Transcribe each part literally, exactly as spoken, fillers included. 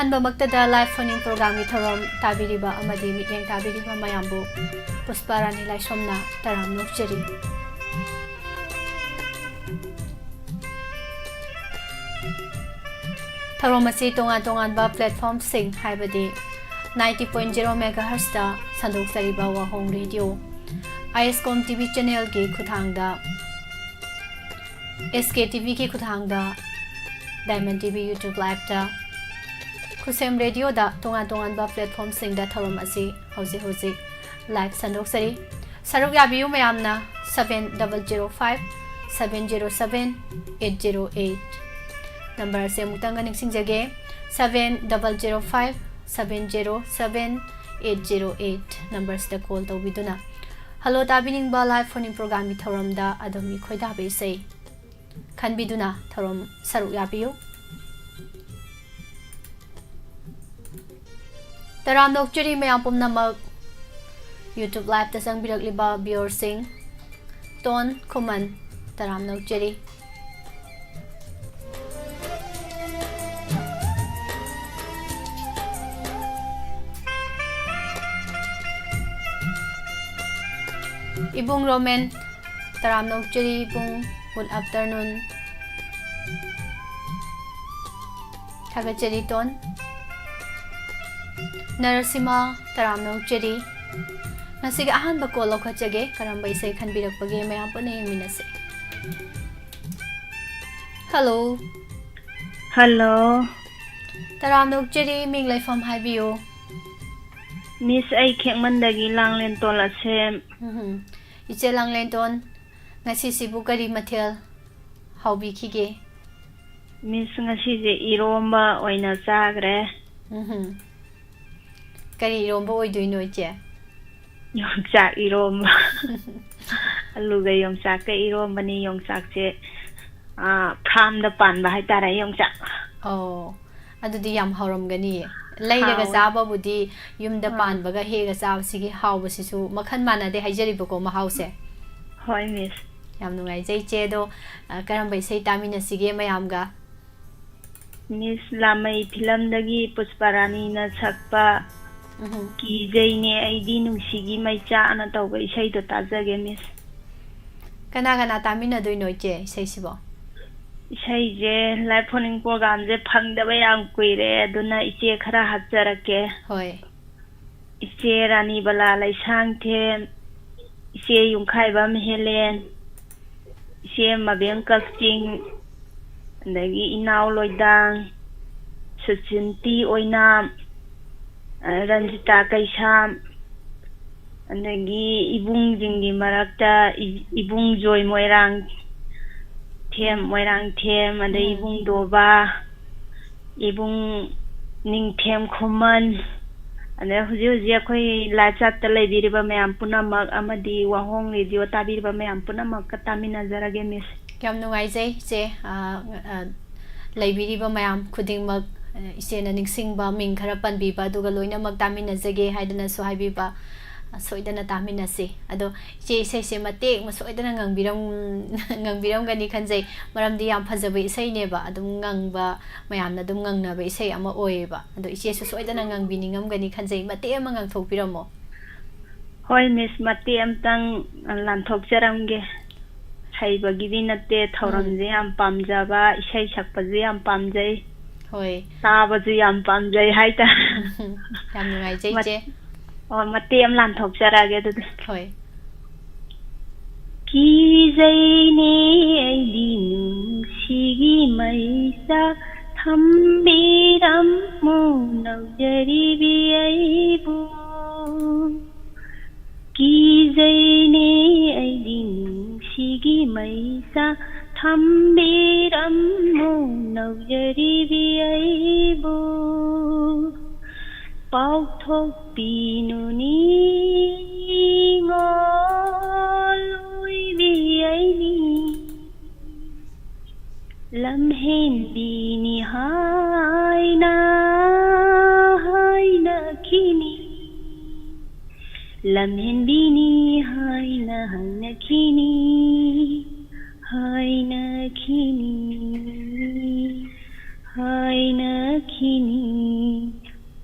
ꯑꯍꯥꯟꯕꯃꯛꯇꯗ live phone-in program-ꯒꯤ ꯊꯧꯔꯝ ꯇꯥꯕꯤꯔꯤꯕ ꯑꯃꯗꯤ ꯃꯤꯠꯌꯦꯡ ꯇꯥꯕꯤꯔꯤꯕ ꯃꯌꯥꯝꯕꯨ ꯄꯨꯁꯄꯥ ꯔꯥꯅꯤ ꯂꯥꯏꯁ꯭ꯔꯝꯅ ꯇꯔꯥꯝꯅ ꯑꯣꯛꯆꯔꯤ꯫ ꯊꯧꯔꯝ ꯑꯁꯤ ꯇꯣꯉꯥꯟ ꯇꯣꯉꯥꯟꯕ platform-ꯁꯤꯡ, ꯍꯥꯏꯕꯗꯤ ninety point zero megahertz-ꯇ ꯁꯟꯗꯣꯛꯆꯔꯤꯕ ꯋꯥꯍꯣꯡ ꯔꯦꯗꯤꯑꯣ, ꯑꯥꯏ ꯑꯦꯁ ꯀꯣꯝ ꯇꯤ ꯚꯤ channel-ꯒꯤ ꯈꯨꯠꯊꯥꯡꯗ, ꯑꯦꯁ ꯀꯦ ꯇꯤ ꯚꯤ-ꯒꯤ ꯈꯨꯠꯊꯥꯡꯗ, Diamond T V YouTube Live-ꯇ, ꯈꯨꯁꯦꯝ ꯔꯦꯗꯤꯑꯣꯗ ꯇꯣꯉꯥꯟ ꯇꯣꯉꯥꯟꯕ platform-ꯁꯤꯡꯗ ꯊꯧꯔꯝ ꯑꯁꯤ ꯍꯧꯖꯤꯛ ꯍꯧꯖꯤꯛ live ꯁꯟꯗꯣꯛꯆꯔꯤ꯫ ꯁꯔꯨꯛ ꯌꯥꯕꯤꯌꯨ ꯃꯌꯥꯝꯅ seven double zero five seven zero seven eight zero eight꯫ Number ꯑꯁꯤ ꯑꯃꯨꯛꯇꯪꯒ ꯅꯤꯡꯁꯤꯡꯖꯒꯦ, seven double zero five seven zero seven eight zero eight꯫ Number-ꯁꯤꯗ call ꯇꯧꯕꯤꯗꯨꯅ ꯍꯜꯂꯣ ꯇꯥꯕꯤꯅꯤꯡꯕ live phone-in program-ꯒꯤ ꯊꯧꯔꯝꯗ ꯑꯗꯣꯝꯒꯤ ꯈꯣꯏꯗꯥꯕ ꯏꯁꯩ ꯈꯟꯕꯤꯗꯨꯅ ꯊꯧꯔꯝ ꯁꯔꯨꯛ ꯌꯥꯕꯤꯌꯨ꯫ ꯇꯔꯥꯝꯅ ꯑꯣꯛꯆꯔꯤ ꯃꯌꯥꯝ ꯄꯨꯝꯅꯃꯛ YouTube Live-ꯇ ꯆꯪꯕꯤꯔꯛꯂꯤꯕ viewer-ꯁꯤꯡ꯫ ꯇꯣꯟ ꯈꯨꯃꯟ, ꯇꯔꯥꯝꯅ ꯑꯣꯛꯆꯔꯤ꯫ ꯏꯕꯨꯡ ꯔꯣꯃꯦꯟ, ꯇꯔꯥꯝꯅ ꯑꯣꯛꯆꯔꯤ ꯏꯕꯨꯡ, good afternoon꯫ ꯊꯥꯒꯠꯆꯔꯤ ꯇꯣꯟ꯫ ꯅꯔꯁꯤꯃꯥ, ꯇꯔꯥꯝꯅ ꯑꯣꯛꯆꯔꯤ꯫ ꯉꯁꯤꯒꯤ ꯑꯍꯥꯟꯕ call ꯂꯧꯈꯠꯆꯒꯦ꯫ ꯀꯔꯝꯕ ꯏꯁꯩ ꯈꯟꯕꯤꯔꯛꯄꯒꯦ, ꯃꯌꯥꯝ ꯄꯨꯟꯅ ꯌꯦꯡꯃꯤꯟꯅꯁꯦ꯫ Hello꯫ Hello꯫ ꯇꯔꯥꯝꯅ ꯑꯣꯛꯆꯔꯤ, ꯃꯤꯡ ꯂꯩꯐꯝ ꯍꯥꯏꯕꯤꯌꯨ꯫ Miss, ꯑꯩ ꯈꯦꯛꯃꯟꯗꯒꯤ ꯂꯥꯡꯂꯦꯟꯇꯣꯟ ꯑꯁꯦꯝ꯫ ꯎꯝꯍꯨꯝ꯫ ꯏꯆꯦ ꯂꯥꯡꯂꯦꯟꯇꯣꯟ, ꯉꯁꯤꯁꯤꯕꯨ ꯀꯔꯤ ꯃꯊꯦꯜ ꯍꯥꯎꯕꯤꯈꯤꯒꯦ? Miss, ꯉꯁꯤꯁꯦ ꯏꯔꯣꯝꯕ ꯑꯣꯏꯅ ꯆꯥꯈ꯭ꯔꯦ꯫ ꯎꯝꯍꯨꯝ꯫ ꯀꯔꯤ ꯏꯔꯣꯝꯕ ꯑꯣꯏꯗꯣꯏꯅꯣ, ꯏꯆꯦ? ꯌꯣꯡꯆꯥꯛ ꯏꯔꯣꯝꯕ꯫ ꯑꯂꯨꯒ ꯌꯣꯡꯆꯥꯛꯀ ꯏꯔꯣꯝꯕꯅꯤ꯫ ꯌꯣꯡꯆꯥꯛꯁꯦ, ꯑꯥ, farm-ꯗ ꯄꯥꯟꯕ ꯍꯥꯏꯇꯥꯔꯦ, ꯌꯣꯡꯆꯥꯛ꯫ ꯑꯣ, ꯑꯗꯨꯗꯤ ꯌꯥꯝ ꯍꯥꯎꯔꯝꯒꯅꯤꯌꯦ꯫ ꯂꯩꯔꯒ ꯍꯥꯎꯋꯦ꯫ ꯆꯥꯕꯕꯨꯗꯤ, ꯌꯨꯝꯗ ꯑꯥ꯫ ꯄꯥꯟꯕꯒ ꯍꯦꯛꯑꯒ ꯆꯥꯕꯁꯤꯒꯤ ꯍꯥꯎꯕꯁꯤꯁꯨ ꯃꯈꯜ ꯃꯥꯟꯅꯗꯦ ꯍꯥꯏꯖꯔꯤꯕꯀꯣ, ꯃꯍꯥꯎꯁꯦ꯫ ꯍꯣꯏ, Miss꯫ ꯌꯥꯝ ꯅꯨꯡꯉꯥꯏꯖꯩ, ꯏꯆꯦ꯫ ꯑꯗꯣ, ꯑ, ꯀꯔꯝꯕ ꯏꯁꯩ ꯇꯥꯃꯤꯟꯅꯁꯤꯒꯦ ꯃꯌꯥꯝꯒ? ꯃꯤꯁ ꯂꯥꯃꯩ ꯐꯤꯂꯝꯗꯒꯤ ꯄꯨꯁꯄꯥꯔꯥꯅꯤꯅ ꯁꯛꯄ ꯎꯝ꯫ ꯀꯤꯖꯩꯅꯦ ꯑꯩꯗꯤ ꯅꯨꯡꯁꯤꯒꯤ ꯃꯩꯆꯥꯛꯅ ꯇꯧꯕ ꯏꯁꯩꯗꯣ ꯇꯥꯖꯒꯦ, ꯃꯤꯁ꯫ ꯀꯅꯥ ꯀꯅꯥ ꯇꯥꯃꯤꯟꯅꯗꯣꯏꯅꯣ ꯏꯆꯦ ꯏꯁꯩꯁꯤꯕꯣ? ꯏꯁꯩꯁꯦ live phoning programꯁꯦ ꯐꯪꯗꯕ ꯌꯥꯝ ꯀꯨꯏꯔꯦ, ꯑꯗꯨꯅ ꯏꯆꯦ ꯈꯔ ꯍꯥꯞꯆꯔꯛꯀꯦ꯫ ꯍꯣꯏ꯫ ꯏꯆꯦ ꯔꯥꯅꯤꯕꯂꯥ ꯂꯩꯁꯥꯡꯊꯦꯝ, ꯏꯆꯦ ꯌꯨꯝꯈꯥꯏꯕꯝ ꯍꯦꯂꯦꯟ, ꯏꯆꯦ ꯃꯕꯦꯝ ꯀꯛꯆꯤꯡ, ꯑꯗꯒꯤ ꯏꯅꯥꯎ ꯂꯣꯏꯗꯥꯡ, ꯁꯨꯆꯤꯟꯇꯤ ꯑꯣꯏꯅꯥꯝ, ꯑ, ꯔꯟꯖꯤꯇꯥ ꯀꯩꯁꯥꯝ, ꯑꯗꯒꯤ ꯏꯕꯨꯡꯁꯤꯡꯒꯤ ꯃꯔꯛꯇ ꯏ-, ꯏꯕꯨꯡ ꯖꯣꯏ ꯃꯣꯏꯔꯥꯡ ꯊꯦꯝ, ꯎꯝ꯫ ꯃꯣꯏꯔꯥꯡ ꯊꯦꯝ, ꯑꯗꯩ ꯎꯝ꯫ ꯏꯕꯨꯡ ꯗꯣꯕꯥ, ꯏꯕꯨꯡ ꯅꯤꯡꯊꯦꯝ ꯈꯨꯃꯟ, ꯑꯗꯩ ꯍꯧꯖꯤꯛ ꯍꯧꯖꯤꯛ ꯑꯩꯈꯣꯏ live chatꯇ ꯂꯩꯕꯤꯔꯤꯕ ꯃꯌꯥꯝ ꯄꯨꯝꯅꯃꯛ ꯑꯃꯗꯤ ꯋꯥꯍꯣꯡ ꯔꯦꯗꯤꯑꯣ ꯇꯥꯕꯤꯔꯤꯕ ꯃꯌꯥꯝ ꯄꯨꯝꯅꯃꯛꯀ ꯇꯥꯃꯤꯟꯅꯖꯔꯒꯦ, ꯃꯤꯁ꯫ ꯌꯥꯝ ꯅꯨꯡꯉꯥꯏꯖꯩ, ꯏꯆꯦ꯫ ꯑ, ꯑ, ꯂꯩꯕꯤꯔꯤꯕ ꯃꯌꯥꯝ ꯈꯨꯗꯤꯡꯃꯛ, ꯑ, ꯏꯆꯦꯅ ꯅꯤꯡꯁꯤꯡꯕ ꯃꯤꯡ ꯈꯔ ꯄꯟꯕꯤꯕ, ꯑꯗꯨꯒ ꯂꯣꯏꯅꯃꯛ ꯇꯥꯃꯤꯟꯅꯖꯒꯦ ꯍꯥꯏꯗꯅꯁꯨ ꯍꯥꯏꯕꯤꯕ, ꯑ, ꯁꯣꯏꯗꯅ ꯇꯥꯃꯤꯟꯅꯁꯤ꯫ ꯑꯗꯣ ꯏꯆꯦ, ꯏꯁꯩꯁꯦ ꯃꯇꯦꯛ ꯑꯃ ꯁꯣꯏꯗꯅ ꯉꯪꯕꯤꯔꯝ-, ꯉꯪꯕꯤꯔꯝꯒꯅꯤ ꯈꯟꯖꯩ꯫ ꯃꯔꯝꯗꯤ ꯌꯥꯝ ꯐꯖꯕ ꯏꯁꯩꯅꯦꯕ, ꯑꯗꯨꯝ ꯉꯪꯕ, ꯃꯌꯥꯝꯅ ꯑꯗꯨꯝ ꯉꯪꯅꯕ ꯏꯁꯩ ꯑꯃ ꯑꯣꯏꯌꯦꯕ꯫ ꯑꯗꯣ ꯏꯆꯦꯁꯨ ꯁꯣꯏꯗꯅ ꯉꯪꯕꯤꯅꯤꯡꯉꯝꯒꯅꯤ ꯈꯟꯖꯩ꯫ ꯃꯇꯦꯛ ꯑꯃ ꯉꯪꯊꯣꯛꯄꯤꯔꯝꯃꯣ꯫ ꯍꯣꯏ, ꯃꯤꯁ, ꯃꯇꯦꯛ ꯑꯝꯇꯪ ꯂꯥꯟꯊꯣꯛꯆꯔꯝꯒꯦ꯫ ꯍꯩꯕꯒꯤꯗꯤ ꯅꯠꯇꯦ, ꯊꯧꯔꯝꯁꯦ ꯎꯝ꯫ ꯌꯥꯝ ꯄꯥꯝꯖꯕ, ꯏꯁꯩ ꯁꯛꯄꯁꯨ ꯌꯥꯝ ꯄꯥꯝꯖꯩ, ꯍꯣꯏ꯫ ꯇꯥꯕꯁꯨ ꯌꯥꯝ ꯄꯥꯝꯖꯩ ꯍꯥꯏꯇꯥꯔꯦ꯫ ꯌꯥꯝ ꯅꯨꯡꯉꯥꯏꯖꯩ, ꯃꯠ-, ꯏꯆꯦ꯫ ꯑꯣ, ꯃꯇꯦꯛ ꯑꯃ ꯂꯥꯟꯊꯣꯛꯆꯔꯛꯑꯒꯦ ꯑꯗꯨꯗꯤ꯫ ꯍꯣꯏ꯫ ꯀꯤꯖꯩꯅꯦ ꯑꯩꯗꯤ ꯅꯨꯡꯁꯤꯒꯤ ꯃꯩꯆꯥꯛ, ꯊꯝꯕꯤꯔꯝꯃꯨ ꯅꯧꯖꯔꯤꯕꯤ ꯑꯩꯕꯨ꯫ ꯀꯤꯖꯩꯅꯦ ꯑꯩꯗꯤ ꯅꯨꯡꯁꯤꯒꯤ ꯃꯩꯆꯥꯛ, ꯊꯝꯕꯤꯔꯝꯃꯨ ꯅꯧꯖꯔꯤꯕꯤ ꯑꯩꯕꯨ꯫ ꯄꯥꯎꯊꯣꯛꯄꯤꯅꯨ ꯅꯤꯉꯣꯜ ꯑꯣꯏꯕꯤ ꯑꯩꯅꯤ, ꯂꯝꯍꯦꯟꯕꯤꯅꯤ ꯍꯥꯏꯅ ꯍꯥꯏꯅꯈꯤꯅꯤ, ꯂꯝꯍꯦꯟꯕꯤꯅꯤ ꯍꯥꯏꯅ ꯍꯥꯏꯅꯈꯤꯅꯤ, ꯍꯥꯏꯅꯈꯤꯅꯤ, ꯍꯥꯏꯅꯈꯤꯅꯤ꯫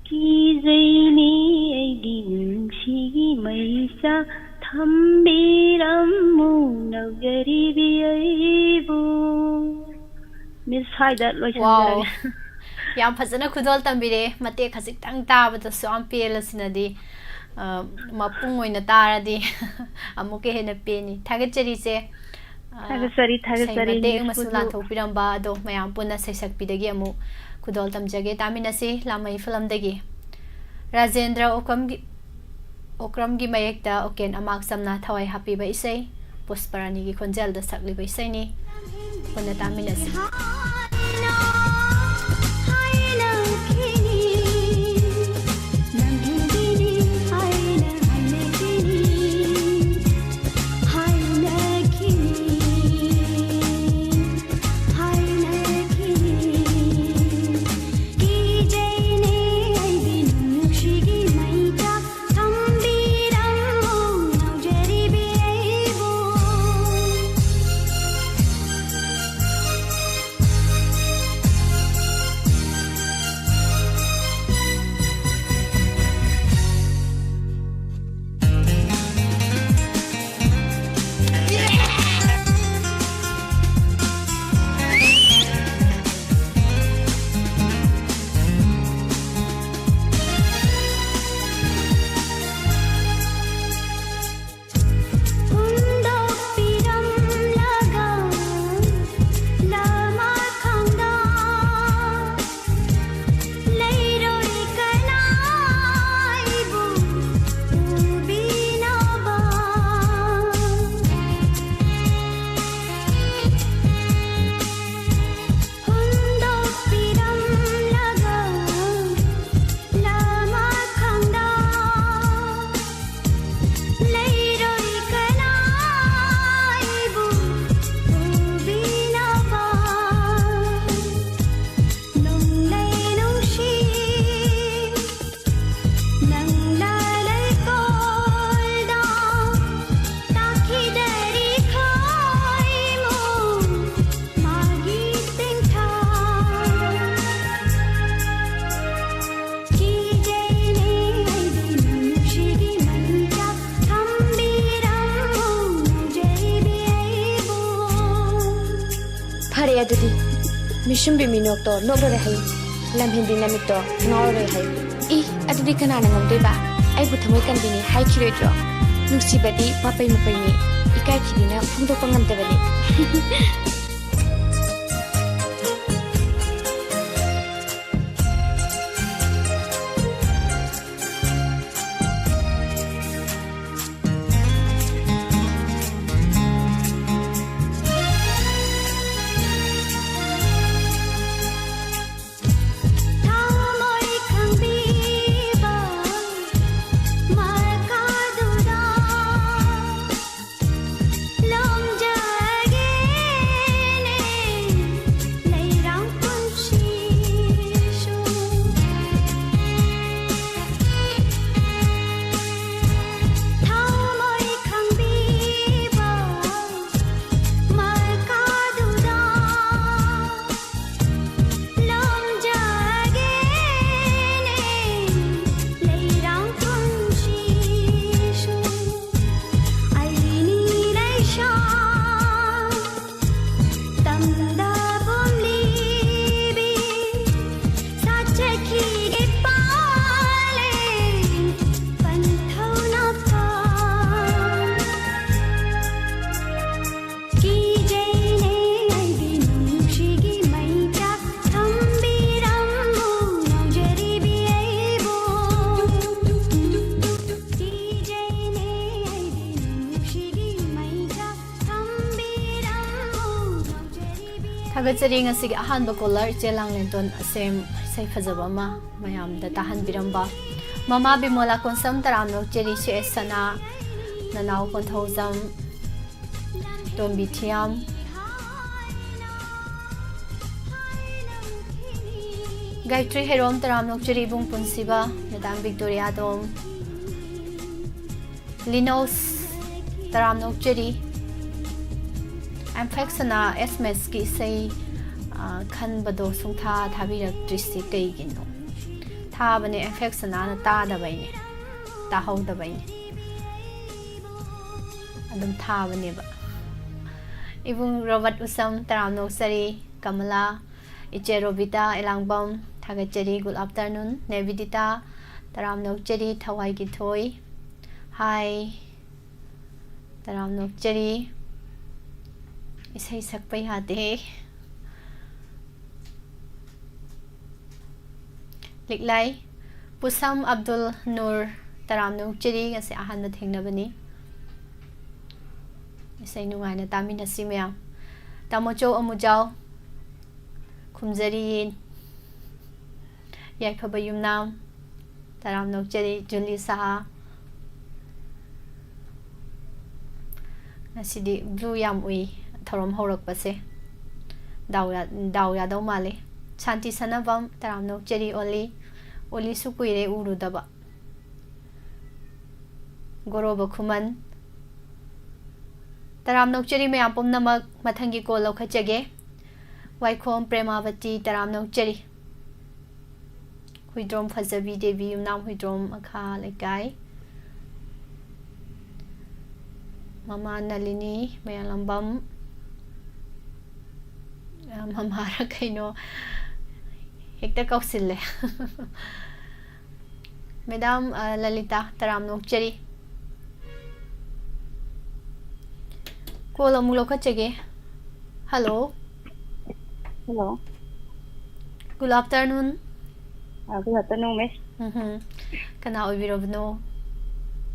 ꯀꯤꯖꯩꯅꯦ ꯑꯩꯒꯤ ꯅꯨꯡꯁꯤꯒꯤ ꯃꯩꯆꯥꯛ, ꯊꯝꯕꯤꯔꯝꯃꯨ ꯅꯧꯖꯔꯤꯕꯤ ꯑꯩꯕꯨ꯫ ꯃꯤꯁ, ꯁ꯭ꯋꯥꯏꯗ ꯂꯣꯏꯁꯤꯟꯖꯔꯒꯦ꯫ ꯋꯥꯎ꯫ ꯌꯥꯝ ꯐꯖꯅ ꯈꯨꯗꯣꯜ ꯇꯝꯕꯤꯔꯦ꯫ ꯃꯇꯦꯛ ꯈꯖꯤꯛꯇꯪ ꯇꯥꯕꯗꯁꯨ ꯌꯥꯝ ꯄꯦꯜꯂꯁꯤꯅꯗꯤ, ꯑ, ꯃꯄꯨꯡ ꯑꯣꯏꯅ ꯇꯥꯔꯗꯤ ꯑꯃꯨꯛꯀ ꯍꯦꯟꯅ ꯄꯦꯟꯅꯤ꯫ ꯊꯥꯒꯠꯆꯔꯤ, ꯏꯆꯦ꯫ ꯑ, ꯊꯥꯒꯠꯆꯔꯤ, ꯏꯁꯩ ꯊꯥꯒꯠꯆꯔꯤ, ꯃꯇꯦꯛ ꯃꯤꯁ ꯑꯃꯁꯨ ꯈꯨꯗꯣꯜ꯫ ꯂꯥꯟꯊꯣꯛꯄꯤꯔꯝꯕ ꯑꯗꯣ ꯃꯌꯥꯝ ꯄꯨꯟꯅ ꯁꯩꯁꯛꯄꯤꯗꯒꯤ ꯑꯃꯨꯛ ꯈꯨꯗꯣꯜ ꯇꯝꯖꯒꯦ꯫ ꯇꯥꯃꯤꯟꯅꯁꯤ ꯂꯥꯃꯩ ꯐꯤꯂꯝꯗꯒꯤ꯫ ꯔꯥꯖꯦꯟꯗ꯭ꯔ ꯑꯣꯀ꯭ꯔꯝꯒꯤ, ꯑꯣꯀ꯭ꯔꯝꯒꯤ ꯃꯌꯦꯛꯇ ꯑꯣꯀꯦꯟ ꯑꯃꯥꯛ ꯆꯝꯅ ꯊꯋꯥꯏ ꯍꯥꯞꯄꯤꯕ ꯏꯁꯩ, ꯄꯨꯁꯄꯔꯥꯅꯤꯒꯤ ꯈꯣꯟꯖꯦꯜꯗ ꯁꯛꯂꯤꯕ ꯏꯁꯩꯅꯤ꯫ ꯄꯨꯟꯅ ꯇꯥꯃꯤꯟꯅꯁꯤ꯫ ꯐꯔꯦ ꯑꯗꯨꯗꯤ, ꯃꯤꯁꯨꯝꯕꯤ ꯃꯤꯅꯣꯛꯇꯣ ꯅꯣꯛꯂꯔꯣꯏ ꯍꯥꯏꯌꯨ, ꯂꯝꯍꯦꯟꯕꯤ ꯅꯃꯤꯠꯇꯣ ꯉꯥꯎꯔꯔꯣꯏ ꯍꯥꯏꯌꯨ꯫ ꯏ, ꯑꯗꯨꯗꯤ ꯀꯅꯥꯅ ꯉꯝꯗꯣꯏꯕ? ꯑꯩꯕꯨ ꯊꯃꯣꯏ ꯀꯟꯕꯤꯅꯤ ꯍꯥꯏꯈꯤꯔꯣꯏꯗ꯭ꯔꯣ? ꯅꯨꯡꯁꯤꯕꯗꯤ ꯃꯄꯩ ꯃꯄꯩꯅꯤ, ꯏꯀꯥꯏ ꯊꯤꯕꯤꯅ ꯐꯣꯡꯗꯣꯛꯄ ꯉꯝꯗꯕꯅꯤ꯫ ꯊꯥꯒꯠꯆꯔꯤ꯫ ꯉꯁꯤꯒꯤ ꯑꯍꯥꯟꯕ caller ꯏꯆꯦ ꯂꯥꯡꯂꯦꯟꯇꯣꯟ ꯑꯁꯦꯝ, ꯏꯁꯩ ꯐꯖꯕ ꯑꯃ ꯃꯌꯥꯝꯗ ꯇꯥꯍꯟꯕꯤꯔꯝꯕ꯫ ꯃꯃꯥ ꯕꯤꯃꯣꯂꯥ ꯀꯣꯟꯁꯝ ꯇꯔꯥꯝꯅ ꯑꯣꯛꯆꯔꯤ, ꯁꯤ ꯑꯦꯁ ꯁꯅꯥ, ꯅꯅꯥꯎ ꯀꯣꯟꯊꯧꯖꯝ, ꯇꯣꯝꯕꯤ ꯊꯤꯌꯥꯝ, ꯒꯥꯌꯇ꯭ꯔꯤ ꯍꯦꯔꯣꯝ ꯇꯔꯥꯝꯅ ꯑꯣꯛꯆꯔꯤ, ꯏꯕꯨꯡ ꯄꯨꯟꯁꯤꯕ, ꯃꯦꯗꯥꯝ ꯕꯤꯛꯇꯣꯔꯤꯌꯥꯗꯣꯝ, ꯂꯤꯅꯣꯁ ꯇꯔꯥꯝꯅ ꯑꯣꯛꯆꯔꯤ꯫ ꯑꯦꯝꯐꯦꯛꯁꯅ ꯑꯦꯁ ꯃꯦꯁꯀꯤ ꯏꯁꯩ, ꯑ, ꯈꯟꯕꯗꯣ ꯁꯨꯡꯊꯥ ꯊꯥꯕꯤꯔꯛꯇ꯭ꯔꯤꯁꯤ ꯀꯩꯒꯤꯅꯣ? ꯊꯥꯕꯅꯦ, ꯑꯦꯝꯐꯦꯛꯁꯅꯥꯅ ꯇꯥꯗꯕꯩꯅꯦ, ꯇꯥꯍꯧꯗꯕꯩꯅꯦ꯫ ꯑꯗꯨꯝ ꯊꯥꯕꯅꯦꯕ꯫ ꯏꯕꯨꯡ ꯔꯣꯕꯔꯠ ꯎꯁꯝ, ꯇꯔꯥꯝꯅ ꯑꯣꯛꯆꯔꯤ꯫ ꯀꯃꯂꯥ, ꯏꯆꯦ ꯔꯣꯕꯤꯇꯥ ꯑꯦꯂꯥꯡꯕꯝ, ꯊꯥꯒꯠꯆꯔꯤ꯫ Good afternoon꯫ ꯅꯦꯕꯤꯗꯤꯇꯥ, ꯇꯔꯥꯝꯅ ꯑꯣꯛꯆꯔꯤ꯫ ꯊꯋꯥꯏꯒꯤ ꯊꯣꯏ, ꯍꯥꯏ, ꯇꯔꯥꯝꯅ ꯑꯣꯛꯆꯔꯤ꯫ ꯏꯁꯩ ꯁꯛꯄ ꯌꯥꯗꯦ꯫ ꯂꯤꯛꯂꯥꯏ, ꯄꯨꯁꯝ ꯑꯕꯗꯨꯜ ꯅꯨꯔ, ꯇꯔꯥꯝꯅ ꯑꯣꯛꯆꯔꯤ꯫ ꯉꯁꯤ ꯑꯍꯥꯟꯕ ꯊꯦꯡꯅꯕꯅꯤ꯫ ꯏꯁꯩ ꯅꯨꯡꯉꯥꯏꯅ ꯇꯥꯃꯤꯟꯅꯁꯤ ꯃꯌꯥꯝ꯫ ꯇꯥꯃꯣꯆꯧ ꯑꯃꯨꯖꯥꯎ, ꯈꯨꯝꯖꯔꯤ꯫ ꯌꯥꯏꯐꯕ ꯌꯨꯝꯅꯥꯝ, ꯇꯔꯥꯝꯅ ꯑꯣꯛꯆꯔꯤ꯫ ꯖꯨꯂꯤ ꯁꯍꯥ, ꯉꯁꯤꯗꯤ blue ꯌꯥꯝ ꯎꯏ ꯊꯧꯔꯝ ꯍꯧꯔꯛꯄꯁꯦ꯫ ꯗꯥꯎ ꯌꯥ-, ꯗꯥꯎ ꯌꯥꯗꯧ ꯃꯥꯜꯂꯤ꯫ ꯁꯥꯟꯇꯤ ꯁꯅꯥꯕꯝ, ꯇꯔꯥꯝꯅ ꯑꯣꯛꯆꯔꯤ꯫ ꯑꯣꯂꯤ, ꯑꯣꯂꯤꯁꯨ ꯀꯨꯏꯔꯦ ꯎꯔꯨꯗꯕ꯫ ꯒꯣꯔꯣꯕ ꯈꯨꯃꯟ, ꯇꯔꯥꯝꯅ ꯑꯣꯛꯆꯔꯤ ꯃꯌꯥꯝ ꯄꯨꯝꯅꯃꯛ꯫ ꯃꯊꯪꯒꯤ call ꯂꯧꯈꯠꯆꯒꯦ꯫ ꯋꯥꯏꯈꯣꯝ ꯄ꯭ꯔꯦꯃꯥꯕꯇꯤ, ꯇꯔꯥꯝꯅ ꯑꯣꯛꯆꯔꯤ꯫ ꯍꯨꯏꯗ꯭ꯔꯣꯝ ꯐꯖꯕꯤ ꯗꯦꯕꯤ, ꯌꯨꯝꯅꯥꯝ ꯍꯨꯏꯗ꯭ꯔꯣꯝ, ꯃꯈꯥ ꯂꯩꯀꯥꯏ꯫ ꯃꯃꯥ ꯅꯂꯤꯅꯤ, ꯃꯌꯥꯡꯂꯝꯕꯝ, ꯑ, ꯃꯃꯥꯔ ꯀꯩꯅꯣ, ꯍꯦꯛꯇ ꯀꯧꯁꯤꯜꯂꯦ꯫ ꯃꯦꯗꯥꯝ, ꯑ, ꯂꯂꯤꯇꯥ, ꯇꯔꯥꯝꯅ ꯑꯣꯛꯆꯔꯤ꯫ Call ꯑꯃꯨꯛ ꯂꯧꯈꯠꯆꯒꯦ꯫ Hello꯫ Hello꯫ Good afternoon꯫ ꯑ, good afternoon, miss꯫ ꯎꯝꯍꯨꯝ꯫ ꯀꯅꯥ ꯑꯣꯏꯕꯤꯔꯕꯅꯣ?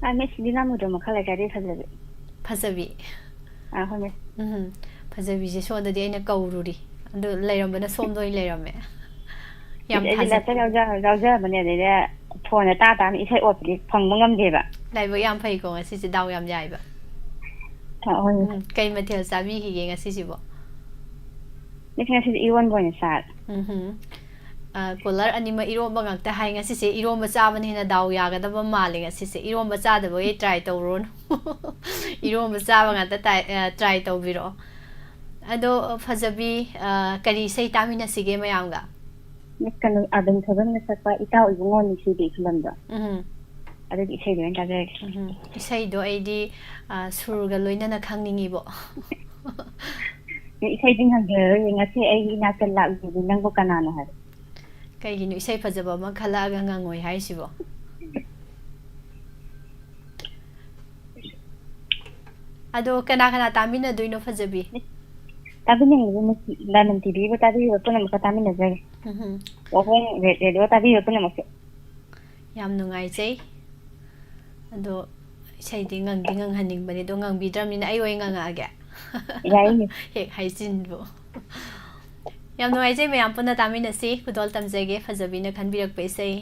ꯑ, miss, ꯂꯤꯂꯥ ꯃꯨꯗ꯭ꯔꯣ ꯃꯈꯥ ꯂꯩꯀꯥꯏꯗꯒꯤ ꯐꯖꯕꯤ꯫ ꯐꯖꯕꯤ꯫ ꯑ, ꯍꯣꯏ, miss꯫ ꯎꯝꯍꯨꯝ꯫ ꯐꯖꯕꯤꯁꯦ ꯁꯣꯝꯗꯗꯤ ꯑꯩꯅ ꯀꯧꯔꯨꯔꯤ꯫ ꯑꯗꯨ ꯂꯩꯔꯝꯕꯅ ꯁꯣꯝꯗ ꯑꯣꯏꯅ ꯂꯩꯔꯝꯃꯦ꯫ ꯌꯥꯝ ꯑꯩꯗꯤ ꯊꯥꯖ- ꯂꯥꯏꯞꯇ ꯌꯥꯎꯖ-, ꯌꯥꯎꯖꯕꯅꯦ, ꯑꯗꯩꯗ ꯐꯣꯟꯗ ꯇꯥ ꯇꯥꯅ ꯏꯁꯩ ꯑꯣꯠꯄꯗꯤ ꯐꯪꯕ ꯉꯝꯗꯦꯕ꯫ ꯂꯥꯏꯕꯛ ꯌꯥꯝ ꯐꯩꯀꯣ ꯉꯁꯤꯁꯦ, ꯗꯥꯎ ꯌꯥꯝ ꯌꯥꯏꯕ꯫ ꯑ, ꯍꯣꯏ, miss꯫ ꯎꯝ, ꯀꯩ ꯃꯊꯦꯜ ꯆꯥꯕꯤꯈꯤꯒꯦ ꯉꯁꯤꯁꯤꯕꯣ? Miss, ꯉꯁꯤꯗꯤ ꯏꯔꯣꯟꯕ ꯑꯣꯏꯅ ꯆꯥꯔꯦ꯫ ꯎꯝꯍꯨꯝ꯫ ꯑ, caller ꯑꯅꯤꯃꯛ ꯏꯔꯣꯝꯕ ꯉꯥꯛꯇ ꯍꯥꯏ꯫ ꯉꯁꯤꯁꯦ ꯏꯔꯣꯝꯕ ꯆꯥꯕꯅ ꯍꯦꯟꯅ ꯗꯥꯎ ꯌꯥꯒꯗꯕ ꯃꯥꯜꯂꯦ ꯉꯁꯤꯁꯦ꯫ ꯏꯔꯣꯝꯕ ꯆꯥꯗꯕꯒꯤ try ꯇꯧꯔꯨꯔꯅꯨ꯫ ꯏꯔꯣꯝꯕ ꯆꯥꯕ ꯉꯥꯛꯇ ꯇꯥꯏ-, ꯑ, try ꯇꯧꯕꯤꯔꯛꯑꯣ꯫ ꯑꯗꯣ, ꯐꯖꯕꯤ, ꯑ, ꯀꯔꯤ ꯏꯁꯩ ꯇꯥꯃꯤꯟꯅꯁꯤꯒꯦ ꯃꯌꯥꯝꯒ? Miss, ꯀꯩꯅꯣ, ꯑꯥꯔꯕꯤꯟ ꯊꯣꯏꯕꯝꯅ ꯁꯛꯄ ꯏꯇꯥꯎ ꯏꯕꯨꯡꯉꯣ ꯅꯨꯡꯁꯤꯕꯤ ꯐꯤꯂꯝꯗꯣ꯫ ꯎꯝꯍꯨꯝ꯫ ꯑꯗꯨꯒꯤ ꯏꯁꯩꯗꯣ ꯑꯣꯏꯅ ꯇꯥꯖꯔꯒꯦ꯫ ꯎꯝꯍꯨꯝ꯫ ꯏꯁꯩꯗꯣ ꯑꯩꯗꯤ, ꯑ, ꯁꯨꯔꯒ ꯂꯣꯏꯅꯅ ꯈꯪꯅꯤꯡꯉꯤꯕꯣ꯫ ꯏꯁꯩꯗꯤ ꯉꯪꯖꯔꯔꯣꯏ꯫ "ꯉꯁꯤ ꯑꯩꯒꯤ ꯏꯅꯥꯛꯇ ꯂꯥꯛꯂꯤꯕꯤ ꯅꯪꯕꯨ ꯀꯅꯥꯅꯣ?" ꯍꯥꯏꯕ꯫ ꯀꯩꯒꯤꯅꯣ ꯏꯁꯩ ꯐꯖꯕ ꯑꯃ ꯈꯜꯂꯛꯑꯒ ꯉꯪꯉꯣꯏ ꯍꯥꯏꯁꯤꯕꯣ? ꯑꯗꯣ ꯀꯅꯥ ꯀꯅꯥ ꯇꯥꯃꯤꯟꯅꯗꯣꯏꯅꯣ ꯐꯖꯕꯤ? ꯇꯥꯃꯤꯟꯅꯔꯤꯕ ꯃꯁꯤ ꯂꯥꯏꯃꯟ ꯇꯤꯚꯤꯕꯨ ꯇꯥꯕꯤꯔꯤꯕ ꯄꯨꯝꯅꯃꯛꯀ ꯇꯥꯃꯤꯟꯅꯖꯔꯤ꯫ ꯎꯝꯍꯨꯝ꯫ ꯋꯥꯍꯣꯡ ꯔꯦ-, ꯔꯦꯗꯤꯑꯣ ꯇꯥꯕꯤꯔꯤꯕ ꯄꯨꯝꯅꯃꯛꯁꯨ꯫ ꯌꯥꯝ ꯅꯨꯡꯉꯥꯏꯖꯩ꯫ ꯑꯗꯣ ꯏꯁꯩꯗꯤ ꯉꯪꯗꯤ ꯉꯪꯍꯟꯅꯤꯡꯕꯅꯤ, ꯑꯗꯣ ꯉꯪꯕꯤꯗ꯭ꯔꯕꯅꯤꯅ ꯑꯩ ꯑꯣꯏꯅ ꯉꯪꯉꯛꯑꯒꯦ꯫ ꯌꯥꯏꯌꯦ꯫ ꯍꯦꯛ ꯍꯥꯏꯖꯤꯟꯕꯨ꯫ ꯌꯥꯝ ꯅꯨꯡꯉꯥꯏꯖꯩ, ꯃꯌꯥꯝ ꯄꯨꯟꯅ ꯇꯥꯃꯤꯟꯅꯁꯤ꯫ ꯈꯨꯗꯣꯜ ꯇꯝꯖꯒꯦ, ꯐꯖꯕꯤꯅ ꯈꯟꯕꯤꯔꯛꯄ ꯏꯁꯩ꯫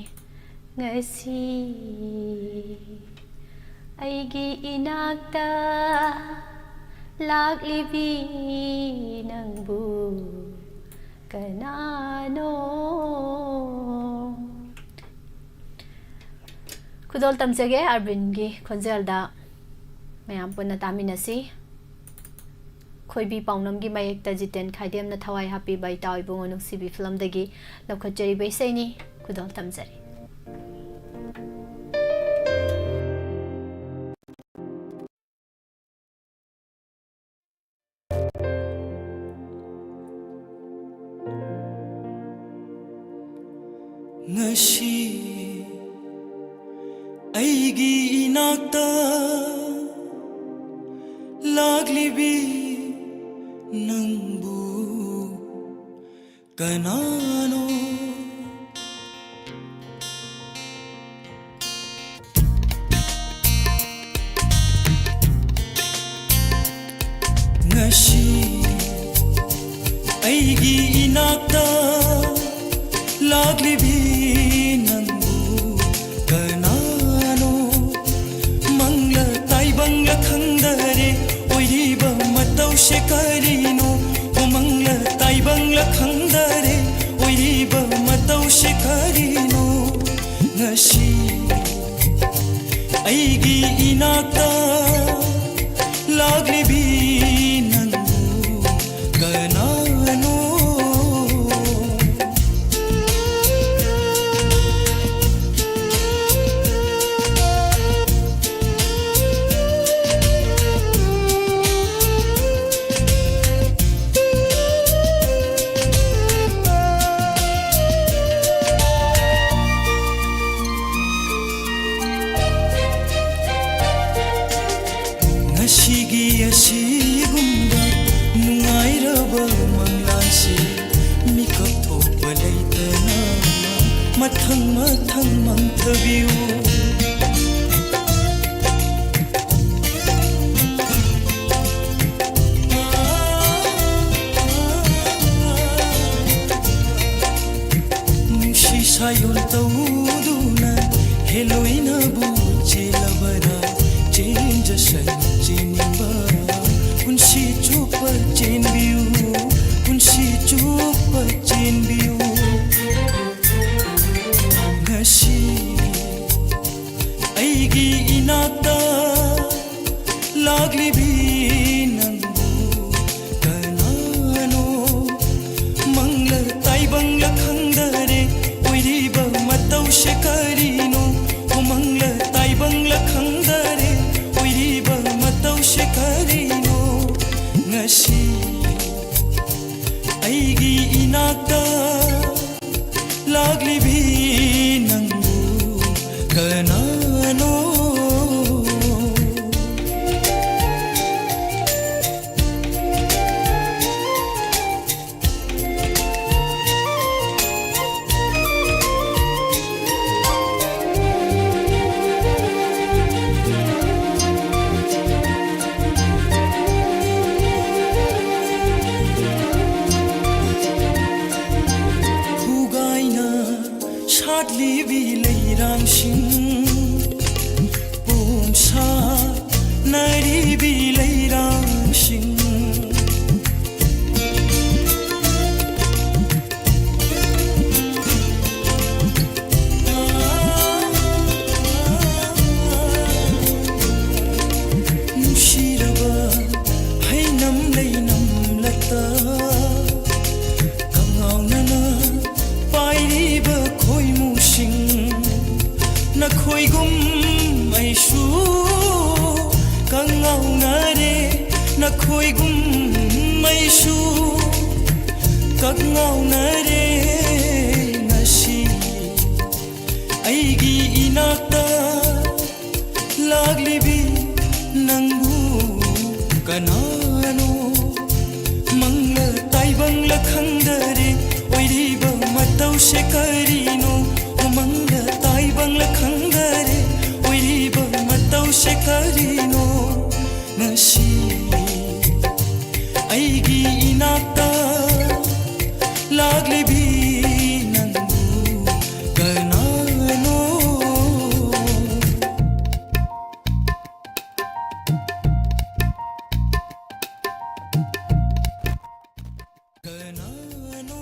ꯉꯁꯤ ꯑꯩꯒꯤ ꯏꯅꯥꯛꯇ ꯂꯥꯛꯂꯤꯕꯤ ꯅꯪꯕꯨ ꯀꯅꯥꯅꯣ? ꯈꯨꯗꯣꯜ ꯇꯝꯖꯒꯦ ꯑꯔꯕꯤꯟꯒꯤ ꯈꯣꯟꯖꯦꯜꯗ꯫ ꯃꯌꯥꯝ ꯄꯨꯟꯅ ꯇꯥꯃꯤꯟꯅꯁꯤ꯫ ꯈꯣꯏꯕꯤ ꯄꯥꯎꯅꯝꯒꯤ ꯃꯌꯦꯛꯇ ꯖꯤꯇꯦꯟ ꯈꯥꯏꯗꯦꯝꯅ ꯊꯋꯥꯏ ꯍꯥꯞꯄꯤꯕ ꯏꯇꯥꯎ ꯏꯕꯨꯡꯉꯣ ꯅꯨꯡꯁꯤꯕꯤ ꯐꯤꯂꯝꯗꯒꯤ ꯂꯧꯈꯠꯆꯔꯤꯕ ꯏꯁꯩꯅꯤ꯫ ꯈꯨꯗꯣꯜ ꯇꯝꯖꯔꯤ꯫ ꯉꯁꯤ ꯑꯩꯒꯤ ꯏꯅꯥꯛꯇ ꯂꯥꯛꯂꯤꯕꯤ ꯅꯪꯕꯨ ꯀꯅꯥꯅꯣ? ꯉꯁꯤ ꯑꯩꯒꯤ ꯏꯅꯥꯛꯇ ꯂꯥꯛꯂꯤꯕꯤ ꯅꯪꯕꯨ ꯀꯅꯥꯅꯣ? ꯃꯪꯂ ꯇꯥꯏꯕꯪꯂ ꯈꯪꯗꯔꯦ ꯑꯣꯏꯔꯤꯕ ꯃꯇꯧꯁꯦ ꯀꯔꯤꯅꯣ? ꯑꯣ ꯃꯪꯂ ꯇꯥꯏꯕꯪꯂ ꯈꯪꯗꯔꯦ ꯑꯣꯏꯔꯤꯕ ꯃꯇꯧꯁꯦ ꯀꯔꯤꯅꯣ? ꯉꯁꯤ ꯑꯩꯒꯤ ꯏꯅꯥꯛꯇ ꯂꯥꯛꯂꯤꯕꯤ ꯅꯪꯕꯨ ꯀꯅꯥꯅꯣ? ꯃꯊꯪ ꯃꯪꯊꯕꯤꯌꯨ꯫ ꯅꯨꯡꯁꯤ ꯁꯥꯏꯌꯣꯟ ꯇꯧꯗꯨꯅ ꯍꯦꯂꯣꯏꯅꯕꯨ ꯆꯦꯜꯂꯕꯔꯥ ꯆꯦꯟꯖꯁꯅꯨ ꯆꯦꯟꯅꯤꯡꯕ꯫ ꯄꯨꯟꯁꯤ ꯆꯨꯞꯄ ꯆꯦꯟꯕꯤꯌꯨ, ꯄꯨꯟꯁꯤ ꯆꯨꯞꯄ ꯆꯦꯟꯕꯤꯌꯨ꯫ ꯉꯁꯤ ꯑꯩꯒꯤ ꯏꯅꯥꯛꯇ ꯂꯥꯛꯂꯤꯕꯤ ꯅꯪꯕꯨ ꯀꯅꯥꯅꯣ? ꯃꯪꯂ ꯇꯥꯏꯕꯪꯂ ꯈꯪꯗꯔꯦ, ꯑꯣꯏꯔꯤꯕ ꯃꯇꯧꯁꯦ ꯀꯔꯤꯅꯣ? ꯑꯣ, ꯃꯪꯂ ꯇꯥꯏꯕꯪꯂ ꯈꯪꯗꯔꯦ, ꯑꯣꯏꯔꯤꯕ ꯃꯇꯧꯁꯦ ꯀꯔꯤꯅꯣ? ꯉꯁꯤ ꯑꯩꯒꯤ ꯏꯅꯥꯛꯇ ꯂꯥꯛꯂꯤꯕꯤ ꯅꯪꯕꯨ ꯀꯅꯥꯅꯣ? ꯈꯨꯒꯥꯏꯅ ꯁꯥꯠꯂꯤꯕꯤ ꯂꯩꯔꯥꯡꯁꯤꯡ, ꯄꯣꯝꯁꯥꯠꯅꯔꯤꯕꯤ ꯂꯩꯔꯥꯡꯁꯤꯡ꯫ ꯅꯨꯡꯁꯤꯔꯕ ꯍꯩꯅꯝ ꯂꯩꯅꯝꯂꯛꯇ ꯀꯉꯥꯎꯅꯅ ꯄꯥꯏꯔꯤꯕ ꯈꯣꯏꯃꯨꯁꯤꯡ, ꯅꯈꯣꯏꯒꯨꯝ ꯑꯩꯁꯨ ꯀꯉꯥꯎꯅꯔꯦ, ꯅꯈꯣꯏꯒꯨꯝ ꯑꯩꯁꯨ ꯀꯉꯥꯎꯅꯔꯦ꯫ ꯉꯁꯤ ꯑꯩꯒꯤ ꯏꯅꯥꯛꯇ ꯂꯥꯛꯂꯤꯕꯤ ꯅꯪꯕꯨ ꯀꯅꯥꯅꯣ? ꯃꯪꯂ ꯇꯥꯏꯕꯪꯂ ꯈꯪꯗꯔꯦ, ꯑꯣꯏꯔꯤꯕ ꯃꯇꯧꯁꯦ ꯀꯔꯤꯅꯣ? ꯃꯪꯗ ꯇꯥꯏꯕꯪꯂ ꯈꯪꯗꯔꯦ, ꯑꯣꯏꯔꯤꯕ ꯃꯇꯧꯁꯦ ꯀꯔꯤꯅꯣ? ꯉꯁꯤ ꯑꯩꯒꯤ ꯏꯅꯥꯛꯇ ꯂꯥꯛꯂꯤꯕꯤ ꯅꯪꯕꯨ ꯀꯅꯥꯅꯣ? ꯀꯅꯥꯅꯣ?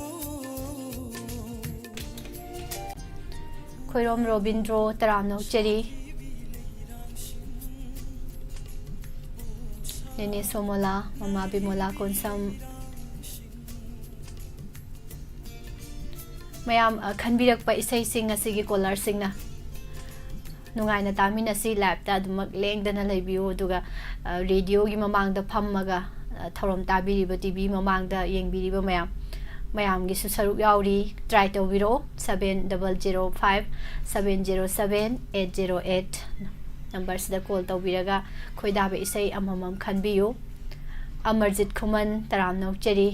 ꯈꯣꯏꯔꯣꯝ ꯔꯣꯕꯤꯟꯗ꯭ꯔꯣ, ꯇꯔꯥꯝꯅ ꯑꯣꯛꯆꯔꯤ꯫ ꯅꯦꯅꯦ ꯁꯣꯃꯣꯂꯥ, ꯃꯃꯥ ꯕꯤꯃꯣꯂꯥ ꯀꯣꯟꯁꯝ꯫ ꯃꯌꯥꯝ, ꯑ, ꯈꯟꯕꯤꯔꯛꯄ ꯏꯁꯩꯁꯤꯡ ꯑꯁꯤꯒꯤ ꯀꯣꯂꯔꯁꯤꯡꯅ꯫ ꯅꯨꯡꯉꯥꯏꯅ ꯇꯥꯃꯤꯟꯅꯁꯤ, ꯂꯥꯏꯞꯇ ꯑꯗꯨꯃꯛ ꯂꯦꯡꯗꯅ ꯂꯩꯕꯤꯌꯨ꯫ ꯑꯗꯨꯒ, ꯑ, ꯔꯦꯗꯤꯑꯣꯒꯤ ꯃꯃꯥꯡꯗ ꯐꯝꯃꯒ, ꯑ, ꯊꯧꯔꯝ ꯇꯥꯕꯤꯔꯤꯕ, ꯇꯤ ꯚꯤ ꯃꯃꯥꯡꯗ ꯌꯦꯡꯕꯤꯔꯤꯕ ꯃꯌꯥꯝ, ꯃꯌꯥꯝꯒꯤꯁꯨ ꯁꯔꯨꯛ ꯌꯥꯎꯔꯤ꯫ ꯇ꯭ꯔꯥꯏ ꯇꯧꯕꯤꯔꯛꯑꯣ, seven double zero five seven zero seven eight zero eight ꯅꯝꯕꯔꯁꯤꯗ ꯀꯣꯜ ꯇꯧꯕꯤꯔꯒ ꯈꯣꯏꯗꯥꯕ ꯏꯁꯩ ꯑꯃꯃꯝ ꯈꯟꯕꯤꯌꯨ꯫ ꯑꯃꯔꯖꯤꯠ ꯈꯨꯃꯟ, ꯇꯔꯥꯝꯅ ꯑꯣꯛꯆꯔꯤ꯫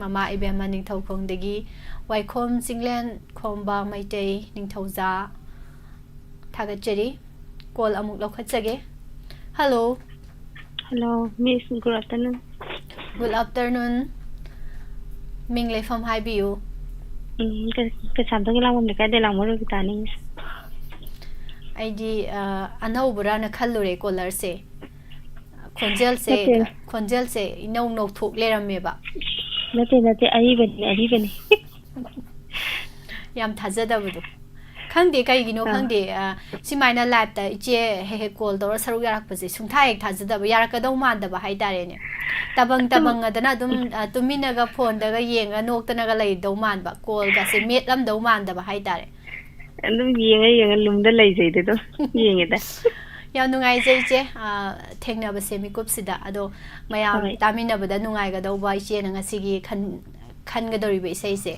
ꯃꯃꯥ ꯏꯕꯦꯝꯃ ꯅꯤꯡꯊꯧꯈꯣꯡꯗꯒꯤ꯫ ꯋꯥꯏꯈꯣꯝ ꯆꯤꯡꯂꯦꯟ ꯈꯣꯝꯕ ꯃꯩꯇꯩ ꯅꯤꯡꯊꯧꯖꯥ, ꯊꯥꯒꯠꯆꯔꯤ꯫ ꯀꯣꯜ ꯑꯃꯨꯛ ꯂꯧꯈꯠꯆꯒꯦ꯫ ꯍꯜꯂꯣ꯫ ꯍꯜꯂꯣ, ꯃꯤꯁ, ꯒꯨꯗ ꯑꯥꯐꯇꯔꯅꯨꯟ꯫ Good afternoon. ꯃꯤꯡ ꯂꯩꯐꯝ ꯍꯥꯏꯕꯤꯌꯨ꯫ ꯎꯝ, ꯀꯩ-, ꯀꯩꯁꯥꯝꯊꯣꯡꯒꯤ ꯂꯥꯡꯕꯝ ꯂꯩꯀꯥꯏꯗꯩ ꯂꯥꯡꯃꯣꯏ ꯔꯣꯕꯤꯇꯥꯅꯤ, ꯃꯤꯁ꯫ ꯑꯩꯗꯤ, ꯑ, ꯑꯅꯧꯕꯔꯥꯅ ꯈꯜꯂꯨꯔꯦ ꯀꯣꯂꯔꯁꯦ꯫ ꯈꯣꯟꯖꯦꯜꯁꯦ, ꯅꯠꯇꯦ꯫ ꯈꯣꯟꯖꯦꯜꯁꯦ ꯏꯅꯧ ꯅꯧꯊꯣꯛ ꯂꯩꯔꯝꯃꯦꯕ꯫ ꯅꯠꯇꯦ, ꯅꯠꯇꯦ, ꯑꯔꯤꯕꯅꯤ, ꯑꯔꯤꯕꯅꯤ꯫ ꯌꯥꯝ ꯊꯥꯖꯗꯕꯗꯣ꯫ ꯈꯪꯗꯦ, ꯀꯩꯒꯤꯅꯣ ꯑꯥ꯫ ꯈꯪꯗꯦ, ꯑ, ꯁꯨꯃꯥꯏꯅ ꯂꯥꯏꯞꯇ ꯏꯆꯦ ꯍꯦꯛ ꯍꯦꯛ ꯀꯣꯜ ꯇꯧꯔ ꯁꯔꯨꯛ ꯌꯥꯔꯛꯄꯁꯦ ꯁꯨꯡꯊꯥ ꯍꯦꯛ ꯊꯥꯖꯗꯕ, ꯌꯥꯔꯛꯀꯗꯧ ꯃꯥꯟꯗꯕ ꯍꯥꯏꯇꯥꯔꯦꯅꯦ꯫ ꯇꯕꯪ ꯑꯗꯨꯝ ꯇꯕꯪ ꯑꯗꯅ ꯑꯗꯨꯝ, ꯑ, ꯇꯨꯃꯤꯟꯅꯒ ꯐꯣꯟꯗꯒ ꯌꯦꯡꯉ ꯅꯣꯛꯇꯅꯒ ꯂꯩꯗꯧ ꯃꯥꯟꯕ, ꯀꯣꯜꯒꯁꯦ ꯃꯦꯠꯂꯝꯗꯧ ꯃꯥꯟꯗꯕ ꯍꯥꯏꯇꯥꯔꯦ꯫ ꯑꯗꯨꯝ ꯌꯦꯡꯉ ꯌꯦꯡꯉ ꯂꯨꯝꯗ ꯂꯩꯖꯩꯗ ꯑꯗꯨꯝ ꯌꯦꯡꯉꯦꯗ꯫ ꯌꯥꯝ ꯅꯨꯡꯉꯥꯏꯖꯩ ꯏꯆꯦ, ꯑ, ꯊꯦꯡꯅꯕꯁꯦ ꯃꯤꯀꯨꯞꯁꯤꯗ꯫ ꯑꯗꯣ ꯃꯌꯥꯝ ꯍꯣꯏ꯫ ꯇꯥꯃꯤꯟꯅꯕꯗ ꯅꯨꯡꯉꯥꯏꯒꯗꯧꯕ ꯏꯆꯦꯅ ꯉꯁꯤꯒꯤ ꯈꯟ-, ꯈꯟꯒꯗꯧꯔꯤꯕ ꯏꯁꯩꯁꯦ꯫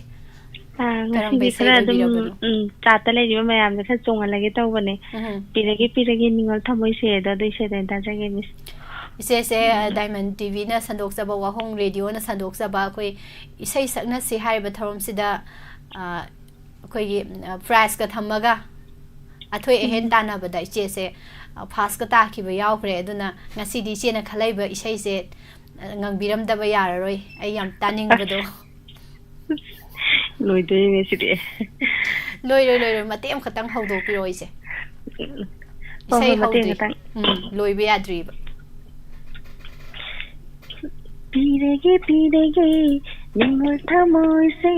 ꯑ, ꯀꯔꯝꯕ ꯉꯁꯤꯗꯤ ꯏꯁꯩ ꯈꯔ ꯑꯗꯨꯝ, ꯑꯣꯏꯕꯤꯔꯕꯅꯣ? ꯎꯝ, ꯆꯥꯠꯇ ꯂꯩꯔꯤꯕ ꯃꯌꯥꯝꯁꯦ ꯈꯔ ꯆꯣꯡꯍꯜꯂꯒꯦ ꯇꯧꯕꯅꯦ꯫ ꯎꯝ꯫ ꯄꯤꯔꯒꯦ, ꯄꯤꯔꯒꯦ ꯅꯤꯡꯉꯣꯜ ꯊꯃꯣꯏꯁꯦ ꯑꯗꯣ, ꯑꯗꯨ ꯏꯁꯩꯗꯣ ꯑꯣꯏꯅ ꯇꯥꯖꯒꯦ, ꯃꯤꯁ꯫ ꯏꯆꯦꯁꯦ, ꯑ, ꯗꯥꯏꯃꯟ ꯇꯤ ꯚꯤꯅ ꯁꯟꯗꯣꯛꯆꯕ, ꯋꯥꯍꯣꯡ ꯔꯦꯗꯤꯑꯣꯅ ꯁꯟꯗꯣꯛꯆꯕ ꯑꯩꯈꯣꯏ ꯏꯁꯩ ꯁꯛꯅꯁꯤ ꯍꯥꯏꯔꯤꯕ ꯊꯧꯔꯝꯁꯤꯗ, ꯑ, ꯑꯩꯈꯣꯏꯒꯤ ꯄ꯭ꯔꯥꯏꯖꯀ ꯊꯝꯃꯒ ꯑꯊꯣꯏ ꯑꯍꯦꯟ ꯎꯝ꯫ ꯇꯥꯟꯅꯕꯗ ꯏꯆꯦꯁꯦ ꯐꯥꯔꯁꯀ ꯇꯥꯈꯤꯕ ꯌꯥꯎꯈ꯭ꯔꯦ꯫ ꯑꯗꯨꯅ ꯉꯁꯤꯗꯤ ꯏꯆꯦꯅ ꯈꯜꯂꯛꯏꯕ ꯏꯁꯩꯁꯦ ꯉꯪꯕꯤꯔꯝꯗꯕ ꯌꯥꯔꯔꯣꯏ꯫ ꯑꯩ ꯌꯥꯝ ꯇꯥꯅꯤꯡꯕꯗꯣ꯫ ꯂꯣꯏꯗꯣꯏꯅꯦ ꯁꯤꯗꯤ꯫ ꯂꯣꯏꯔꯣꯏ, ꯂꯣꯏꯔꯣꯏ꯫ ꯃꯇꯦꯛ ꯑꯃꯈꯛꯇꯪ ꯍꯧꯗꯣꯛꯄꯤꯔꯛꯑꯣ ꯏꯆꯦ꯫ ꯍꯣꯏ, ꯏꯁꯩ ꯍꯣꯏ, ꯃꯇꯦꯛ ꯍꯧꯗ꯭ꯔꯤ꯫ ꯈꯛꯇꯪ꯫ ꯎꯝ, ꯂꯣꯏꯕ ꯌꯥꯗ꯭ꯔꯤꯕ꯫ ꯄꯤꯔꯒꯦ, ꯄꯤꯔꯒꯦ, ꯅꯤꯡꯉꯣꯜ ꯊꯃꯣꯏꯁꯦ,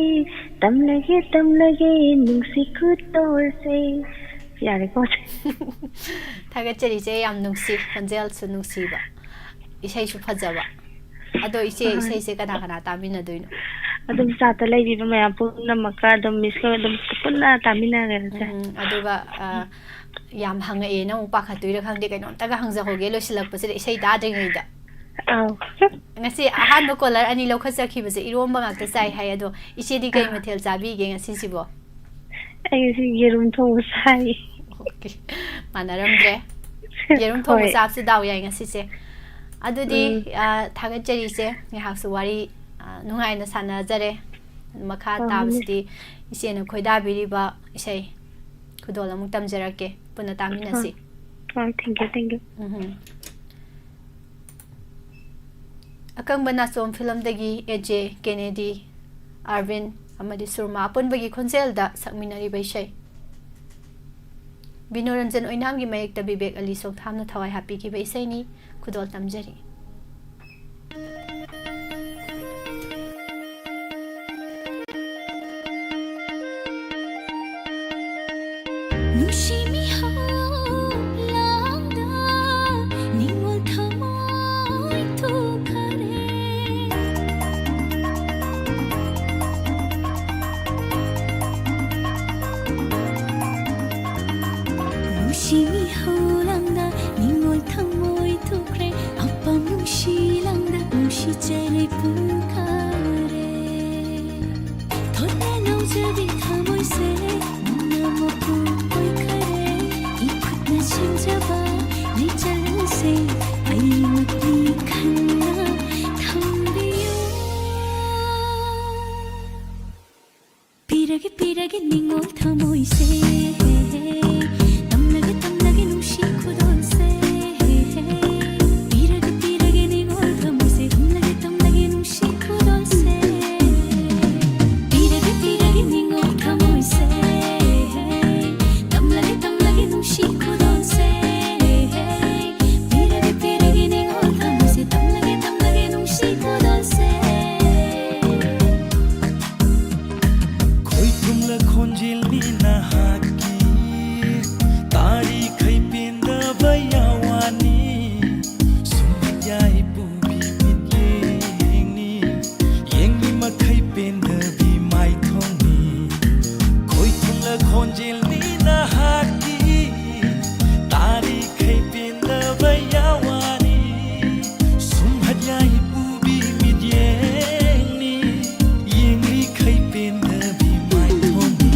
ꯇꯝꯂꯒꯦ, ꯇꯝꯂꯒꯦ, ꯅꯨꯡꯁꯤ ꯈꯨꯗꯣꯜꯁꯦ꯫ ꯌꯥꯔꯦꯀꯣ? ꯊꯥꯒꯠꯆꯔꯤ ꯏꯆꯦ, ꯌꯥꯝ ꯅꯨꯡꯁꯤ, ꯈꯣꯟꯖꯦꯜꯁꯨ ꯅꯨꯡꯁꯤꯕ, ꯏꯁꯩꯁꯨ ꯐꯖꯕ꯫ ꯑꯗꯣ ꯏꯆꯦ, ꯍꯣꯏ꯫ ꯏꯁꯩꯁꯦ ꯀꯅꯥ ꯀꯅꯥ ꯇꯥꯃꯤꯟꯅꯗꯣꯏꯅꯣ? ꯑꯗꯨꯝ ꯆꯥꯠꯇ ꯂꯩꯕꯤꯕ ꯃꯌꯥꯝ ꯄꯨꯝꯅꯃꯛꯀ ꯑꯗꯨꯝ ꯃꯤꯁꯀ ꯑꯗꯨꯝ ꯄꯨꯟꯅ ꯇꯥꯃꯤꯟꯅꯔꯁꯦ꯫ ꯎꯝ, ꯑꯗꯨꯒ, ꯑ, ꯌꯥꯝ ꯍꯪꯉꯛꯑꯦ, ꯅꯪ ꯑꯃꯨꯛ ꯄꯥꯈꯠꯇꯣꯏꯔꯥ ꯈꯪꯗꯦ, ꯀꯩꯅꯣꯝꯇꯒ ꯍꯪꯖꯍꯧꯒꯦ ꯂꯣꯏꯁꯤꯜꯂꯛꯄꯁꯤꯗ, ꯏꯁꯩ ꯇꯥꯗ꯭ꯔꯤꯉꯩꯗ꯫ ꯑꯧ꯫ ꯉꯁꯤ ꯑꯍꯥꯟꯕ ꯀꯣꯂꯔ ꯑꯅꯤ ꯂꯧꯈꯠꯆꯈꯤꯕꯁꯦ ꯏꯔꯣꯝꯕ ꯉꯥꯛꯇ ꯆꯥꯏ ꯍꯥꯏ, ꯑꯗꯣ ꯏꯆꯦꯗꯤ ꯀꯩ ꯑꯥ꯫ ꯃꯊꯦꯜ ꯆꯥꯕꯤꯒꯦ ꯉꯁꯤꯁꯤꯕꯣ? ꯑꯩ ꯉꯁꯤ ꯌꯦꯔꯨꯝ ꯊꯣꯡꯕ ꯆꯥꯏ꯫ ꯑꯣꯀꯦ꯫ ꯃꯥꯟꯅꯔꯝꯗ꯭ꯔꯦ꯫ ꯌꯦꯔꯨꯝ ꯊꯣꯡꯕ ꯍꯣꯏ꯫ ꯆꯥꯕꯁꯦ ꯗꯥꯎ ꯌꯥꯏ ꯉꯁꯤꯁꯦ꯫ ꯑꯗꯨꯗꯤ, ꯎꯝ꯫ ꯑ, ꯊꯥꯒꯠꯆꯔꯤ ꯏꯆꯦ꯫ ꯉꯥꯏꯍꯥꯛꯁꯨ ꯋꯥꯔꯤ, ꯑ, ꯅꯨꯡꯉꯥꯏꯅ ꯁꯥꯟꯅꯖꯔꯦ꯫ ꯃꯈꯥ ꯑꯥ, ꯇꯥꯕꯁꯤꯗꯤ ꯏꯆꯦꯅ ꯈꯣꯏꯗꯥꯕꯤꯔꯤꯕ ꯏꯁꯩ ꯈꯨꯗꯣꯜ ꯑꯃꯨꯛ ꯇꯝꯖꯔꯛꯀꯦ꯫ ꯄꯨꯟꯅ ꯇꯥꯃꯤꯟꯅꯁꯤ꯫ ꯑꯥ, thank you, thank you꯫ ꯎꯝꯍꯨꯝ꯫ ꯑꯀꯪꯕ ꯅꯥꯆꯣꯝ ꯐꯤꯂꯝꯗꯒꯤ ꯑꯦ ꯖꯦ ꯀꯦꯅꯦꯗꯤ, ꯑꯥꯔꯕꯤꯟ ꯑꯃꯗꯤ ꯁꯨꯔꯃꯥ ꯑꯄꯨꯟꯕꯒꯤ ꯈꯣꯟꯖꯦꯜꯗ ꯁꯛꯃꯤꯟꯅꯔꯤꯕ ꯏꯁꯩ꯫ ꯕꯤꯅꯣꯔꯟꯖꯟ ꯑꯣꯏꯅꯥꯝꯒꯤ ꯃꯌꯦꯛꯇ ꯕꯤꯕꯦꯛ ꯑꯂꯤ ꯁꯣꯡꯊꯥꯝꯅ ꯊꯋꯥꯏ ꯍꯥꯞꯄꯤꯈꯤꯕ ꯏꯁꯩꯅꯤ꯫ ꯈꯨꯗꯣꯜ ꯇꯝꯖꯔꯤ꯫ ꯅꯨꯡꯁꯤ ꯃꯤꯍꯧ ꯂꯥꯡꯗ ꯅꯤꯡꯉꯣꯜ ꯊꯃꯣꯏ ꯊꯨꯈꯔꯦ꯫ ꯅꯨꯡꯁꯤ ꯃꯤꯍꯧ ꯂꯥꯡꯗ ꯅꯤꯡꯉꯣꯜ ꯊꯃꯣꯏ ꯊꯨꯈ꯭ꯔꯦ꯫ ꯑꯄꯥꯝ ꯅꯨꯡꯁꯤ ꯂꯥꯡꯗ ꯅꯨꯡꯁꯤ ꯆꯩꯔꯩ ꯄꯨꯡꯈꯥꯔꯦ꯫ ꯊꯣꯠꯅ ꯅꯧꯖꯕꯤ ꯊꯃꯣꯏꯁꯦ ꯅꯪꯅ ꯃꯄꯨ ꯑꯣꯏꯈꯔꯦ꯫ ꯏꯈꯨꯠꯅ ꯁꯦꯝꯖꯕ ꯂꯩꯆꯜꯁꯦ ꯑꯩꯃꯛꯅꯤ ꯈꯟꯅ ꯊꯝꯕꯤꯌꯨ꯫ ꯄꯤꯔ ꯄꯤꯔꯒꯦ, ꯄꯤꯔꯒꯦ ꯅꯤꯡꯉꯣꯜ ꯊꯃꯣꯏꯁꯦ, ꯇꯝꯂꯒꯦ, ꯇꯝꯂꯒꯦ ꯅꯨꯡꯁꯤ ꯈꯨꯗꯣꯜꯁꯦ꯫ ꯄꯤꯔꯒꯦ, ꯄꯤꯔꯒꯦ ꯅꯤꯡꯉꯣꯜ ꯊꯃꯣꯏꯁꯦ, ꯇꯝꯂꯒꯦ, ꯇꯝꯂꯒꯦ ꯅꯨꯡꯁꯤ ꯈꯨꯗꯣꯜꯁꯦ꯫ ꯄꯤꯔꯒꯦ, ꯄꯤꯔꯒꯦ ꯅꯤꯡꯉꯣꯜ ꯊꯃꯣꯏꯁꯦ, ꯇꯝꯂꯒꯦ, ꯇꯝꯂꯒꯦ ꯅꯨꯡꯁꯤ ꯈꯨꯗꯣꯜꯁꯦ꯫ ꯄꯤꯔꯒꯦ, ꯄꯤꯔꯒꯦ ꯅꯤꯡꯉꯣꯜ ꯊꯃꯣꯏꯁꯦ, ꯇꯝꯂꯒꯦ, ꯇꯝꯂꯒꯦ ꯅꯨꯡꯁꯤ ꯈꯨꯗꯣꯜꯁꯦ꯫ ꯈꯣꯏꯊꯨꯝꯂ ꯈꯣꯟꯖꯦꯜꯅꯤ ꯅꯍꯥꯛꯀꯤ, ꯇꯥꯔꯤꯈꯩ ꯄꯦꯟꯗꯕ ꯌꯥꯋꯥꯅꯤ꯫ ꯁꯨꯝꯍꯠ ꯌꯥꯏ ꯄꯨꯕꯤ ꯃꯤꯠꯌꯦꯡꯅꯤ, ꯌꯦꯡꯂꯤ ꯃꯈꯩ ꯄꯦꯟꯗꯕꯤ ꯃꯥꯏꯊꯣꯡꯅꯤ꯫ ꯈꯣꯏꯊꯨꯝꯂ ꯈꯣꯟꯖꯦꯜꯅꯤ ꯅꯍꯥꯛꯀꯤ, ꯇꯥꯔꯤꯈꯩ ꯄꯦꯟꯗꯕ ꯌꯥꯋꯥꯅꯤ꯫ ꯁꯨꯝꯍꯠ ꯌꯥꯏ ꯄꯨꯕꯤ ꯃꯤꯠꯌꯦꯡꯅꯤ, ꯌꯦꯡꯂꯤꯈꯩ ꯄꯦꯟꯗꯕꯤ ꯃꯥꯏꯊꯣꯡꯅꯤ꯫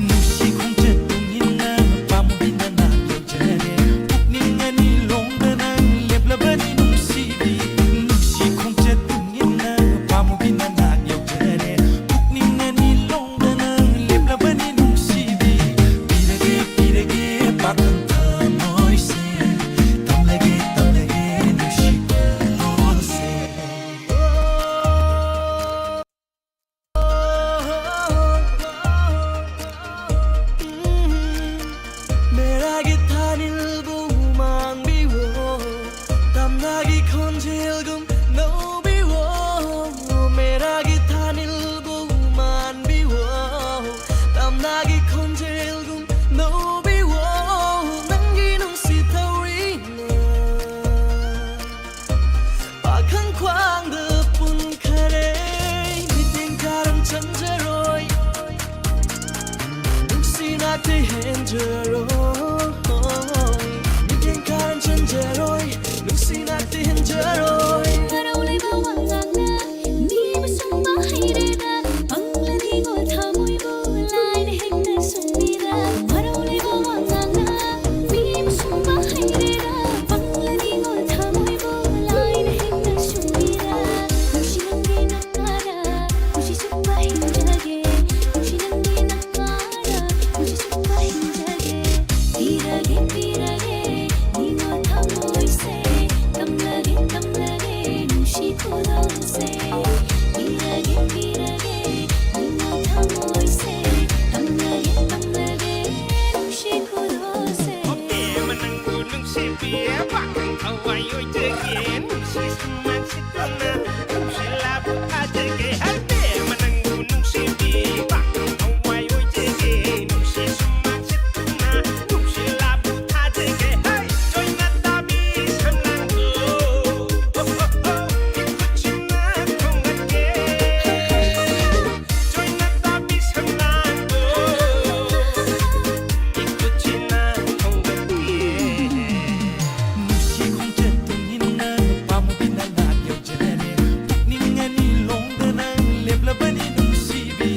ꯅꯨꯡꯁꯤ ꯈꯣꯡꯆꯠ ꯇꯨꯡ ꯏꯟꯅ ꯄꯥꯝꯕꯤ ꯅꯅꯥꯛ ꯌꯧꯖꯔꯦ꯫ ꯄꯨꯛꯅꯤꯡ ꯑꯅꯤ ꯂꯣꯡꯗꯅ ꯂꯦꯞꯂꯕꯅꯤ ꯅꯨꯡꯁꯤꯕꯤ꯫ ꯅꯨꯡꯁꯤ ꯈꯣꯡꯆꯠ ꯇꯨꯡ ꯏꯟꯅ ꯄꯥꯝꯕꯤ ꯅꯅꯥꯛ ꯌꯧꯖꯔꯦ꯫ ꯄꯨꯛꯅꯤꯡ ꯑꯅꯤ ꯂꯣꯡꯗꯅ ꯂꯦꯞꯂꯕꯅꯤ ꯅꯨꯡꯁꯤꯕꯤ꯫ ꯄꯤꯔꯒꯦ, ꯄꯤꯔꯒꯦ ꯄꯥꯈꯪ ꯊꯃꯣꯏꯁꯦ, ꯇꯝꯂꯒꯦ, ꯇꯝꯂꯒꯦ ꯅꯨꯡꯁꯤ ꯈꯨꯗꯣꯜꯁꯦ꯫ ꯃꯦꯔꯥꯒꯤ ꯊꯥꯅꯤꯜꯕꯨ ꯃꯥꯡꯕꯤꯌꯣ, ꯇꯝꯅꯥꯒꯤ ꯈꯣꯟꯖꯦꯜꯒꯨꯝ ꯅꯧꯕꯤꯌꯣ꯫ ꯃꯦꯔꯥꯒꯤ ꯊꯥꯅꯤꯜꯕꯨ ꯃꯥꯟꯕꯤꯌꯣ, ꯇꯝꯅꯥꯒꯤ ꯈꯣꯟꯖꯦꯜꯒꯨꯝ ꯅꯧꯕꯤꯌꯣ꯫ ꯅꯪꯒꯤ ꯅꯨꯡꯁꯤ ꯊꯧꯔꯤꯅ ꯄꯥꯈꯪ ꯈ꯭ꯋꯥꯡꯗ ꯄꯨꯟꯈꯔꯦ, ꯃꯤꯠꯌꯦꯡ ꯀꯥꯔꯝ ꯆꯪꯖꯔꯣꯏ, ꯅꯨꯡꯁꯤ ꯅꯥꯛꯇ ꯍꯦꯟꯖꯔꯣꯏ, ꯃꯤꯠꯌꯦꯡ ꯀꯥꯔꯝ ꯆꯪꯖꯔꯣꯏ, ꯅꯨꯡꯁꯤ ꯅꯥꯛꯇ ꯍꯦꯟꯖꯔꯣꯏ꯫ ꯃꯔꯧ ꯂꯩꯕ ꯋꯥꯉꯥꯡꯅ ꯃꯤꯕꯨ ꯁꯨꯝꯕ ꯍꯩꯔꯦꯗ, ꯄꯪꯂꯗꯤ ꯒꯣꯜ ꯊꯃꯣꯏꯕꯨ ꯂꯥꯏꯅ ꯍꯦꯛꯇ ꯁꯨꯝꯕꯤꯗ꯫ ꯃꯔꯧ ꯂꯩꯕ ꯋꯥꯉꯥꯡꯅ ꯃꯤꯕꯨ ꯁꯨꯝꯕ ꯍꯩꯔꯦꯗ, ꯄꯪꯂꯗꯤ ꯒꯣꯜ ꯊꯃꯣꯏꯕꯨ ꯂꯥꯏꯅ ꯍꯦꯛꯇ ꯁꯨꯝꯕꯤꯗ꯫ ꯅꯨꯡꯁꯤ ꯅꯪꯒꯤ ꯅꯥꯗ ꯄꯨꯟꯁꯤ ꯆꯨꯞꯄ ꯍꯤꯡꯖꯒꯦ꯫ ꯈꯨꯗꯣꯜꯁꯦ ꯄꯤꯔꯒꯦ, ꯄꯤꯔꯒꯦ ꯅꯪꯅ ꯊꯃꯣꯏꯁꯦ ꯇꯝꯅꯒꯦ, ꯇꯝꯅꯒꯦ ꯅꯨꯡꯁꯤ ꯈꯨꯗꯣꯜꯁꯦ꯫ ꯍꯣꯄꯦ ꯃꯅꯪꯕꯨ ꯅꯨꯡꯁꯤꯕꯤ, ꯄꯥꯈꯪ ꯊꯋꯥꯏ ꯑꯣꯏꯖꯒꯦ, ꯅꯨꯡꯁꯤ ꯁꯨꯝ ꯃꯥꯡꯁꯤꯠꯇꯨꯅ ꯅꯨꯡꯁꯤꯠꯂꯥꯕꯨ ꯊꯥꯖꯒꯦ꯫ ꯍꯣꯄꯦ ꯃꯅꯪꯕꯨ ꯅꯨꯡꯁꯤꯕꯤ, ꯄꯥꯈꯪ ꯊꯋꯥꯏ ꯑꯣꯏꯖꯒꯦ, ꯅꯨꯡꯁꯤ ꯁꯨꯝ ꯃꯥꯡꯁꯤꯠꯇꯨꯅ ꯅꯨꯡꯁꯤꯠꯂꯥꯕꯨ ꯊꯥꯖꯒꯦ꯫ ꯍꯩ! ꯆꯣꯏꯅ ꯇꯥꯕꯤ ꯁꯝꯂꯥꯡꯗꯣ, ꯍꯣ, ꯍꯣ, ꯍꯣ, ꯏꯈꯨꯠꯁꯤꯅ ꯈꯣꯝꯒꯠꯀꯦ꯫ ꯆꯣꯏꯅ ꯇꯥꯕꯤ ꯁꯝꯂꯥꯡꯗꯣ, ꯏꯈꯨꯠꯁꯤꯅ ꯈꯣꯝꯒꯠꯀꯦ꯫ ꯅꯨꯡꯁꯤ ꯈꯣꯡꯆꯠ ꯇꯨꯡ ꯏꯟꯅ ꯅꯨꯄꯥ ꯃꯨꯕꯤꯅ ꯅꯥꯛ ꯌꯧꯖꯔꯦ꯫ ꯄꯨꯛꯅꯤꯡ ꯑꯅꯤ ꯂꯣꯡꯗꯅ ꯂꯦꯞꯂꯕꯅꯤ ꯅꯨꯡꯁꯤꯕꯤ꯫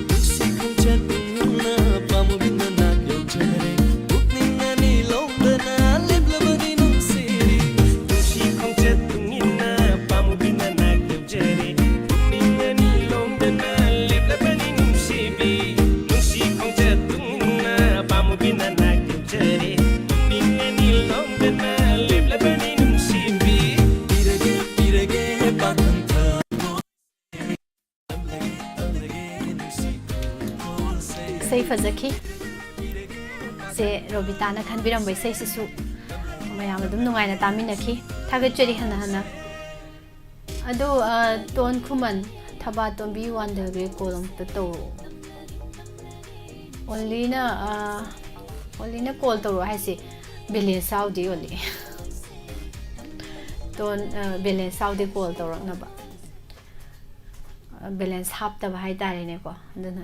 ꯅꯨꯡꯁꯤ ꯈꯣꯡꯆꯠ ꯇꯨꯡ ꯏꯟꯅ ꯄꯥꯝꯃꯨꯕꯤꯅ ꯅꯥꯛ ꯌꯧꯖꯔꯦ꯫ ꯄꯨꯛꯅꯤꯡ ꯑꯅꯤ ꯂꯣꯡꯗꯅ ꯂꯦꯞꯂꯕꯅꯤ ꯅꯨꯡꯁꯤꯕꯤ꯫ ꯅꯨꯡꯁꯤ ꯈꯣꯡꯆꯠ ꯇꯨꯡ ꯏꯟꯅ ꯄꯥꯝꯃꯨꯕꯤꯅ ꯅꯥꯛ ꯌꯧꯖꯔꯦ꯫ ꯄꯨꯛꯅꯤꯡ ꯑꯅꯤ ꯂꯣꯡꯗꯅ ꯂꯦꯞꯂꯕꯅꯤ ꯅꯨꯡꯁꯤꯕꯤ꯫ ꯅꯨꯡꯁꯤ ꯈꯣꯡꯆꯠ ꯇꯨꯡ ꯏꯟꯅ ꯄꯥꯝꯃꯨꯕꯤꯅ ꯅꯥꯛ ꯌꯧꯖꯔꯦ꯫ ꯄꯨꯛꯅꯤꯡ ꯑꯅꯤ ꯂꯣꯡꯗꯅ ꯂꯦꯞꯂꯕꯅꯤ ꯅꯨꯡꯁꯤꯕꯤ꯫ ꯄꯤꯔꯒꯦ, ꯄꯤꯔꯒꯦ ꯄꯥꯈꯪ ꯊꯃꯣꯏ꯫ ꯏꯁꯩ ꯐꯖꯈꯤ꯫ ꯁꯦ ꯔꯣꯕꯤꯇꯥꯅ ꯈꯟꯕꯤꯔꯝꯕ ꯏꯁꯩꯁꯤꯁꯨ ꯃꯌꯥꯝ ꯑꯗꯨꯝ ꯅꯨꯡꯉꯥꯏꯅ ꯇꯥꯃꯤꯟꯅꯈꯤ꯫ ꯊꯥꯒꯠꯆꯔꯤ ꯍꯟꯅ ꯍꯟꯅ꯫ ꯑꯗꯣ, ꯑ, ꯇꯣꯟ ꯈꯨꯃꯟ, ꯊꯕꯥ ꯇꯣꯝꯕꯤ ꯋꯥꯟꯊꯈ꯭ꯔꯦ, ꯀꯣꯜ ꯑꯃꯨꯛꯇ ꯇꯧꯔꯛꯑꯣ꯫ ꯑꯣꯂꯤꯅ, ꯑ, ꯑꯣꯂꯤꯅ ꯀꯣꯜ ꯇꯧꯔꯛꯑꯣ ꯍꯥꯏꯁꯦ ꯕꯦꯂꯦꯟꯁ ꯌꯥꯎꯗꯦ, ꯑꯣꯂꯤ꯫ ꯇꯣꯟ, ꯑ, ꯕꯦꯂꯦꯟꯁ ꯌꯥꯎꯗꯦ ꯀꯣꯜ ꯇꯧꯔꯛꯅꯕ꯫ ꯕꯦꯂꯦꯟꯁ ꯍꯥꯞꯇꯕ ꯍꯥꯏꯇꯥꯔꯦꯅꯦꯀꯣ꯫ ꯑꯗꯨꯅ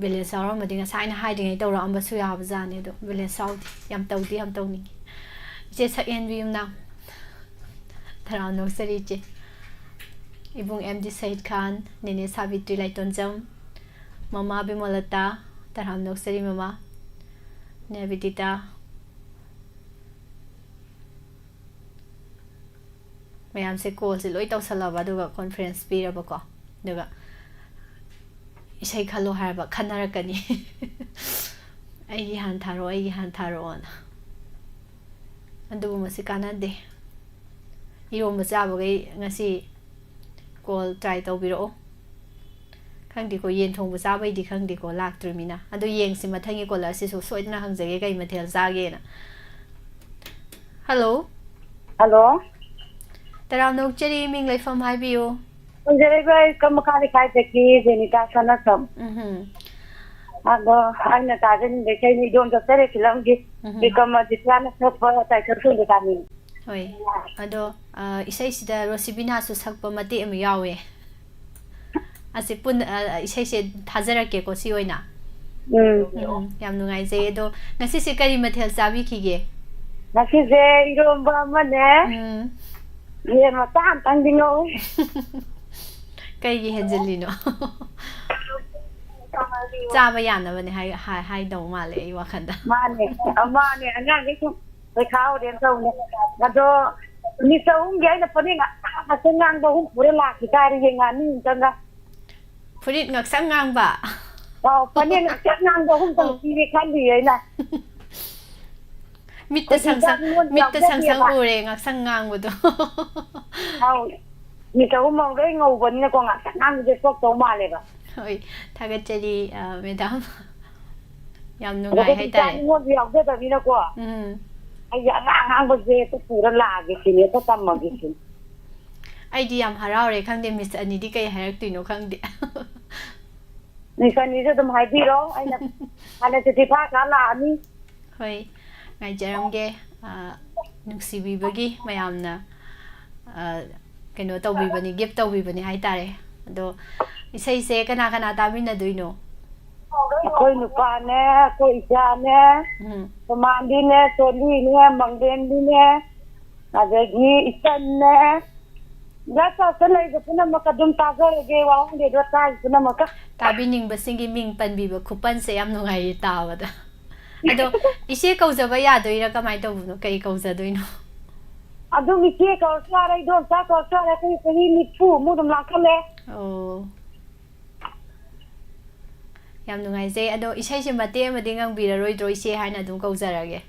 ꯕꯦꯂꯦꯟꯁ ꯌꯥꯎꯔꯝꯃꯗꯤ ꯉꯁꯥꯏꯅ ꯍꯥꯏꯗ꯭ꯔꯤꯉꯩ ꯇꯧꯔꯛꯑꯝꯕꯁꯨ ꯌꯥꯕꯖꯥꯠꯅꯤ꯫ ꯑꯗꯣ ꯕꯦꯂꯦꯟꯁ ꯌꯥꯎꯗꯦ꯫ ꯌꯥꯝ ꯇꯧꯗꯤ ꯌꯥꯝ ꯇꯧꯅꯤꯡꯉꯤ꯫ ꯏꯆꯦ ꯁꯛꯍꯦꯟꯕꯤ ꯌꯨꯝꯅꯥꯝ, ꯇꯔꯥꯝ ꯅꯣꯛꯆꯔꯤ ꯏꯆꯦ꯫ ꯏꯕꯨꯡ ꯑꯦꯝ ꯗꯤ ꯁꯍꯤꯗ ꯈꯥꯟ, ꯅꯦꯅꯦ ꯁꯥꯕꯤꯇ꯭ꯔꯤ ꯂꯥꯏꯇꯣꯟꯖꯝ, ꯃꯃꯥ ꯕꯤꯃꯣꯂꯇꯥ, ꯇꯔꯥꯝ ꯅꯣꯛꯆꯔꯤ ꯃꯃꯥ, ꯅꯦ ꯕꯤꯗꯤꯇꯥ, ꯃꯌꯥꯝꯁꯦ ꯀꯣꯜꯁꯦ ꯂꯣꯏ ꯇꯧꯁꯜꯂꯕ, ꯑꯗꯨꯒ ꯀꯣꯟꯐ꯭ꯔꯦꯟꯁ ꯄꯤꯔꯕꯀꯣ, ꯑꯗꯨꯒ ꯏꯁꯩ ꯈꯜꯂꯣ ꯍꯥꯏꯔꯕ, ꯈꯟꯅꯔꯛꯀꯅꯤ꯫ "ꯑꯩꯒꯤ ꯍꯥꯟꯅ ꯊꯥꯔꯛꯑꯣ, ꯑꯩꯒꯤ ꯍꯥꯟꯅ ꯊꯥꯔꯛꯑꯣꯅ"꯫ ꯑꯗꯨꯕꯨ ꯃꯁꯤ ꯀꯥꯟꯅꯗꯦ꯫ ꯏꯔꯣꯝꯕ ꯆꯥꯕꯈꯩ ꯉꯁꯤ call try ꯇꯧꯕꯤꯔꯛꯑꯣ꯫ ꯈꯪꯗꯦꯀꯣ, ꯌꯦꯟ ꯊꯣꯡꯕ ꯆꯥꯕꯩꯗꯤ ꯈꯪꯗꯦꯀꯣ, ꯂꯥꯛꯇ꯭ꯔꯤꯃꯤꯅ꯫ ꯑꯗꯣ ꯌꯦꯡꯁꯤ, ꯃꯊꯪꯒꯤ caller ꯁꯤꯁꯨ ꯁꯣꯏꯗꯅ ꯍꯪꯖꯒꯦ ꯀꯩ ꯃꯊꯦꯜ ꯆꯥꯒꯦꯅ꯫ Hello꯫ Hello꯫ ꯇꯔꯥꯝꯅ ꯑꯣꯛꯆꯔꯤ, ꯃꯤꯡ ꯂꯩꯐꯝ ꯍꯥꯏꯕꯤꯌꯨ꯫ ꯈꯨꯔꯨꯝꯖꯔꯤꯕ ꯑꯩ ꯀꯃꯈꯥ ꯂꯩꯀꯥꯏꯗꯒꯤ ꯖꯦꯅꯤꯇꯥ ꯁꯅꯥꯇꯣꯝ꯫ ꯎꯝꯍꯨꯝ꯫ ꯑꯗꯣ ꯑꯩꯅ ꯇꯥꯖꯅꯤꯡꯕ ꯏꯁꯩꯅꯤ ꯏꯗꯣꯝ ꯆꯠꯆꯔꯦ ꯐꯤꯂꯝꯒꯤ ꯎꯝꯍꯨꯝ꯫ ꯕꯤꯀ꯭ꯔꯃꯥꯗꯤꯇ꯭ꯌꯥꯅ ꯁꯛꯄ title song ꯗꯣ ꯇꯥꯅꯤꯡꯉꯤ꯫ ꯍꯣꯏ꯫ ꯑꯗꯣ, ꯑ, ꯏꯁꯩꯁꯤꯗ ꯔꯣꯁꯤꯕꯤꯅꯥꯁꯨ ꯁꯛꯄ ꯃꯇꯦꯛ ꯑꯃ ꯌꯥꯎꯋꯦ꯫ ꯑꯁꯤ ꯄꯨꯟ-, ꯑ, ꯏꯁꯩꯁꯦ ꯊꯥꯖꯔꯛꯀꯦꯀꯣ, ꯁꯤ ꯑꯣꯏꯅ꯫ ꯎꯝ꯫ ꯎꯝ, ꯎꯝ, ꯌꯥꯝ ꯅꯨꯡꯉꯥꯏꯖꯩ꯫ ꯑꯗꯣ ꯉꯁꯤꯁꯦ ꯀꯔꯤ ꯃꯊꯦꯜ ꯆꯥꯕꯤꯈꯤꯒꯦ? ꯉꯁꯤꯁꯦ ꯏꯔꯣꯝꯕ ꯑꯃꯅꯦ, ꯎꯝ꯫ ꯌꯦꯟ ꯃꯆꯥ ꯑꯝꯇꯪꯗꯤ ꯉꯧꯋꯤ꯫ ꯀꯩꯒꯤ ꯍꯦꯟꯖꯤꯜꯂꯤꯅꯣ? ꯆꯥꯕ ꯌꯥꯅꯕꯅꯦ ꯍꯥꯏ-, ꯍꯥꯏ-, ꯍꯥꯏꯗꯧ ꯃꯥꯜꯂꯦ ꯑꯩ ꯋꯥꯈꯜꯗ꯫ ꯃꯥꯅꯦ, ꯑ, ꯃꯥꯅꯦ, ꯑꯉꯥꯡꯈꯩ ꯁꯨꯝ ꯄꯩꯈꯥ ꯍꯧꯔꯦꯅ ꯇꯧꯅꯦ꯫ ꯑꯗꯣ ꯅꯨꯃꯤꯠ ꯆꯍꯨꯝꯒꯤ ꯑꯩꯅ ꯐꯅꯦꯛ ꯉꯥꯛꯇ ꯉꯥꯡꯕ ꯑꯍꯨꯝ ꯄꯨꯔ ꯂꯥꯛꯈꯤ ꯇꯥꯔꯦ, ꯌꯦꯡꯉꯛꯑꯅꯤ ꯑꯝꯇꯪꯒ꯫ ꯐꯨꯔꯤꯠ ꯉꯥꯛꯁꯪ ꯉꯥꯡꯕ? ꯑꯥꯎ, ꯐꯅꯦꯛ ꯉꯥꯛꯁꯪ ꯉꯥꯡꯕ ꯑꯍꯨꯝꯇꯪ ꯑꯣ꯫ ꯄꯤꯒꯦ ꯈꯜꯂꯤ ꯑꯩꯅ꯫ ꯃꯤꯠꯇ ꯑꯩꯈꯣꯏꯗꯤ ꯁꯪ ꯁꯪ, ꯏꯆꯥ ꯃꯤꯉꯣꯟ ꯃꯤꯠꯇ ꯁꯪ ꯁꯪ ꯌꯥꯎꯖꯗꯦꯕ꯫ ꯎꯔꯦ ꯉꯥꯛꯁꯪ ꯉꯥꯡꯕꯗꯣ꯫ ꯑꯥꯎ, ꯃꯤꯠ ꯑꯍꯨꯝꯃꯛ ꯂꯣꯏ ꯉꯧꯕꯅꯤꯅꯀꯣ, ꯉꯥꯛꯁꯪ ꯉꯥꯡꯕꯁꯦ ꯁꯣꯛꯇꯧ ꯃꯥꯜꯂꯦꯕ꯫ ꯍꯣꯏ, ꯊꯥꯒꯠꯆꯔꯤ, ꯑ, madam꯫ ꯌꯥꯝ ꯑꯗꯣ ꯅꯨꯡꯉꯥꯏ ꯑꯩꯈꯣꯏꯗꯤ ꯏꯆꯥ ꯍꯥꯏꯇꯥꯔꯦ꯫ ꯃꯤꯉꯣꯟꯁꯨ ꯌꯥꯎꯖꯗꯕꯅꯤꯅꯀꯣ, ꯎꯝ꯫ ꯑꯩꯁꯦ ꯑꯉꯥꯡ ꯑꯉꯥꯡꯕꯁꯦ ꯍꯦꯛꯇ ꯄꯨꯔ ꯂꯥꯛꯑꯒꯦ ꯁꯤꯅꯦ, ꯍꯦꯛꯇ ꯇꯝꯃꯒꯦ ꯁꯤꯅꯤ꯫ ꯑꯩꯗꯤ ꯌꯥꯝ ꯍꯔꯥꯎꯔꯦ, ꯈꯪꯗꯦ ꯃꯤꯁ ꯑꯅꯤꯗꯤ ꯀꯩ ꯍꯥꯏꯔꯛꯇꯣꯏꯅꯣ ꯈꯪꯗꯦ꯫ ꯃꯤꯁ ꯑꯅꯤꯁꯨ ꯑꯗꯨꯝ ꯍꯥꯏꯕꯤꯔꯣ, ꯑꯩꯅ ꯍꯥꯟꯅ ꯁꯨꯇꯤ ꯊꯥ ꯊꯥ ꯂꯥꯛꯑꯅꯤ꯫ ꯍꯣꯏ, ꯉꯥꯏꯖꯔꯝꯒꯦ꯫ ꯑ, ꯅꯨꯡꯁꯤꯕꯤꯕꯒꯤ ꯃꯌꯥꯝꯅ, ꯑ, ꯀꯩꯅꯣ ꯇꯧꯕꯤꯕꯅꯤ, gift ꯇꯧꯕꯤꯕꯅꯤ ꯍꯥꯏꯇꯥꯔꯦ꯫ ꯑꯗꯣ ꯏꯁꯩꯁꯦ ꯀꯅꯥ ꯀꯅꯥ ꯇꯥꯃꯤꯟꯅꯗꯣꯏꯅꯣ? ꯑꯩꯈꯣꯏ ꯅꯨꯄꯥꯅꯦ, ꯑꯩꯈꯣꯏ ꯏꯆꯥꯅꯦ, ꯎꯝ꯫ ꯁꯣꯃꯥꯟꯗꯤꯅꯦ, ꯁꯣꯂꯤꯅꯦ, ꯃꯪꯂꯦꯝꯕꯤꯅꯦ, ꯑꯗꯒꯤ ꯏꯆꯟꯅꯦ, ꯂꯥꯏ ꯄꯥꯎꯇ ꯂꯩꯕ ꯄꯨꯝꯅꯃꯛ ꯑꯗꯨꯝ ꯇꯥꯖꯔꯒꯦ, ꯋꯥꯍꯪꯗꯦꯗꯣ ꯇꯥꯔꯤ ꯄꯨꯝꯅꯃꯛꯀ꯫ ꯇꯥꯕꯤꯅꯤꯡꯕꯁꯤꯡꯒꯤ ꯃꯤꯡ ꯄꯟꯕꯤꯕ ꯈꯨꯄꯟꯁꯦ ꯌꯥꯝ ꯅꯨꯡꯉꯥꯏꯌꯦ ꯇꯥꯕꯗ꯫ ꯑꯗꯣ ꯏꯆꯦ ꯀꯧꯖꯕ ꯌꯥꯗꯣꯏꯔꯥ, ꯀꯃꯥꯏꯅ ꯇꯧꯕꯅꯣ? ꯀꯩ ꯀꯧꯖꯗꯣꯏꯅꯣ? ꯑꯗꯨꯝ ꯏꯆꯦ ꯀꯧꯔꯁꯨ ꯌꯥꯔꯦ, ꯏꯗꯣꯝꯆꯥ ꯀꯧꯔꯁꯨ ꯌꯥꯔꯦ, ꯑꯩꯈꯣꯏ ꯆꯍꯤ ꯅꯤꯐꯨ ꯃꯨꯛ ꯑꯗꯨꯝ ꯂꯥꯟꯈꯠꯂꯦ꯫ ꯑꯣ꯫ ꯌꯥꯝ ꯅꯨꯡꯉꯥꯏꯖꯩ꯫ ꯑꯗꯣ ꯏꯁꯩꯁꯦ ꯃꯇꯦꯛ ꯑꯃꯗꯤ ꯉꯪꯕꯤꯔꯔꯣꯏꯗ꯭ꯔꯣ, ꯏꯆꯦ ꯍꯥꯏꯅ ꯑꯗꯨꯝ ꯀꯧꯖꯔꯒꯦ?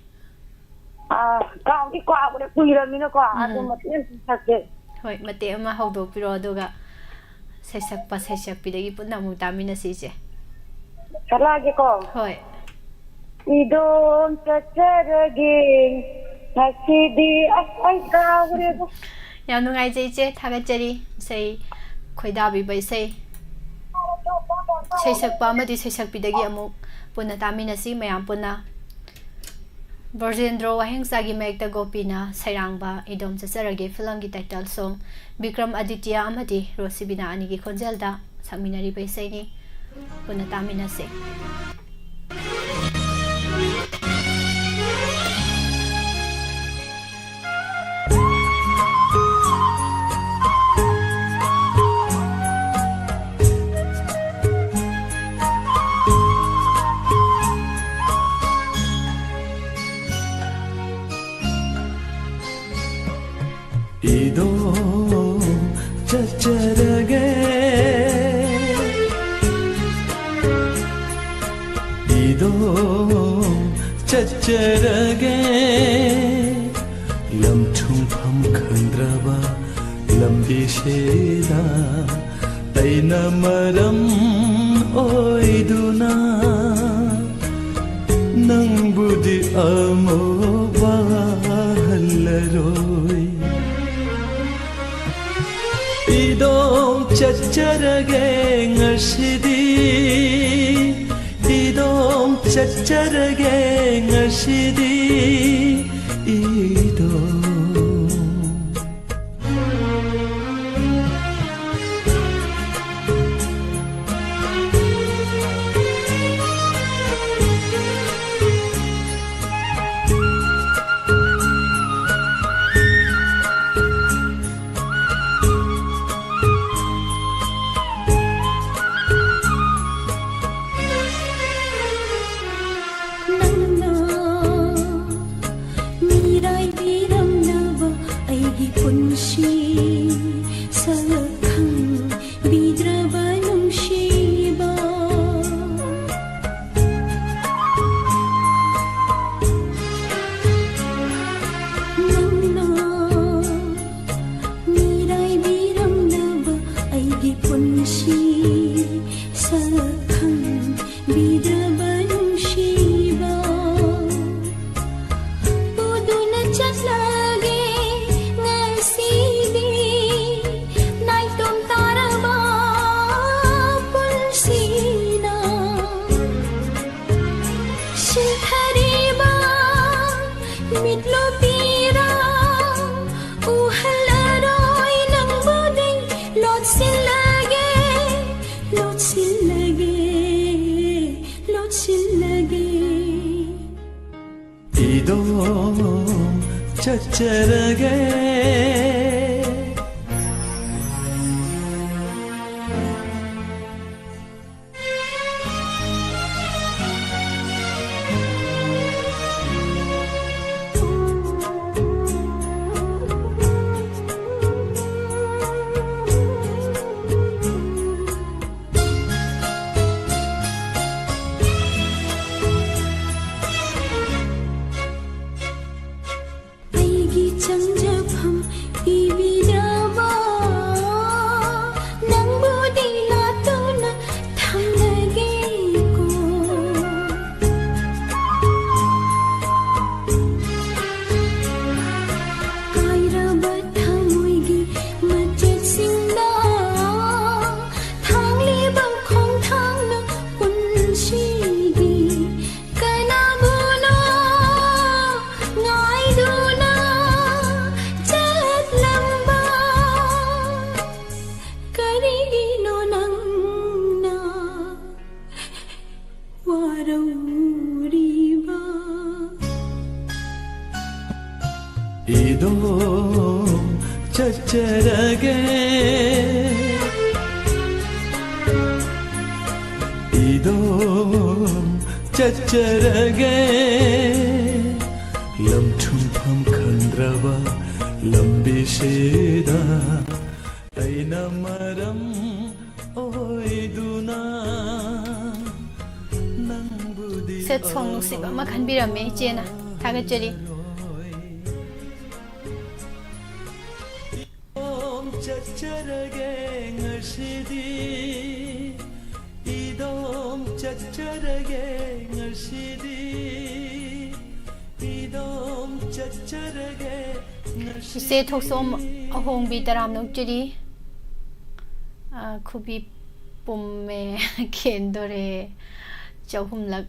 ꯑꯥ, ꯀꯥꯎꯗꯤ ꯀꯥꯎꯈ꯭ꯔꯦ, ꯀꯨꯏꯔꯕꯅꯤꯅꯀꯣ꯫ ꯎꯝ꯫ ꯑꯗꯨ ꯃꯇꯦꯛ ꯑꯃ ꯁꯛꯀꯦ꯫ ꯍꯣꯏ, ꯃꯇꯦꯛ ꯑꯃ ꯍꯧꯗꯣꯛꯄꯤꯔꯣ, ꯑꯗꯨꯒ ꯁꯩꯁꯛꯄ ꯁꯩꯁꯛꯄꯤꯗꯒꯤ ꯄꯨꯟꯅ ꯑꯃꯨꯛ ꯇꯥꯃꯤꯟꯅꯁꯤ, ꯏꯆꯦ꯫ ꯁꯛꯂꯛꯑꯒꯦꯀꯣ꯫ ꯍꯣꯏ꯫ ꯏꯗꯣꯝ ꯆꯠꯆꯔꯒꯦ ꯉꯁꯤꯗꯤ꯫ ꯑꯁ, ꯑꯩ ꯀꯥꯎꯈ꯭ꯔꯦꯗ꯫ ꯌꯥꯝ ꯅꯨꯡꯉꯥꯏꯖꯩ, ꯏꯆꯦ, ꯊꯥꯒꯠꯆꯔꯤ꯫ ꯏꯁꯩ ꯈꯣꯏꯗꯥꯕꯤꯕ ꯏꯁꯩ꯫ ꯁꯩꯁꯛꯄ ꯑꯃꯗꯤ ꯁꯩꯁꯛꯄꯤꯗꯒꯤ ꯑꯃꯨꯛ ꯄꯨꯟꯅ ꯇꯥꯃꯤꯟꯅꯁꯤ, ꯃꯌꯥꯝ ꯄꯨꯟꯅ꯫ ꯕ꯭ꯔꯣꯖꯦꯟꯗ꯭ꯔꯣ ꯋꯥꯍꯦꯡꯆꯥꯒꯤ ꯃꯌꯦꯛꯇ ꯒꯣꯄꯤꯅ ꯁꯩꯔꯥꯡꯕ ꯏꯗꯣꯝ ꯆꯠꯆꯔꯒꯦ ꯐꯤꯂꯝꯒꯤ title song, ꯕꯤꯀ꯭ꯔꯝ ꯑꯗꯤꯇ꯭ꯌ ꯑꯃꯗꯤ ꯔꯣꯁꯤꯕꯤꯅꯥ ꯑꯅꯤꯒꯤ ꯈꯣꯟꯖꯦꯜꯗ ꯁꯛꯃꯤꯟꯅꯔꯤꯕ ꯏꯁꯩꯅꯤ꯫ ꯄꯨꯟꯅ ꯇꯥꯃꯤꯟꯅꯁꯦ꯫ ꯏꯗꯣ ꯆꯠꯆꯔꯒꯦ, ꯏꯗꯣ ꯆꯠꯆꯔꯒꯦ, ꯂꯝ ꯊꯨꯡꯐꯝ ꯈꯪꯗ꯭ꯔꯕ ꯂꯝꯕꯤꯁꯤꯗ ꯑꯩꯅ ꯃꯔꯝ ꯑꯣꯏꯗꯨꯅ ꯅꯪꯕꯨꯗꯤ ꯑꯃꯨꯛ ꯋꯥꯍꯜꯂꯔꯣꯏ꯫ ꯏꯗꯣꯝ ꯆꯠꯆꯔꯒꯦ ꯉꯁꯤꯗꯤ, ꯏꯗꯣꯝ ꯆꯠꯆꯔꯒꯦ ꯉꯁꯤꯗꯤ, ꯏꯗꯣꯝ꯫ ꯅꯪꯅ ꯃꯤꯔꯥꯏꯕꯤꯔꯝꯂꯕ ꯑꯩꯒꯤ ꯄꯨꯟꯁꯤ ꯁꯛꯈꯪꯕꯤꯗ꯭ꯔꯕ ꯅꯨꯡꯁꯤꯕ꯫ ꯄꯨꯟꯁꯤ ꯁꯛꯈꯪꯕꯤꯗ꯭ꯔꯕ ꯅꯨꯡꯁꯤꯕ, ꯄꯨꯗꯨꯅ ꯆꯠꯂꯒꯦ ꯉꯁꯤꯗꯤ ꯅꯥꯏꯇꯣꯝ ꯇꯥꯔꯕ ꯄꯨꯟꯁꯤꯅ꯫ ꯁꯤꯊꯔꯤꯕ ꯃꯤꯠꯂꯨ ꯄꯤꯔꯥ ꯎꯍꯜꯂꯔꯣꯏ ꯅꯪꯕꯨꯗꯤ꯫ ꯂꯣꯠꯁꯤꯜꯂꯒꯦ, ꯂꯣꯠꯁꯤꯜꯂꯒꯦ, ꯂꯣꯠꯁꯤꯜꯂꯒꯦ꯫ ꯏꯗꯣ ꯆꯠꯆꯔꯒꯦ꯫ ꯑꯩꯒꯤ ꯆꯪꯖꯐꯝ ꯄꯤꯕꯤꯔꯕ ꯅꯪꯕꯨꯗꯤ ꯂꯥꯠꯇꯨꯅ ꯊꯝꯂꯒꯦꯀꯣ꯫ ꯀꯥꯏꯔꯕ ꯊꯃꯣꯏꯒꯤ ꯃꯆꯦꯠꯁꯤꯡꯗ ꯊꯥꯡꯂꯤꯕ ꯈꯣꯡꯊꯥꯡꯅ ꯄꯨꯟꯁꯤꯒꯤ ꯀꯅꯥꯕꯨꯅꯣ ꯉꯥꯏꯗꯨꯅ ꯆꯠꯂꯝꯕ? ꯀꯔꯤꯒꯤꯅꯣ ꯅꯪꯅ ꯋꯥꯔꯧꯔꯤꯕ? ꯏꯗꯣ ꯆꯠꯆꯔꯒꯦ꯫ ꯏꯗꯣ ꯆꯠꯆꯔꯒꯦ꯫ ꯂꯝꯊꯨꯡꯐꯝ ꯈꯪꯗ꯭ꯔꯕ ꯂꯝꯕꯤꯁꯤꯗ ꯑꯩꯅ ꯃꯔꯝ ꯑꯣꯏꯗꯨꯅ ꯅꯪꯕꯨꯗꯤ ꯁꯦꯠ ꯁꯣꯡ ꯅꯨꯡꯁꯤꯕ ꯑꯃ ꯈꯟꯕꯤꯔꯝꯃꯦ ꯏꯆꯦꯅ꯫ ꯊꯥꯒꯠꯆꯔꯤ꯫ ꯆꯠꯆꯔꯒꯦ ꯉꯁꯤꯗꯤ, ꯏꯗꯣꯝ ꯆꯠꯆꯔꯒꯦ ꯉꯁꯤꯗꯤ, ꯏꯗꯣꯝ ꯆꯠꯆꯔꯒꯦ ꯉꯁꯤꯗꯤ꯫ ꯏꯆꯦ ꯊꯣꯛꯆꯣꯝ ꯑꯍꯣꯡꯕꯤ ꯇꯔꯥꯝꯅ ꯑꯣꯛꯆꯔꯤ꯫ ꯑ, ꯈꯨꯕꯤ ꯄꯨꯝꯃꯦ, ꯀꯦꯟꯗꯣꯔꯦ, ꯆꯍꯨꯝꯂꯛ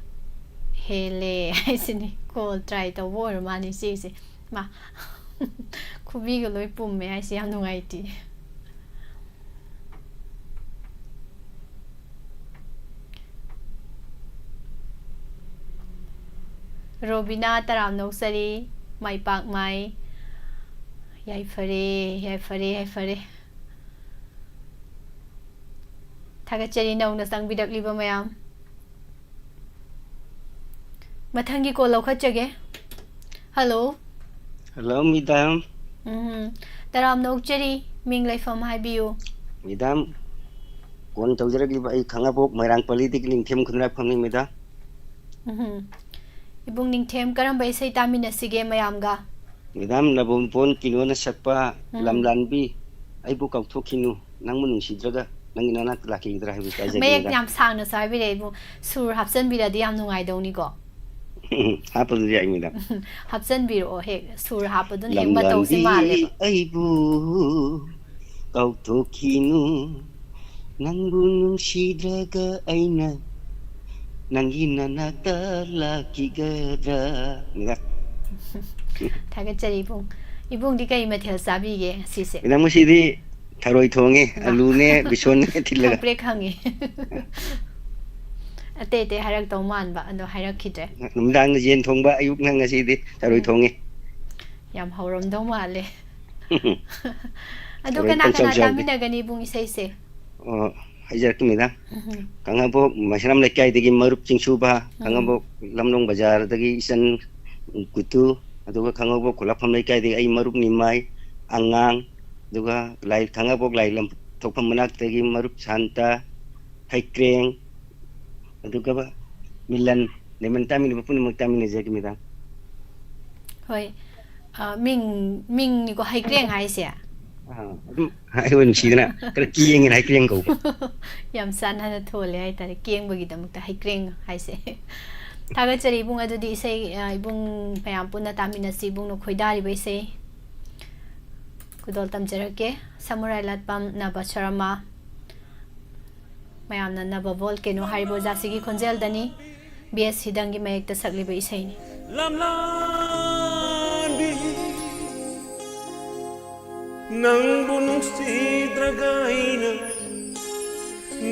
ꯍꯦꯜꯂꯦ ꯍꯥꯏꯁꯤꯅꯤ꯫ Call try ꯇꯧꯕ ꯑꯣꯏꯔ ꯃꯥꯜꯂꯦ ꯏꯆꯦꯁꯦ꯫ ꯃꯥ, ꯈꯨꯕꯤꯒ ꯂꯣꯏ ꯄꯨꯝꯃꯦ ꯍꯥꯏꯁꯦ, ꯌꯥꯝ ꯅꯨꯡꯉꯥꯏꯇꯦ꯫ ꯔꯣꯕꯤꯅꯥ ꯇꯔꯥꯝꯅ ꯑꯣꯛꯆꯔꯤ, ꯃꯥꯏ ꯄꯥꯛ ꯃꯥꯏ꯫ ꯌꯥꯏꯐꯔꯦ, ꯌꯥꯏꯐꯔꯦ, ꯌꯥꯏꯐꯔꯦ꯫ ꯊꯥꯒꯠꯆꯔꯤ ꯅꯧꯅ ꯆꯪꯕꯤꯔꯛꯂꯤꯕ ꯃꯌꯥꯝ꯫ ꯃꯊꯪꯒꯤ call ꯂꯧꯈꯠꯆꯒꯦ꯫ Hello꯫ Hello, madam꯫ ꯎꯝ, ꯇꯔꯥꯝꯅ ꯑꯣꯛꯆꯔꯤ, ꯃꯤꯡ ꯂꯩꯐꯝ ꯍꯥꯏꯕꯤꯌꯨ꯫ Madam, call ꯇꯧꯖꯔꯛꯂꯤꯕ ꯑꯩ ꯈꯥꯉꯕꯣꯛ ꯃꯣꯏꯔꯥꯡ ꯄꯜꯂꯤꯗꯒꯤ ꯅꯤꯡꯊꯦꯝ ꯈꯨꯟꯗ꯭ꯔꯥꯛꯐꯝꯅꯤ, madam꯫ ꯎꯝ, ꯏꯕꯨꯡ ꯅꯤꯡꯊꯦꯝ, ꯀꯔꯝꯕ ꯏꯁꯩ ꯇꯥꯃꯤꯟꯅꯁꯤꯒꯦ ꯃꯌꯥꯝꯒ? Madam, ꯅꯕꯣꯝꯕꯣꯟ ꯀꯤꯅꯣꯅ ꯁꯛꯄ ꯎꯝ꯫ ꯂꯝꯂꯥꯟꯕꯤ, ꯑꯩꯕꯨ ꯀꯥꯎꯊꯣꯛꯈꯤꯅꯨ, ꯅꯪꯕꯨ ꯅꯨꯡꯁꯤꯗ꯭ꯔꯒ ꯅꯪꯒꯤ ꯅꯅꯥꯛꯇ ꯂꯥꯛꯈꯤꯒꯗ꯭ꯔꯥ ꯍꯥꯏꯕꯗꯨ ꯇꯥꯖꯒꯦ, ꯃꯌꯦꯛ madam꯫ ꯌꯥꯝ ꯁꯥꯡꯅꯁꯨ ꯍꯥꯏꯕꯤꯔꯛꯑꯦ ꯏꯕꯨꯡ, ꯁꯨꯔ ꯍꯥꯞꯆꯟꯕꯤꯔꯗꯤ ꯌꯥꯝ ꯅꯨꯡꯉꯥꯏꯗꯧꯅꯤꯀꯣ꯫ ꯍꯥꯞꯄꯗꯨꯗꯤ ꯌꯥꯏ, madam꯫ ꯍꯥꯞꯆꯟꯕꯤꯔꯛꯑꯣ ꯍꯦꯛ, ꯁꯨꯔ ꯍꯥꯞꯄꯗꯨꯅ ꯍꯦꯛ ꯃꯇꯧꯁꯦ ꯂꯝꯂꯥꯟꯕꯤ ꯃꯥꯜꯂꯦꯕ꯫ ꯑꯩꯕꯨ ꯀꯥꯎꯊꯣꯛꯈꯤꯅꯨ, ꯅꯪꯕꯨ ꯅꯨꯡꯁꯤꯗ꯭ꯔꯒ ꯑꯩꯅ ꯅꯪꯒꯤ ꯅꯅꯥꯛꯇ ꯂꯥꯛꯈꯤꯒꯗ꯭ꯔꯥ? Madam꯫ ꯊꯥꯒꯠꯆꯔꯤ ꯏꯕꯨꯡ꯫ ꯏꯕꯨꯡꯗꯤ ꯀꯔꯤ ꯃꯊꯦꯜ ꯆꯥꯕꯤꯒꯦ ꯉꯁꯤꯁꯦ? Madam, ꯉꯁꯤꯗꯤ ꯊꯔꯣꯏ ꯊꯣꯡꯉꯦ, ꯏꯃꯥ꯫ ꯑꯂꯨꯅꯦ, ꯕꯦꯁꯣꯟꯅꯦ ꯊꯤꯜꯂꯒ꯫ ꯈꯪꯄ꯭ꯔꯦꯛ ꯈꯪꯉꯦ꯫ ꯑꯇꯩ ꯑꯇꯩ ꯍꯥꯏꯔꯛꯇꯧ ꯃꯥꯟꯕ, ꯑꯗꯣ ꯍꯥꯏꯔꯛꯈꯤꯗ꯭ꯔꯦ꯫ ꯅꯨꯃꯤꯗꯥꯡꯗ ꯌꯦꯟ ꯊꯣꯡꯕ, ꯑꯌꯨꯛꯅ ꯉꯁꯤꯗꯤ ꯊꯔꯣꯏ ꯎꯝ꯫ ꯊꯣꯡꯉꯦ꯫ ꯌꯥꯝ ꯍꯧꯔꯝꯗꯧ ꯃꯥꯜꯂꯦ꯫ ꯑꯗꯨ ꯊꯔꯣꯏ ꯀꯅꯥ ꯀꯅꯥ ꯀꯪꯆꯥꯎ ꯆꯥꯎꯗꯦ꯫ ꯇꯥꯃꯤꯟꯅꯒꯅꯤ ꯏꯕꯨꯡ ꯏꯁꯩꯁꯦ? ꯑꯣ, ꯍꯥꯏꯖꯔꯛꯀꯦ, madam꯫ ꯎꯝ꯫ ꯈꯥꯉꯕꯣꯛ ꯃꯩꯁꯅꯥꯝ ꯂꯩꯀꯥꯏꯗꯒꯤ ꯃꯔꯨꯞ ꯆꯤꯡꯁꯨꯕ, ꯎꯝ꯫ ꯈꯥꯉꯕꯣꯛ ꯂꯝꯂꯣꯡ ꯕꯖꯥꯔꯗꯒꯤ ꯏꯆꯟ ꯀꯨꯇꯨ, ꯑꯗꯨꯒ ꯈꯥꯉꯕꯣꯛ ꯈꯨꯂꯥꯛꯐꯝ ꯂꯩꯀꯥꯏꯗꯒꯤ ꯑꯩ ꯃꯔꯨꯞ ꯅꯤꯃꯥꯏ, ꯑꯉꯥꯡ, ꯑꯗꯨꯒ ꯂꯥꯏ-, ꯈꯥꯉꯕꯣꯛ ꯂꯥꯏꯂꯝ ꯊꯣꯛꯐꯝ ꯃꯅꯥꯛꯇꯒꯤ ꯃꯔꯨꯞ ꯁꯥꯟꯇ, ꯍꯩꯀ꯭ꯔꯦꯡ, ꯑꯗꯨꯒ ꯃꯤꯂꯟ, ꯂꯩꯃꯟ ꯇꯥꯃꯤꯟꯅꯕ ꯄꯨꯝꯅꯃꯛ ꯇꯥꯃꯤꯟꯅꯖꯒꯦ, madam꯫ ꯍꯣꯏ꯫ ꯑ, ꯃꯤꯡ, ꯃꯤꯡꯅꯤꯀꯣ ꯍꯩꯀ꯭ꯔꯦꯡ ꯍꯥꯏꯁꯦ? ꯑ, ꯑꯗꯨꯝ ꯍꯥꯏꯕ ꯅꯨꯡꯁꯤꯗꯅ ꯈꯔ ꯀꯦꯡꯉꯦꯅ ꯍꯩꯀ꯭ꯔꯦꯡ ꯀꯧꯕ꯫ ꯌꯥꯝ ꯆꯥꯟꯅꯅ ꯊꯣꯜꯂꯦ ꯍꯥꯏꯇꯥꯔꯦ, ꯀꯦꯡꯕꯒꯤꯗꯃꯛꯇ ꯍꯩꯀ꯭ꯔꯦꯡ ꯍꯥꯏꯁꯦ꯫ ꯊꯥꯒꯠꯆꯔꯤ ꯏꯕꯨꯡ꯫ ꯑꯗꯨꯗꯤ ꯏꯁꯩ, ꯑ, ꯏꯕꯨꯡ ꯃꯌꯥꯝ ꯄꯨꯟꯅ ꯇꯥꯃꯤꯟꯅꯁꯤ, ꯏꯕꯨꯡꯅ ꯈꯣꯏꯗꯥꯔꯤꯕ ꯏꯁꯩ ꯈꯨꯗꯣꯜ ꯇꯝꯖꯔꯛꯀꯦ꯫ ꯁꯃꯨꯔꯥꯏ ꯂꯥꯠꯄꯝ ꯅꯕ ꯁꯔꯃ, ꯃꯌꯥꯝꯅ ꯅꯕ ꯚꯣꯜꯀꯦꯅꯣ ꯍꯥꯏꯔꯤꯕ ꯑꯣꯖꯥꯁꯤꯒꯤ ꯈꯣꯟꯖꯦꯜꯗꯅꯤ꯫ ꯕꯤ ꯑꯦꯁ ꯍꯤꯗꯪꯒꯤ ꯃꯌꯦꯛꯇ ꯁꯛꯂꯤꯕ ꯏꯁꯩꯅꯤ꯫ ꯂꯝꯂꯥꯟꯕꯤ, ꯅꯪꯕꯨ ꯅꯨꯡꯁꯤꯗ꯭ꯔꯒ ꯑꯩꯅ,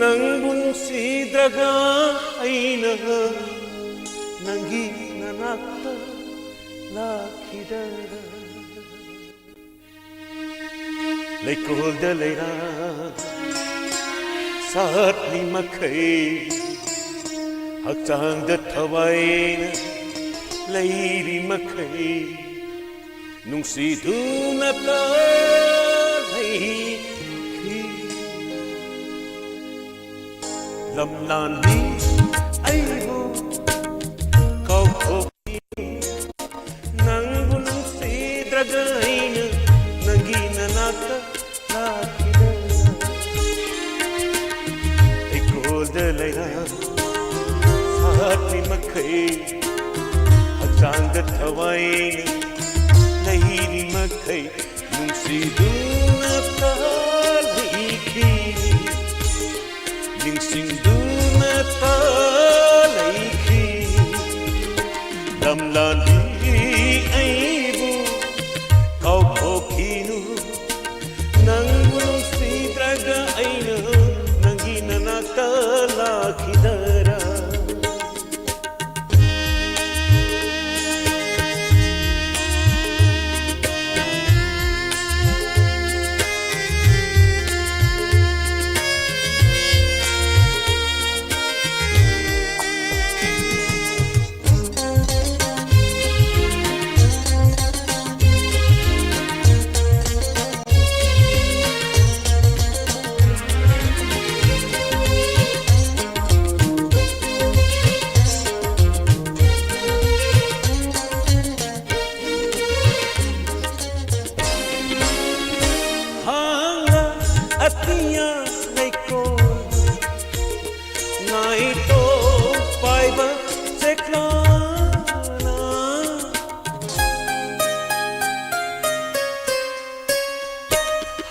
ꯅꯪꯕꯨ ꯅꯨꯡꯁꯤꯗ꯭ꯔꯒ ꯑꯩꯅ ꯅꯪꯒꯤ ꯅꯅꯥꯛꯇ ꯂꯥꯛꯈꯤꯗꯔ꯫ ꯂꯩꯀꯣꯜꯗ ꯂꯩꯔꯥ ꯁꯥꯠꯂꯤ ꯃꯈꯩ, ꯍꯛꯆꯥꯡꯗ ꯊꯋꯥꯏꯅ ꯂꯩꯔꯤ ꯃꯈꯩ, ꯅꯨꯡꯁꯤꯗꯨꯅ ꯂꯩꯈꯤ꯫ ꯂꯝꯂꯥꯟꯕꯤ ꯑꯩꯕꯨ ꯀꯥꯎꯊꯣꯛꯈꯤ꯫ ꯅꯪꯕꯨ ꯅꯨꯡꯁꯤꯗ꯭ꯔꯒ ꯑꯩꯅ ꯅꯪꯒꯤ ꯅꯅꯥꯛꯇ ꯂꯥꯛꯈꯤꯗꯅ꯫ ꯂꯩꯀꯣꯜꯗ ꯂꯩꯔꯥ ꯁꯥꯠꯂꯤ ꯃꯈꯩ, ꯍꯛꯆꯥꯡꯗ ꯊꯋꯥꯏꯅ ꯂꯩꯔꯤ ꯃꯈꯩ, ꯅꯨꯡꯁꯤꯗꯨꯅ ꯂꯩꯈꯤ, ꯅꯤꯡꯁꯤꯡꯗꯨꯅ ꯂꯩꯈꯤ꯫ ꯂꯝꯂꯥꯟꯕꯤ ꯑꯩꯕꯨ ꯀꯥꯎꯊꯣꯛꯈꯤꯅꯨ, ꯅꯪꯕꯨ ꯅꯨꯡꯁꯤꯗ꯭ꯔꯒ ꯑꯩꯅ ꯅꯪꯒꯤ ꯅꯅꯥꯛꯇ ꯂꯥꯛꯈꯤꯗꯔ꯫ ꯑꯇꯤꯌꯥ ꯂꯩꯀꯣꯜ ꯅꯥꯏꯇꯣꯝ ꯄꯥꯏꯕ ꯆꯦꯛꯂꯥꯅ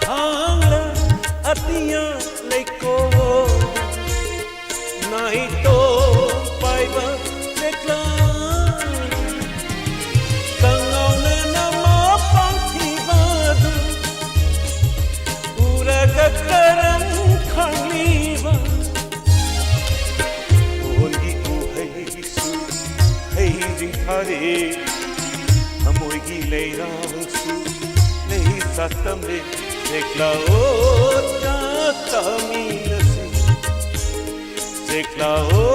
ꯍꯥꯡꯂ ꯑꯇꯤꯌꯥ ꯂꯩꯀꯣꯜ ꯅꯥꯏꯇꯣꯝ ꯄꯥꯏꯕ ꯆꯦꯛꯂꯥ ꯀꯉꯥꯎꯅꯅ ꯃꯄꯥꯡꯊꯤꯕꯗꯨ ꯎꯔꯒ ꯀꯔꯝ ꯈꯪꯂꯤꯕ? ꯐꯣꯟꯒꯤ ꯎꯍꯩꯁꯨ ꯍꯩꯖꯤꯡ ꯐꯥꯔꯦ, ꯊꯃꯣꯏꯒꯤ ꯂꯩꯔꯥꯡꯁꯨ ꯂꯩ ꯆꯥꯛꯇꯝꯂꯦ꯫ ꯆꯦꯛꯂꯥꯑꯣ ꯆꯥꯛ ꯆꯥꯃꯤꯟꯅꯁꯤ, ꯆꯦꯛꯂꯥꯑꯣ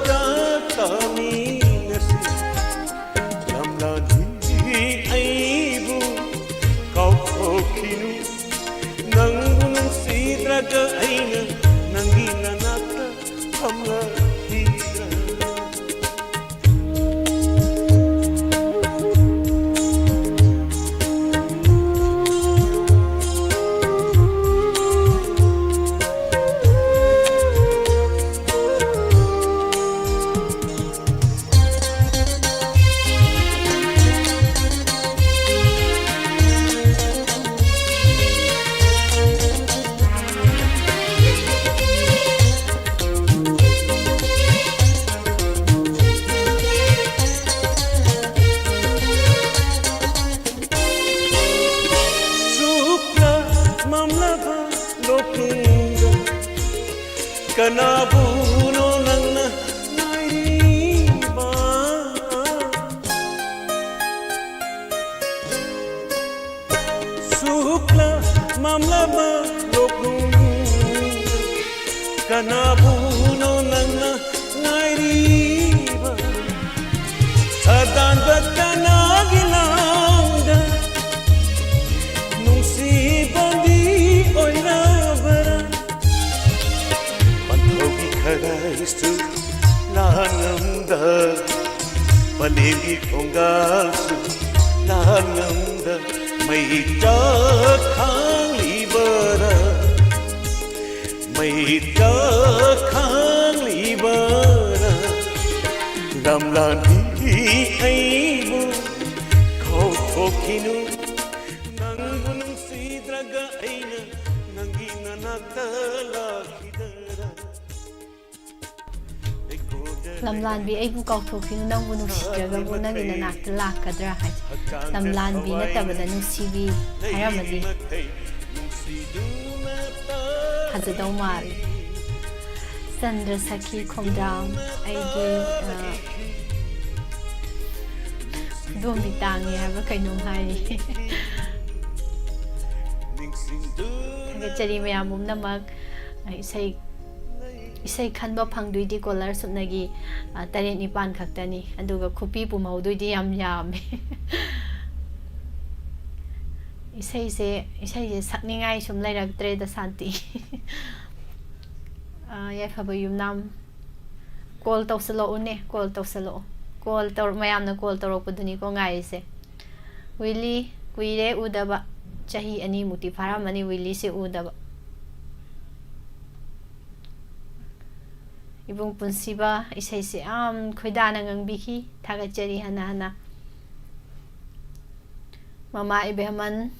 ꯆꯥꯛ ꯆꯥꯃꯤꯟꯅꯁꯤ꯫ ꯂꯝꯂꯥꯟꯕꯤ ꯑꯩꯕꯨ ꯀꯥꯎꯊꯣꯛꯈꯤꯅꯨ, ꯅꯪꯕꯨ ꯅꯨꯡꯁꯤꯗ꯭ꯔꯒ ꯑꯩꯅ ꯅꯪꯒꯤ ꯅꯅꯥꯛꯇ ꯐꯝꯂꯛꯈꯤꯗ꯭ꯔꯥ? ꯁꯨꯛꯂꯥꯛꯂꯝꯂꯕ ꯂꯣꯛꯅꯨꯡꯗ ꯀꯅꯥꯕꯨꯅꯣ ꯅꯪꯅ ꯉꯥꯏꯔꯤꯕ? ꯁꯨꯛꯂꯥꯛꯂꯝꯂꯕ ꯂꯣꯛꯅꯨꯡꯗ ꯀꯅꯥꯕꯨꯅꯣ ꯅꯪꯅ ꯉꯥꯏꯔꯤꯕ? ꯁꯥꯗꯥꯟꯕ ꯀꯅꯥꯒꯤ ꯂꯥꯡꯗ ꯅꯨꯡꯁꯤꯕꯗꯤ ꯑꯣꯏꯔꯕ꯭ꯔꯥ? ꯄꯟꯊꯧꯒꯤ ꯈꯔꯥꯏꯁꯨ ꯂꯥꯟ ꯉꯝꯗ, ꯄꯂꯦꯝꯒꯤ ꯊꯣꯡꯒꯥꯜꯁꯨ ꯂꯥꯟ ꯉꯝꯗ, ꯃꯩ ꯆꯥꯛ ꯈꯥꯡꯂꯤꯕꯔꯥ? ꯏꯇ ꯈꯥꯡꯂꯤꯕꯔꯥ? ꯂꯝꯂꯥꯟꯕꯤ ꯑꯩꯕꯨ ꯀꯥꯎꯊꯣꯛꯈꯤꯅꯨ꯫ ꯅꯪꯕꯨ ꯅꯨꯡꯁꯤꯗ꯭ꯔꯒ ꯑꯩꯅ ꯅꯪꯒꯤ ꯅꯅꯥꯛꯇ ꯂꯥꯛꯈꯤꯗ꯭ꯔꯥ? ꯂꯝꯂꯥꯟꯕꯤ ꯑꯩꯕꯨ ꯀꯥꯎꯊꯣꯛꯈꯤꯅꯨ, ꯅꯪꯕꯨ ꯅꯨꯡꯁꯤꯗ꯭ꯔꯒꯕꯨ ꯅꯪꯒꯤ ꯅꯅꯥꯛꯇ ꯂꯥꯛꯀꯗ꯭ꯔꯥ ꯍꯥꯏ꯫ ꯂꯝꯂꯥꯟꯕꯤ ꯅꯠꯇꯕꯗ ꯅꯨꯡꯁꯤꯕꯤ ꯍꯥꯏꯔꯝꯃꯗꯤ ꯐꯖꯗꯧ ꯃꯥꯜꯂꯤ꯫ ꯆꯟꯗ꯭ꯔ ꯁꯈꯤ ꯈꯣꯡꯗ꯭ꯔꯥꯝ, ꯑꯩꯒꯤ, ꯑ, ꯈꯨꯗꯣꯝꯕꯤ ꯇꯥꯡꯉꯦ ꯍꯥꯏꯕ꯭ꯔꯥ ꯀꯩꯅꯣꯝ ꯍꯥꯏꯔꯤ꯫ ꯊꯥꯒꯠꯆꯔꯤ ꯃꯌꯥꯝ ꯄꯨꯝꯅꯃꯛ꯫ ꯏꯁꯩ, ꯏꯁꯩ ꯈꯟꯕ ꯐꯪꯗꯣꯏꯗꯤ ꯀꯣꯂꯔ ꯁꯨꯞꯅꯒꯤ, ꯑ, ꯇꯔꯦꯠ ꯅꯤꯄꯥꯟ ꯈꯛꯇꯅꯤ, ꯑꯗꯨꯒ ꯈꯨꯄꯤ ꯄꯨꯝꯍꯧꯗꯣꯏꯗꯤ ꯌꯥꯝ ꯌꯥꯝꯃꯦ꯫ ꯏꯁꯩꯁꯦ, ꯏꯁꯩꯁꯦ ꯁꯛꯅꯤꯡꯉꯥꯏ ꯁꯨꯝ ꯂꯩꯔꯛꯇ꯭ꯔꯦꯗ, ꯁꯥꯟꯇꯤ꯫ ꯑ, ꯌꯥꯏꯐꯕ ꯌꯨꯝꯅꯥꯝ, ꯀꯣꯜ ꯇꯧꯁꯜꯂꯛꯎꯅꯦ, ꯀꯣꯜ ꯇꯧꯁꯜꯂꯛꯑꯣ꯫ ꯀꯣꯜ ꯇꯧꯔ-, ꯃꯌꯥꯝꯅ ꯀꯣꯜ ꯇꯧꯔꯛꯄꯗꯨꯅꯤꯀꯣ ꯉꯥꯏꯔꯤꯁꯦ꯫ ꯋꯤꯂꯤ, ꯀꯨꯏꯔꯦ ꯎꯗꯕ꯫ ꯆꯍꯤ ꯑꯅꯤꯃꯨꯛꯇꯤ ꯐꯥꯔꯝꯃꯅꯤ ꯋꯤꯂꯤꯁꯦ ꯎꯗꯕ꯫ ꯏꯕꯨꯡ ꯄꯨꯟꯁꯤꯕ ꯏꯁꯩꯁꯦ ꯌꯥꯝ ꯈꯣꯏꯗꯥꯅ ꯉꯪꯕꯤꯈꯤ꯫ ꯊꯥꯒꯠꯆꯔꯤ ꯍꯟꯅ ꯍꯟꯅ꯫ ꯃꯃꯥ ꯏꯕꯦꯝꯍꯟ,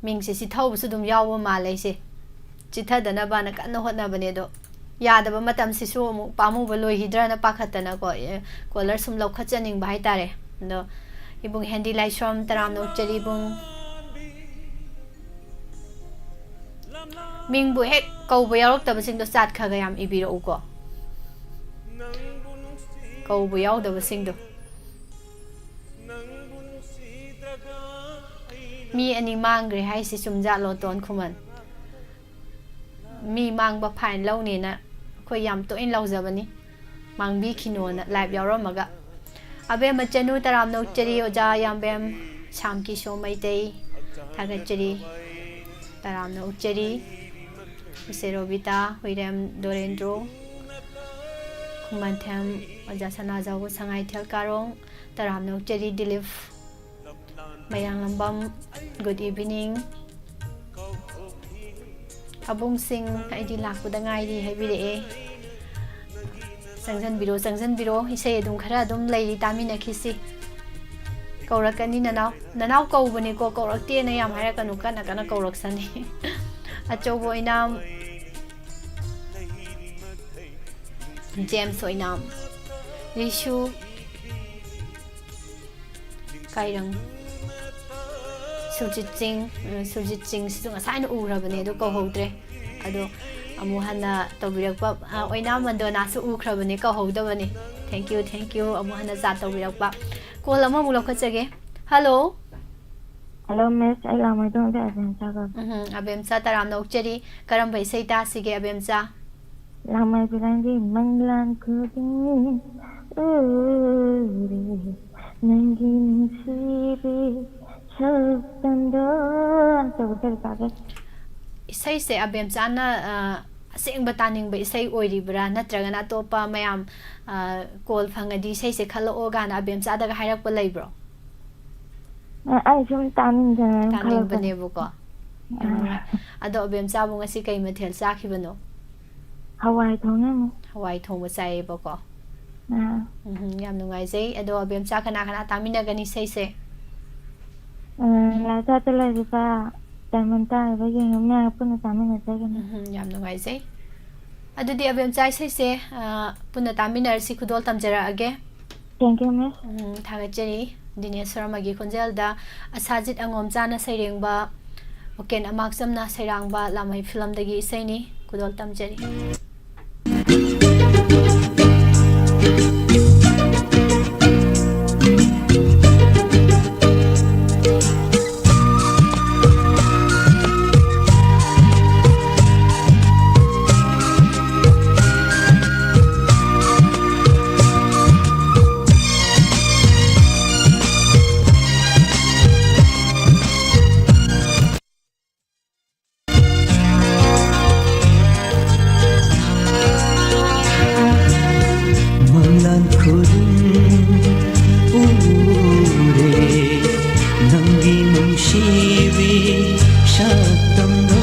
ꯃꯤꯡꯁꯦ ꯆꯤꯊꯍꯧꯕꯁꯨ ꯑꯗꯨꯝ ꯌꯥꯎꯕ ꯃꯥꯜꯂꯦ ꯑꯩꯁꯦ꯫ ꯆꯤꯊꯗꯅꯕꯅ ꯀꯟꯅ ꯍꯣꯠꯅꯕꯅꯦ, ꯑꯗꯣ ꯌꯥꯗꯕ ꯃꯇꯝꯁꯤꯁꯨ ꯑꯃꯨꯛ ꯄꯥꯝꯃꯨꯕ ꯂꯣꯏꯈꯤꯗ꯭ꯔꯅ ꯄꯥꯈꯠꯇꯅꯀꯣ, ꯑꯦ, ꯀꯣꯂꯔ ꯁꯨꯝ ꯂꯧꯈꯠꯆꯅꯤꯡꯕ ꯍꯥꯏꯇꯥꯔꯦ꯫ ꯑꯗꯣ ꯏꯕꯨꯡ ꯍꯦꯟꯗꯤ ꯂꯥꯏꯁ꯭ꯔꯝ ꯇꯔꯥꯝꯅ ꯑꯣꯛꯆꯔꯤ ꯏꯕꯨꯡ꯫ ꯃꯤꯡꯕꯨ ꯍꯦꯛ ꯀꯧꯕ ꯌꯥꯎꯔꯛꯇꯕꯁꯤꯡꯗꯣ ꯆꯥꯠ ꯈꯔ ꯈꯔ ꯌꯥꯝ ꯏꯕꯤꯔꯛꯎꯀꯣ꯫ ꯀꯧꯕ ꯌꯥꯎꯗꯕꯁꯤꯡꯗꯣ꯫ ꯃꯤ ꯑꯅꯤ ꯃꯥꯡꯈ꯭ꯔꯦ ꯍꯥꯏꯁꯤ ꯆꯨꯝꯖꯥꯠꯂꯣ, ꯇꯣꯟ ꯈꯨꯃꯟ? ꯃꯤ ꯃꯥꯡꯕ ꯐꯥꯏꯟ ꯂꯧꯅꯦꯅ ꯑꯩꯈꯣꯏ ꯌꯥꯝ ꯇꯣꯏꯅ ꯂꯥꯎꯖꯕꯅꯤ, ꯃꯥꯡꯕꯤꯈꯤꯅꯣꯅ ꯂꯥꯏꯚ ꯌꯥꯎꯔꯝꯃꯒ꯫ ꯑꯕꯦꯝꯃ ꯆꯅꯨ ꯇꯔꯥꯝꯅ ꯑꯣꯛꯆꯔꯤ, ꯑꯣꯖꯥ ꯌꯥꯝꯕꯦꯝ ꯁꯥꯝꯀꯤꯁꯣ ꯃꯩꯇꯩ, ꯊꯥꯒꯠꯆꯔꯤ, ꯇꯔꯥꯝꯅ ꯑꯣꯛꯆꯔꯤ꯫ ꯏꯆꯦ ꯔꯣꯕꯤꯇꯥ, ꯍꯨꯏꯔꯦꯝ ꯗꯣꯔꯦꯟꯗ꯭ꯔꯣ, ꯈꯨꯃꯟꯊꯦꯝ ꯑꯣꯖꯥ ꯁꯅꯥꯖꯥꯎꯕ, ꯁꯉꯥꯏꯊꯦꯜ ꯀꯥꯔꯣꯡ, ꯇꯔꯥꯝꯅ ꯑꯣꯛꯆꯔꯤ꯫ ꯗꯤꯂꯤꯞ ꯃꯌꯥꯡꯂꯝꯕꯝ, good evening꯫ ꯄꯥꯕꯨꯡꯁꯤꯡ, ꯑꯩꯗꯤ ꯂꯥꯛꯄꯗ ꯉꯥꯏꯔꯤ ꯍꯥꯏꯕꯤꯔꯛꯑꯦ꯫ ꯆꯪꯁꯟꯕꯤꯔꯣ, ꯆꯪꯁꯟꯕꯤꯔꯣ, ꯏꯁꯩ ꯑꯗꯨꯝ ꯈꯔ ꯑꯗꯨꯝ ꯂꯩꯔꯤ, ꯇꯥꯃꯤꯟꯅꯈꯤꯁꯤ꯫ ꯀꯧꯔꯛꯀꯅꯤ ꯅꯅꯥꯎ, ꯅꯅꯥꯎ ꯀꯧꯕꯅꯤꯀꯣ, ꯀꯧꯔꯛꯇꯦꯅ ꯌꯥꯝ ꯍꯥꯏꯔꯛꯀꯅꯨ, ꯀꯟꯅ ꯀꯟꯅ ꯀꯧꯔꯛꯁꯅꯤ꯫ ꯑꯆꯧꯕ ꯑꯣꯏꯅꯥꯝ, ꯖꯦꯝꯁ ꯑꯣꯏꯅꯥꯝ, ꯔꯤꯁꯨ, ꯀꯥꯏꯔꯪ, ꯁꯨꯔꯖꯤꯠ ꯁꯤꯡ, ꯎꯝ, ꯁꯨꯔꯖꯤꯠ ꯁꯤꯡꯁꯤꯁꯨ ꯉꯁꯥꯏꯅ ꯎꯈ꯭ꯔꯕꯅꯦ, ꯑꯗꯨ ꯀꯧꯍꯧꯗ꯭ꯔꯦ꯫ ꯑꯗꯣ ꯑꯃꯨꯛ ꯍꯟꯅ ꯇꯧꯕꯤꯔꯛꯄ, ꯑ, ꯑꯣꯏꯅꯥꯝ ꯃꯟꯗꯣꯅꯥꯁꯨ ꯎꯈ꯭ꯔꯕꯅꯦ, ꯀꯧꯍꯧꯗꯕꯅꯦ꯫ Thank you, thank you, ꯑꯃꯨꯛ ꯍꯟꯅ ꯆꯥꯠ ꯇꯧꯕꯤꯔꯛꯄ꯫ ꯀꯣꯜ ꯑꯃꯃꯨꯛ ꯂꯧꯈꯠꯆꯒꯦ꯫ ꯍꯜꯂꯣ꯫ ꯍꯜꯂꯣ, ꯃꯤꯁ, ꯑꯩ ꯂꯥꯡꯃꯩꯗꯣꯡꯗ ꯑꯕꯦꯝꯆꯥ ꯀꯧꯏ꯫ ꯎꯝ, ꯑꯕꯦꯝꯆꯥ, ꯇꯔꯥꯝꯅ ꯑꯣꯛꯆꯔꯤ꯫ ꯀꯔꯝꯕ ꯏꯁꯩ ꯇꯥꯁꯤꯒꯦ, ꯑꯕꯦꯝꯆꯥ? ꯂꯥꯡꯃꯩ ꯐꯤꯂꯝꯒꯤ ꯃꯪꯂꯥꯟ ꯈꯨꯗꯤꯡ ꯎꯔꯦ ꯅꯪꯒꯤ ꯅꯨꯡꯁꯤꯕꯤ ꯁꯛꯇꯝꯗꯣ ꯇꯧꯕ ꯏꯁꯩꯗꯣ ꯇꯥꯒꯦ꯫ ꯏꯁꯩꯁꯦ ꯑꯕꯦꯝꯆꯥꯅ, ꯑ, ꯑꯁꯦꯡꯕ ꯇꯥꯅꯤꯡꯕ ꯏꯁꯩ ꯑꯣꯏꯔꯤꯕ꯭ꯔꯥ, ꯅꯠꯇ꯭ꯔꯒꯅ ꯑꯇꯣꯞꯄ ꯃꯌꯥꯝ, ꯑ, ꯀꯣꯜ ꯐꯪꯉꯗꯤ ꯏꯁꯩꯁꯦ ꯈꯜꯂꯛꯑꯣ ꯀꯥꯏꯅ ꯑꯕꯦꯝꯆꯥꯗꯒ ꯍꯥꯏꯔꯛꯄ ꯂꯩꯕ꯭ꯔꯣ? ꯑ, ꯑꯩ ꯁꯨꯝ ꯇꯥꯅꯤꯡꯗꯅ ꯑꯗꯨꯝ ꯈꯜꯂꯛꯄꯅꯦ꯫ ꯇꯥꯅꯤꯡꯕꯅꯦꯕꯀꯣ꯫ ꯌꯥꯝ ꯑꯥ꯫ ꯅꯨꯡꯉꯥꯏ꯫ ꯑꯗꯣ ꯑꯕꯦꯝꯆꯥꯕꯨ ꯉꯁꯤ ꯀꯩ ꯃꯊꯦꯜ ꯆꯥꯈꯤꯕꯅꯣ? ꯍꯋꯥꯏ ꯊꯣꯡꯉꯦ, ꯃꯤꯁ꯫ ꯍꯋꯥꯏ ꯊꯣꯡꯕ ꯆꯥꯏꯌꯦꯕꯀꯣ꯫ ꯑꯥ꯫ ꯎꯝ, ꯌꯥꯝ ꯅꯨꯡꯉꯥꯏꯖꯩ꯫ ꯑꯗꯣ ꯑꯕꯦꯝꯆꯥ ꯀꯅꯥ ꯀꯅꯥ ꯇꯥꯃꯤꯟꯅꯒꯅꯤ ꯏꯁꯩꯁꯦ? ꯑ, ꯂꯥꯏ ꯁꯥꯠꯇ ꯂꯩꯔꯤꯕ ꯗꯥꯏꯃꯟ ꯇꯥꯔꯤꯕ ꯌꯦꯡꯉꯨ ꯃꯌꯥꯝ ꯄꯨꯟꯅ ꯇꯥꯃꯤꯟꯅꯖꯒꯅꯤ꯫ ꯎꯝ, ꯌꯥꯝ ꯅꯨꯡꯉꯥꯏꯖꯩ꯫ ꯑꯗꯨꯗꯤ ꯑꯕꯦꯝꯆꯥ ꯏꯁꯩꯁꯦ, ꯑ, ꯄꯨꯟꯅ ꯇꯥꯃꯤꯟꯅꯔꯁꯤ, ꯈꯨꯗꯣꯜ ꯇꯝꯖꯔꯛꯑꯒꯦ꯫ Thank you, ꯃꯤꯁ꯫ ꯎꯝ, ꯊꯥꯒꯠꯆꯔꯤ꯫ ꯗꯤꯅꯦꯁ ꯁꯣꯔꯃꯒꯤ ꯈꯣꯟꯖꯦꯜꯗ ꯑꯁꯥꯖꯤꯠ ꯑꯉꯣꯝꯆꯥꯅ ꯁꯩꯔꯦꯡꯕ, ꯎꯀꯦꯟ ꯑꯃꯥꯛꯆꯝꯅ ꯁꯩꯔꯥꯡꯕ ꯂꯥꯃꯩ ꯐꯤꯂꯝꯗꯒꯤ ꯏꯁꯩꯅꯤ꯫ ꯈꯨꯗꯣꯜ ꯇꯝꯖꯔꯤ꯫ ꯃꯪꯂꯥꯟ ꯈꯨꯗꯤꯡ ꯎꯔꯦ ꯅꯪꯒꯤ ꯅꯨꯡꯁꯤꯕꯤ ꯁꯛꯇꯝꯗꯣ꯫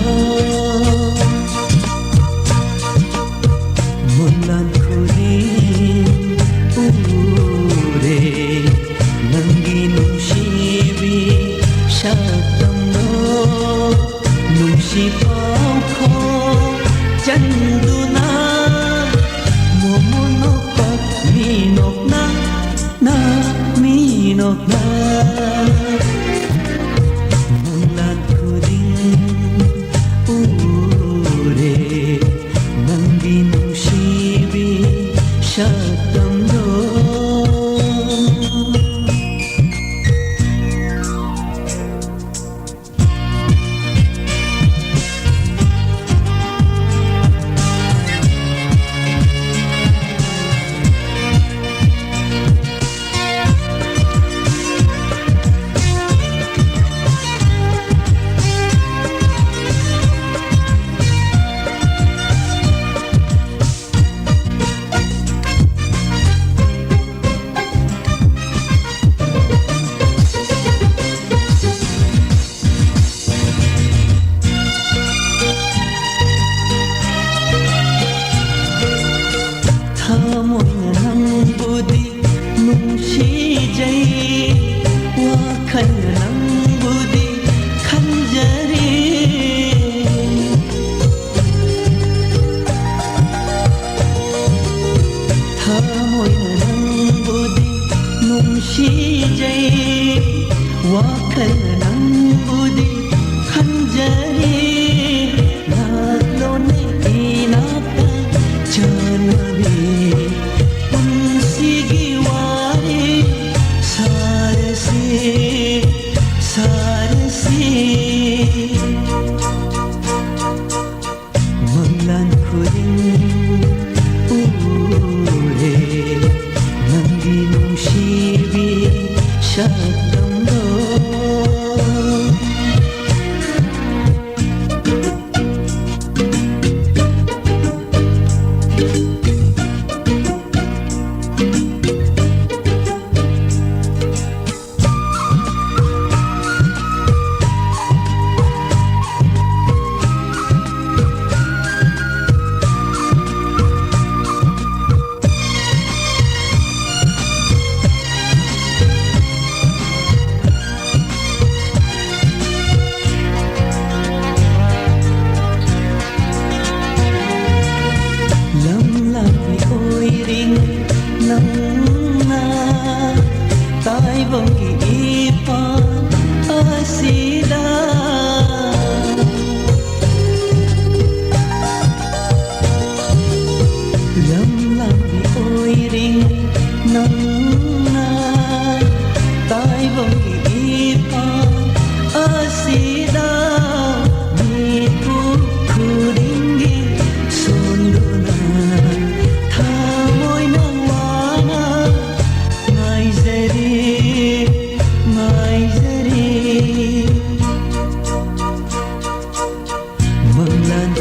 ꯄꯥꯎꯈꯣꯡ ꯆꯟꯗꯨꯅ ꯃꯣꯃꯣꯟ ꯅꯣꯛꯄ ꯃꯤ ꯅꯣꯛꯅ ꯅ ꯃꯤ ꯅꯣꯛꯅ ꯅꯪꯂꯥꯟ ꯈꯨꯗꯤꯡ ꯎꯔꯦ ꯅꯪꯒꯤ ꯅꯨꯡꯁꯤꯕꯤ ꯁꯛꯇꯝꯗꯣ꯫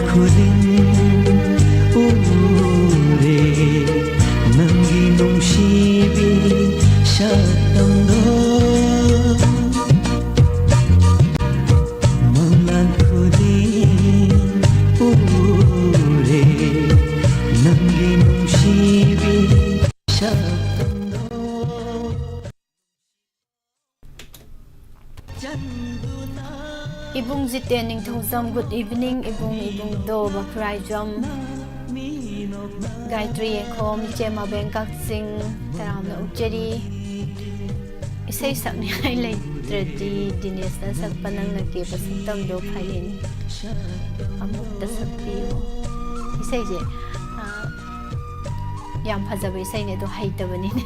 ꯈꯨꯗꯤꯡ ꯎꯔꯦ ꯅꯪꯒꯤ ꯅꯨꯡꯁꯤꯕꯤ ꯁꯛꯇꯝꯗꯣ꯫ ꯃꯪꯂꯥꯟ ꯈꯨꯗꯤꯡ ꯎꯔꯦ ꯅꯪꯒꯤ ꯅꯨꯡꯁꯤꯕꯤ ꯁꯛꯇꯝꯗꯣ꯫ ꯏꯕꯨꯡ ꯖꯤꯇꯦꯟ ꯅꯤꯡꯊꯧꯖꯝ, good evening꯫ ꯏꯕꯨꯡ, ꯏꯕꯨꯡꯗꯣ ꯕꯈꯨꯔꯥꯏꯖꯝ, ꯒꯥꯌꯇ꯭ꯔꯤ ꯌꯦꯡꯈꯣꯝ, ꯏꯆꯦ ꯃꯕꯦꯡ ꯀꯛꯆꯤꯡ, ꯇꯔꯥꯝꯅ ꯑꯣꯛꯆꯔꯤ꯫ ꯏꯁꯩ ꯁꯛꯅꯤꯡꯉꯥꯏ ꯂꯩꯇ꯭ꯔꯗꯤ ꯗꯤꯅꯦꯁꯅ ꯁꯛꯄ ꯅꯪꯅ ꯀꯦꯕ ꯁꯛꯇꯝꯗꯣ ꯐꯩꯌꯦꯅꯦ, ꯑꯃꯨꯛꯇ ꯁꯛꯄꯤꯌꯨ꯫ ꯏꯁꯩꯁꯦ, ꯑ, ꯌꯥꯝ ꯐꯖꯕ ꯏꯁꯩꯅꯦ, ꯑꯗꯣ ꯍꯩꯇꯕꯅꯤꯅꯦ꯫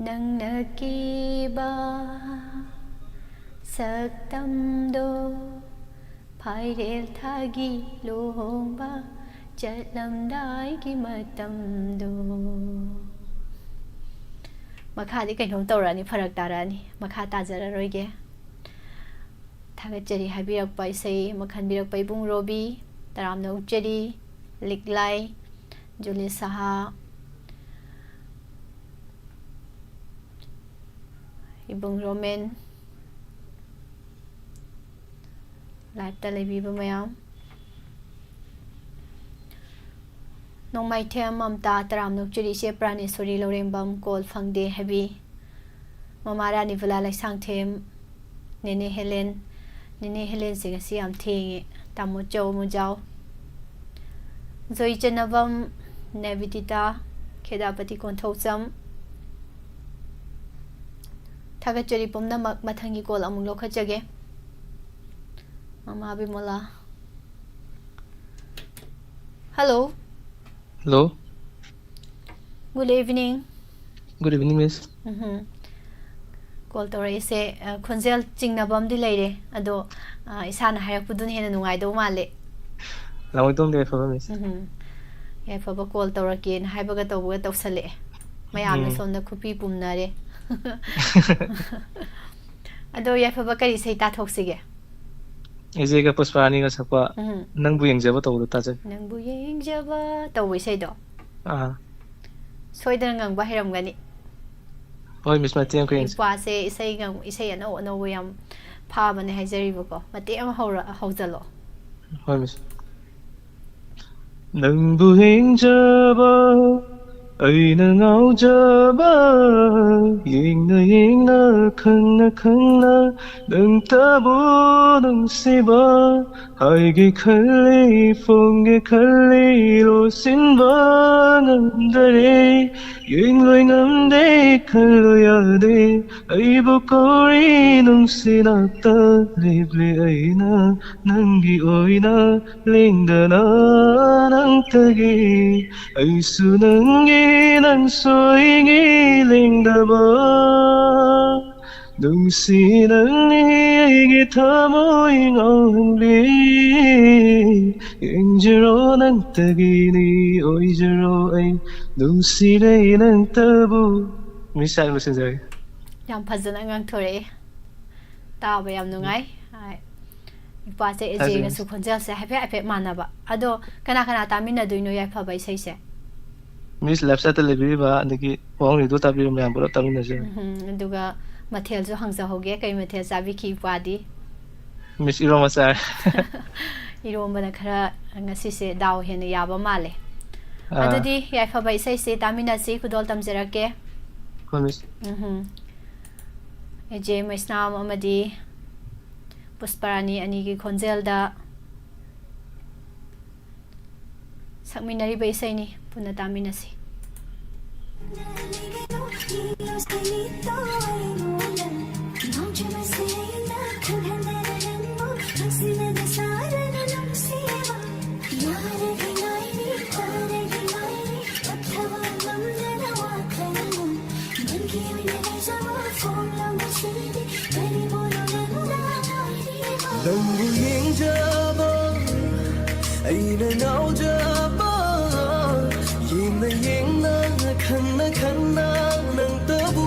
ꯅꯪꯅ ꯀꯦꯕ ꯁꯛꯇꯝꯗꯣ, ꯐꯥꯏꯔꯦꯜ ꯊꯥꯒꯤ ꯂꯨꯍꯣꯡꯕ ꯆꯠꯂꯝꯗꯥꯏꯒꯤ ꯃꯇꯝꯗꯣ꯫ ꯃꯈꯥꯗꯤ ꯀꯩꯅꯣꯝ ꯇꯧꯔꯛꯑꯅꯤ, ꯐꯔꯛ ꯇꯥꯔꯛꯑꯅꯤ, ꯃꯈꯥ ꯇꯥꯖꯔꯔꯣꯏꯒꯦ꯫ ꯊꯥꯒꯠꯆꯔꯤ ꯍꯥꯏꯕꯤꯔꯛꯄ, ꯏꯁꯩ ꯑꯃ ꯈꯟꯕꯤꯔꯛꯄ ꯏꯕꯨꯡ ꯔꯣꯕꯤ, ꯇꯔꯥꯝꯅ ꯑꯣꯛꯆꯔꯤ꯫ ꯂꯤꯛꯂꯥꯏ ꯖꯨꯂꯤꯁ ꯁꯍꯥ, ꯏꯕꯨꯡ ꯔꯣꯃꯦꯟ, live ꯇ ꯂꯩꯕꯤꯕ ꯃꯌꯥꯝ꯫ ꯅꯣꯡꯃꯥꯏꯊꯦꯝ ꯃꯝꯇꯥ, ꯇꯔꯥꯝꯅ ꯑꯣꯛꯆꯔꯤ꯫ ꯏꯆꯦ ꯄ꯭ꯔꯥꯅꯦꯁꯣꯔꯤ ꯂꯧꯔꯦꯝꯕꯝ, call ꯐꯪꯗꯦ ꯍꯥꯏꯕꯤ꯫ ꯃꯃꯥ ꯔꯥꯅꯤꯕꯂꯥ ꯂꯩꯁꯥꯡꯊꯦꯝ, ꯅꯦꯅꯦ ꯍꯦꯂꯦꯟ, ꯅꯦꯅꯦ ꯍꯦꯂꯦꯟꯁꯦ ꯉꯁꯤ ꯌꯥꯝ ꯊꯦꯡꯉꯦ꯫ ꯇꯥꯃꯣ ꯆꯧ ꯃꯨꯖꯥꯎ, ꯖꯣꯏ ꯆꯅꯕꯝ, ꯅꯦꯕꯤꯗꯤꯇꯥ, ꯈꯦꯗꯥꯄꯇꯤ ꯀꯣꯟꯊꯧꯖꯝ꯫ ꯊꯥꯒꯠꯆꯔꯤ ꯄꯨꯝꯅꯃꯛ꯫ ꯃꯊꯪꯒꯤ call ꯑꯃꯨꯛ ꯂꯧꯈꯠꯆꯒꯦ꯫ ꯃꯃꯥ ꯕꯤꯃꯣꯂꯥ꯫ Hello꯫ Hello꯫ Good evening꯫ Good evening, miss꯫ ꯎꯝꯍꯨꯝ꯫ Call ꯇꯧꯔꯛꯏꯁꯦ, ꯑ, ꯈꯣꯟꯖꯦꯜ ꯆꯤꯡꯅꯕ ꯑꯃꯗꯤ ꯂꯩꯔꯦ, ꯑꯗꯣ, ꯑ, ꯏꯁꯥꯅ ꯍꯥꯏꯔꯛꯄꯗꯨꯅ ꯍꯦꯟꯅ ꯅꯨꯡꯉꯥꯏꯗꯧ ꯃꯥꯜꯂꯦ꯫ ꯂꯥꯡꯃꯩꯗꯣꯡꯗꯒꯤ ꯑꯐꯕ, miss꯫ ꯎꯝꯍꯨꯝ꯫ ꯌꯥꯏꯐꯕ call ꯇꯧꯔꯛꯀꯦꯅ ꯍꯥꯏꯕꯒ ꯇꯧꯕꯒ ꯇꯧꯁꯜꯂꯛꯑꯦ꯫ ꯃꯌꯥꯝꯅ ꯎꯝ꯫ ꯁꯣꯝꯗ ꯈꯨꯄꯤ ꯄꯨꯝꯅꯔꯦ꯫ ꯑꯗꯣ ꯌꯥꯏꯐꯕ ꯀꯔꯤ ꯏꯁꯩ ꯇꯥꯊꯣꯛꯁꯤꯒꯦ? ꯑꯦꯖꯦꯒ ꯄꯨꯁꯄꯥꯔꯥꯅꯤꯒ ꯁꯛꯄ ꯎꯝ꯫ ꯅꯪꯕꯨ ꯌꯦꯡꯖꯕ ꯇꯧꯕꯗꯣ ꯇꯥꯖꯒꯦ꯫ ꯅꯪꯕꯨ ꯌꯦꯡꯖꯕ ꯇꯧꯕ ꯏꯁꯩꯗꯣ ꯑꯥ ꯁꯣꯏꯗꯅ ꯉꯪꯕ ꯍꯩꯔꯝꯒꯅꯤ꯫ ꯍꯣꯏ ꯃꯤꯁ, ꯃꯇꯦꯛ ꯑꯃ ꯈꯨꯌꯦꯡꯁꯦ꯫ ꯏꯄ꯭ꯋꯥꯁꯦ ꯏꯁꯩ ꯉꯪ- ꯏꯁꯩ ꯑꯅꯧ ꯑꯅꯧꯕ ꯌꯥꯝ ꯐꯥꯕꯅꯦ ꯍꯥꯏꯖꯔꯤꯕꯀꯣ꯫ ꯃꯇꯦꯛ ꯑꯃ ꯍꯧꯔ ꯍꯧꯖꯜꯂꯣ꯫ ꯍꯣꯏ ꯃꯤꯁ꯫ ꯅꯪꯕꯨ ꯌꯦꯡꯖꯕ ꯑꯩꯅ ꯉꯥꯎꯖꯕ, ꯌꯦꯡꯅ ꯌꯦꯡꯅ ꯈꯪꯅ ꯈꯪꯅ ꯅꯪꯇꯕꯨ ꯅꯨꯡꯁꯤꯕ ꯍꯥꯏꯒꯦ ꯈꯜꯂꯤ, ꯐꯣꯡꯒꯦ ꯈꯜꯂꯤ, ꯂꯣꯠꯁꯤꯟꯕ ꯉꯝꯗꯔꯦ, ꯌꯦꯡꯂꯣꯏ ꯉꯝꯗꯦ, ꯈꯜꯂꯣ ꯌꯥꯗꯦ, ꯑꯩꯕꯨ ꯀꯧꯔꯤ ꯅꯨꯡꯁꯤ ꯅꯥꯛꯇ ꯂꯦꯞꯂꯦ ꯑꯩꯅ ꯅꯪꯒꯤ ꯑꯣꯏꯅ ꯂꯦꯡꯗꯅ ꯅꯪꯇꯒꯤ ꯑꯩꯁꯨ ꯅꯪꯒꯤ ꯅꯪꯁꯨ ꯑꯩꯒꯤ ꯂꯦꯡꯗꯕ ꯅꯨꯡꯁꯤ ꯅꯪꯅꯤ ꯑꯩꯒꯤ ꯊꯃꯣꯏ ꯉꯥꯎꯍꯟꯕꯤ ꯌꯦꯡꯖꯔꯣ ꯅꯪꯇꯒꯤꯅꯤ ꯑꯣꯏꯖꯔꯣ ꯑꯩ ꯅꯨꯡꯁꯤꯔꯦ ꯅꯪꯇꯕꯨ ꯃꯤꯁ ꯁꯥꯏ ꯂꯣꯏꯁꯤꯟꯖꯔꯒꯦ꯫ ꯌꯥꯝ ꯐꯖꯅ ꯉꯥꯡꯊꯣꯔꯛꯑꯦ꯫ ꯇꯥꯕ ꯌꯥꯝ ꯅꯨꯡꯉꯥꯏ꯫ ꯍꯥꯏ꯫ ꯏꯄꯥꯁꯦ ꯑꯦꯖꯦꯒꯁꯨ ꯈꯣꯟꯖꯦꯜꯁꯦ ꯍꯥꯏꯐꯦꯠ ꯍꯥꯏꯐꯦꯠ ꯃꯥꯟꯅꯕ꯫ ꯑꯗꯣ ꯀꯅꯥ ꯀꯅꯥ ꯇꯥꯃꯤꯟꯅꯗꯣꯏꯅꯣ ꯌꯥꯏꯐꯕ ꯏꯁꯩꯁꯦ? ꯃꯤꯁ ꯂꯦꯞꯁꯥꯏꯠꯇ ꯂꯩꯕꯤꯔꯤꯕ ꯑꯗꯒꯤ ꯋꯥꯍꯪ ꯔꯦꯗꯤꯑꯣ ꯇꯥꯕꯤꯔꯤꯕ ꯃꯌꯥꯝ ꯄꯨꯂꯞ ꯇꯥꯃꯤꯟꯅꯁꯦ꯫ ꯎꯝꯍꯨꯝ, ꯑꯗꯨꯒ ꯃꯊꯦꯜꯁꯨ ꯍꯪꯖꯍꯧꯒꯦ, ꯀꯩ ꯃꯊꯦꯜ ꯆꯥꯕꯤꯈꯤ ꯏꯄ꯭ꯋꯥꯗꯤ? ꯃꯤꯁ ꯏꯔꯣꯝꯕ ꯆꯥꯔꯦ꯫ ꯏꯔꯣꯝꯕꯅ ꯈꯔ ꯉꯁꯤꯁꯦ ꯗꯥꯎ ꯍꯦꯟꯅ ꯌꯥꯕ ꯃꯥꯜꯂꯦ꯫ ꯑꯥ, ꯑꯗꯨꯗꯤ ꯌꯥꯏꯐꯕ ꯏꯁꯩꯁꯦ ꯇꯥꯃꯤꯟꯅꯁꯤ, ꯈꯨꯗꯣꯜ ꯇꯝꯖꯔꯛꯀꯦ꯫ ꯍꯣꯏ ꯃꯤꯁ꯫ ꯎꯝꯍꯨꯝ꯫ ꯑꯦꯖꯦ ꯃꯩꯁꯅꯥꯝ ꯑꯃꯗꯤ ꯄꯨꯁꯄꯔꯥꯅꯤ ꯑꯅꯤꯒꯤ ꯈꯣꯟꯖꯦꯜꯗ ꯁꯛꯃꯤꯟꯅꯔꯤꯕ ꯏꯁꯩꯅꯤ, ꯄꯨꯟꯅ ꯇꯥꯃꯤꯟꯅꯁꯤ꯫ ꯅꯪꯕꯨ ꯌꯦꯡꯖꯕ ꯑꯩꯅ ꯉꯥꯎꯖꯕ ꯌꯦꯡꯅ ꯌꯦꯡꯅ ꯈꯪꯅ ꯈꯪꯅ ꯅꯪꯇꯕꯨ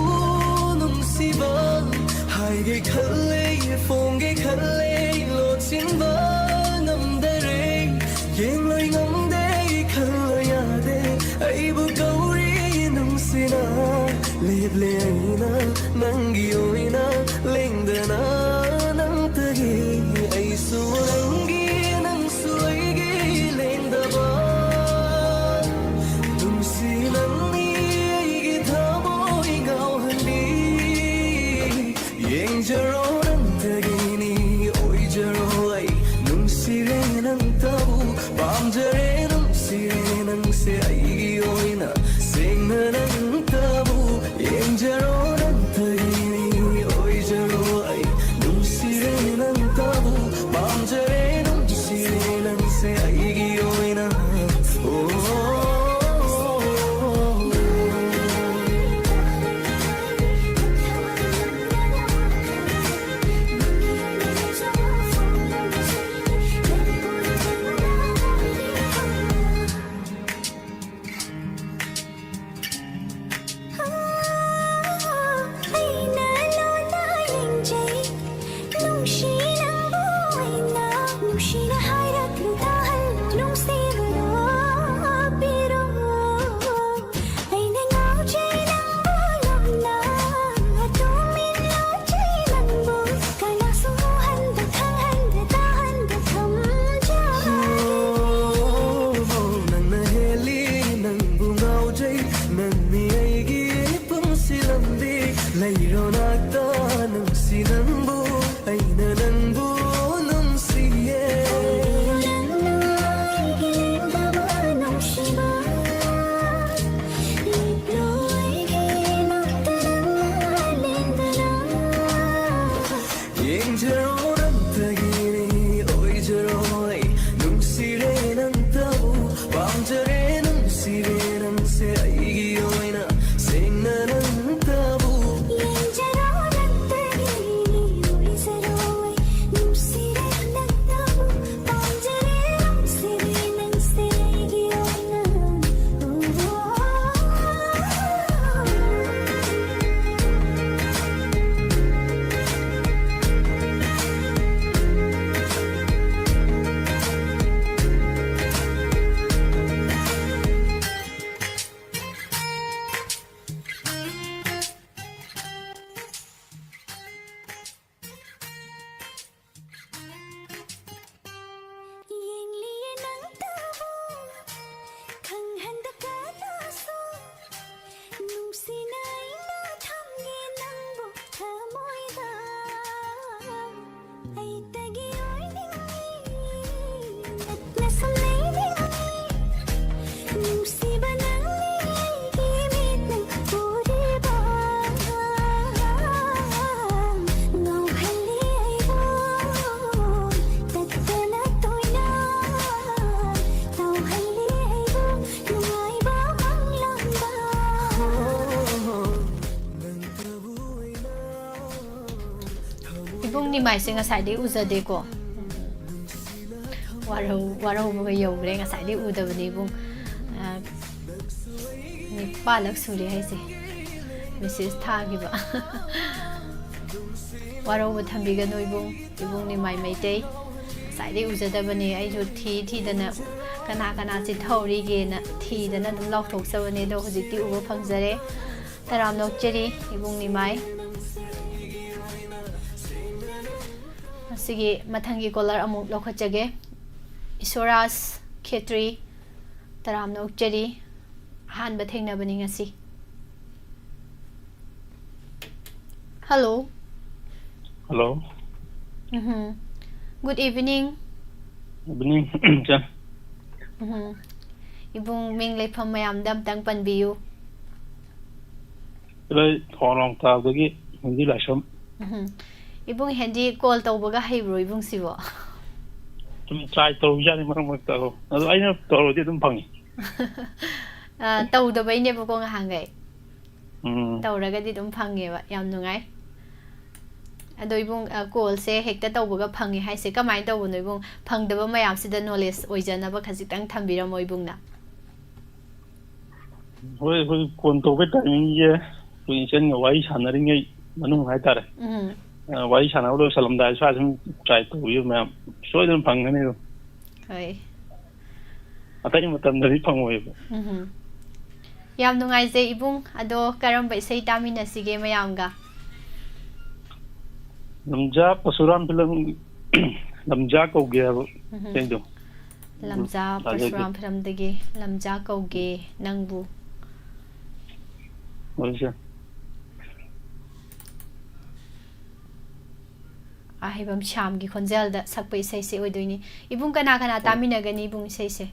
ꯅꯨꯡꯁꯤꯕ ꯍꯥꯏꯒꯦ ꯈꯜꯂꯦ ꯐꯣꯡꯒꯦ ꯈꯜꯂꯦ ꯂꯣꯠꯁꯤꯟ ꯅꯪꯒꯤ ꯑꯣꯏꯅ ꯂꯦꯡꯗꯅ ꯅꯪꯇꯒꯤ ꯑꯩꯁꯨ ꯅꯪꯒꯤ, ꯅꯪꯁꯨ ꯑꯩꯒꯤ ꯂꯦꯡꯗꯕ ꯅꯨꯡꯁꯤ ꯅꯪꯅꯤ ꯑꯩꯒꯤ ꯊꯃꯣꯏ ꯉꯥꯎꯍꯟꯕꯤ꯫ ꯌꯦꯡꯖꯔꯣ ꯅꯪꯇꯒꯤꯅꯤ ꯑꯣꯏꯖꯔꯣ ꯑꯩ ꯅꯨꯡꯁꯤꯔꯦ ꯅꯪꯇꯕꯨ ꯄꯥꯝꯖꯔꯦ ꯅꯨꯡꯁꯤꯔꯦ ꯅꯪꯁꯦ ꯑꯩꯒꯤ ꯑꯣꯏꯅ ꯁꯦꯡꯅ ꯅꯪꯇꯕꯨ ꯌꯦꯡꯖꯔꯣ ꯅꯪꯇꯒꯤ ꯏꯃꯥꯏꯁꯦ ꯉꯁꯥꯏꯗꯩ ꯎꯖꯗꯦꯀꯣ꯫ ꯋꯥꯔꯧ-, ꯋꯥꯔꯧꯕꯒ ꯌꯧꯈ꯭ꯔꯦ꯫ ꯉꯁꯥꯏꯗꯩ ꯎꯗꯕꯅꯦ ꯏꯕꯨꯡ꯫ ꯑ, ꯅꯤꯄꯥꯜꯂꯛ ꯁꯨꯔꯦ ꯍꯥꯏꯁꯦ ꯃꯦꯁꯦꯖ ꯊꯥꯈꯤꯕ꯫ ꯋꯥꯔꯧꯕ ꯊꯝꯕꯤꯒꯅꯨ ꯏꯕꯨꯡ꯫ ꯏꯕꯨꯡ ꯅꯤꯃꯥꯏ ꯃꯩꯇꯩ꯫ ꯉꯁꯥꯏꯗꯩ ꯎꯖꯗꯕꯅꯦ꯫ ꯑꯩꯁꯨ ꯊꯤ ꯊꯤꯗꯅ ꯀꯅꯥ ꯀꯅꯥ ꯆꯤꯠꯊꯍꯧꯔꯤꯒꯦꯅ ꯊꯤꯗꯅ ꯑꯗꯨꯝ ꯂꯥꯎꯊꯣꯛꯆꯕꯅꯦ꯫ ꯑꯗꯣ ꯍꯧꯖꯤꯛꯇꯤ ꯎꯕ ꯐꯪꯖꯔꯦ꯫ ꯇꯔꯥꯝꯅ ꯑꯣꯛꯆꯔꯤ ꯏꯕꯨꯡ ꯅꯤꯃꯥꯏ꯫ ꯃꯁꯤꯒꯤ ꯃꯊꯪꯒꯤ ꯀꯣꯂꯔ ꯑꯃꯨꯛ ꯂꯧꯈꯠꯆꯒꯦ꯫ ꯏꯁꯣꯔꯥꯖ ꯈꯦꯇ꯭ꯔꯤ, ꯇꯔꯥꯝꯅ ꯑꯣꯛꯆꯔꯤ꯫ ꯑꯍꯥꯟꯕ ꯊꯦꯡꯅꯕꯅꯤ ꯉꯁꯤ꯫ ꯍꯜꯂꯣ꯫ ꯍꯜꯂꯣ꯫ ꯎꯝꯍꯨꯝ꯫ Good evening꯫ Evening, ꯏꯆꯟ꯫ ꯎꯝꯍꯨꯝ꯫ ꯏꯕꯨꯡ ꯃꯤꯡ ꯂꯩꯐꯝ ꯃꯌꯥꯝꯗ ꯑꯝꯇꯪ ꯄꯟꯕꯤꯌꯨ꯫ ꯑꯩ ꯊꯧꯕꯥꯜ ꯋꯥꯡꯇꯥꯕꯗꯒꯤ ꯍꯦꯟꯗꯤ ꯂꯥꯏꯁ꯭ꯔꯝ꯫ ꯎꯝꯍꯨꯝ꯫ ꯏꯕꯨꯡ ꯍꯦꯟꯗꯤ ꯀꯣꯜ ꯇꯧꯕꯒ ꯍꯩꯕ꯭ꯔꯣ ꯏꯕꯨꯡꯁꯤꯕꯣ? ꯁꯨꯝ ꯇ꯭ꯔꯥꯏ ꯇꯧꯔꯤꯖꯥꯠꯅꯤ ꯃꯔꯛ ꯃꯔꯛꯇ꯫ ꯑꯗꯣ ꯑꯩꯅ ꯇꯧꯔꯗꯤ ꯑꯗꯨꯝ ꯐꯪꯉꯤ꯫ ꯑ, ꯇꯧꯗꯕꯩꯅꯦꯕꯀꯣ ꯉꯍꯥꯟꯈꯩ꯫ ꯎꯝ꯫ ꯇꯧꯔꯒꯗꯤ ꯑꯗꯨꯝ ꯐꯪꯉꯦꯕ꯫ ꯌꯥꯝ ꯅꯨꯡꯉꯥꯏ꯫ ꯑꯗꯣ ꯏꯕꯨꯡ, ꯑ, ꯀꯣꯜꯁꯦ ꯍꯦꯛꯇ ꯇꯧꯕꯒ ꯐꯪꯉꯦ ꯍꯥꯏꯁꯦ ꯀꯃꯥꯏꯅ ꯇꯧꯕꯅꯣ ꯏꯕꯨꯡ? ꯐꯪꯗꯕ ꯃꯌꯥꯝꯁꯤꯗ ꯅꯣꯂꯦꯖ ꯑꯣꯏꯖꯅꯕ ꯈꯖꯤꯛꯇꯪ ꯊꯝꯕꯤꯔꯝꯃꯣ ꯏꯕꯨꯡꯅ꯫ ꯍꯣꯏ, ꯑꯩꯈꯣꯏ ꯐꯣꯟ ꯇꯧꯕꯩ ꯇꯥꯏꯃꯤꯡꯁꯦ ꯑꯩꯈꯣꯏ ꯏꯆꯟꯒ ꯋꯥꯔꯤ ꯁꯥꯟꯅꯔꯤꯉꯩ ꯃꯅꯨꯡ ꯍꯥꯏꯇꯥꯔꯦ꯫ ꯎꯝ꯫ ꯑ, ꯋꯥꯔꯤ ꯁꯥꯟꯅꯕ ꯂꯣꯏꯁꯜꯂꯝꯗꯥꯏ ꯁ꯭ꯋꯥꯏꯗ ꯁꯨꯝ ꯇ꯭ꯔꯥꯏ ꯇꯧꯕꯤꯌꯨ ꯃꯌꯥꯝ, ꯁꯣꯏꯗꯅ ꯐꯪꯒꯅꯤ ꯑꯗꯨꯝ꯫ ꯍꯣꯏ꯫ ꯑꯇꯩ ꯃꯇꯝꯗꯗꯤ ꯐꯪꯉꯣꯏꯕ꯫ ꯎꯝꯍꯨꯝ꯫ ꯌꯥꯝ ꯅꯨꯡꯉꯥꯏꯖꯩ ꯏꯕꯨꯡ꯫ ꯑꯗꯣ ꯀꯔꯝꯕ ꯏꯁꯩ ꯇꯥꯃꯤꯟꯅꯁꯤꯒꯦ ꯃꯌꯥꯝꯒ? ꯂꯝꯖꯥ ꯄꯔꯁꯨꯔꯥꯝ ꯐꯤꯂꯝ, ꯂꯝꯖꯥ ꯀꯧꯒꯦ ꯍꯥꯏꯕ ꯎꯝꯍꯨꯝ꯫ ꯏꯁꯩꯗꯣ꯫ ꯂꯝꯖꯥ ꯇꯥꯖꯒꯦ꯫ ꯄꯔꯁꯨꯔꯥꯝ ꯐꯤꯂꯝꯗꯒꯤ ꯂꯝꯖꯥ ꯀꯧꯒꯦ ꯅꯪꯕꯨ꯫ ꯍꯣꯏ, ꯁꯦ꯫ ꯑꯍꯩꯕꯝ ꯁ꯭ꯌꯥꯝꯒꯤ ꯈꯣꯟꯖꯦꯜꯗ ꯁꯛꯄ ꯏꯁꯩꯁꯦ ꯑꯣꯏꯗꯣꯏꯅꯤ꯫ ꯏꯕꯨꯡ ꯀꯅꯥ ꯀꯅꯥ ꯍꯣꯏ꯫ ꯇꯥꯃꯤꯟꯅꯒꯅꯤ ꯏꯕꯨꯡ ꯏꯁꯩꯁꯦ?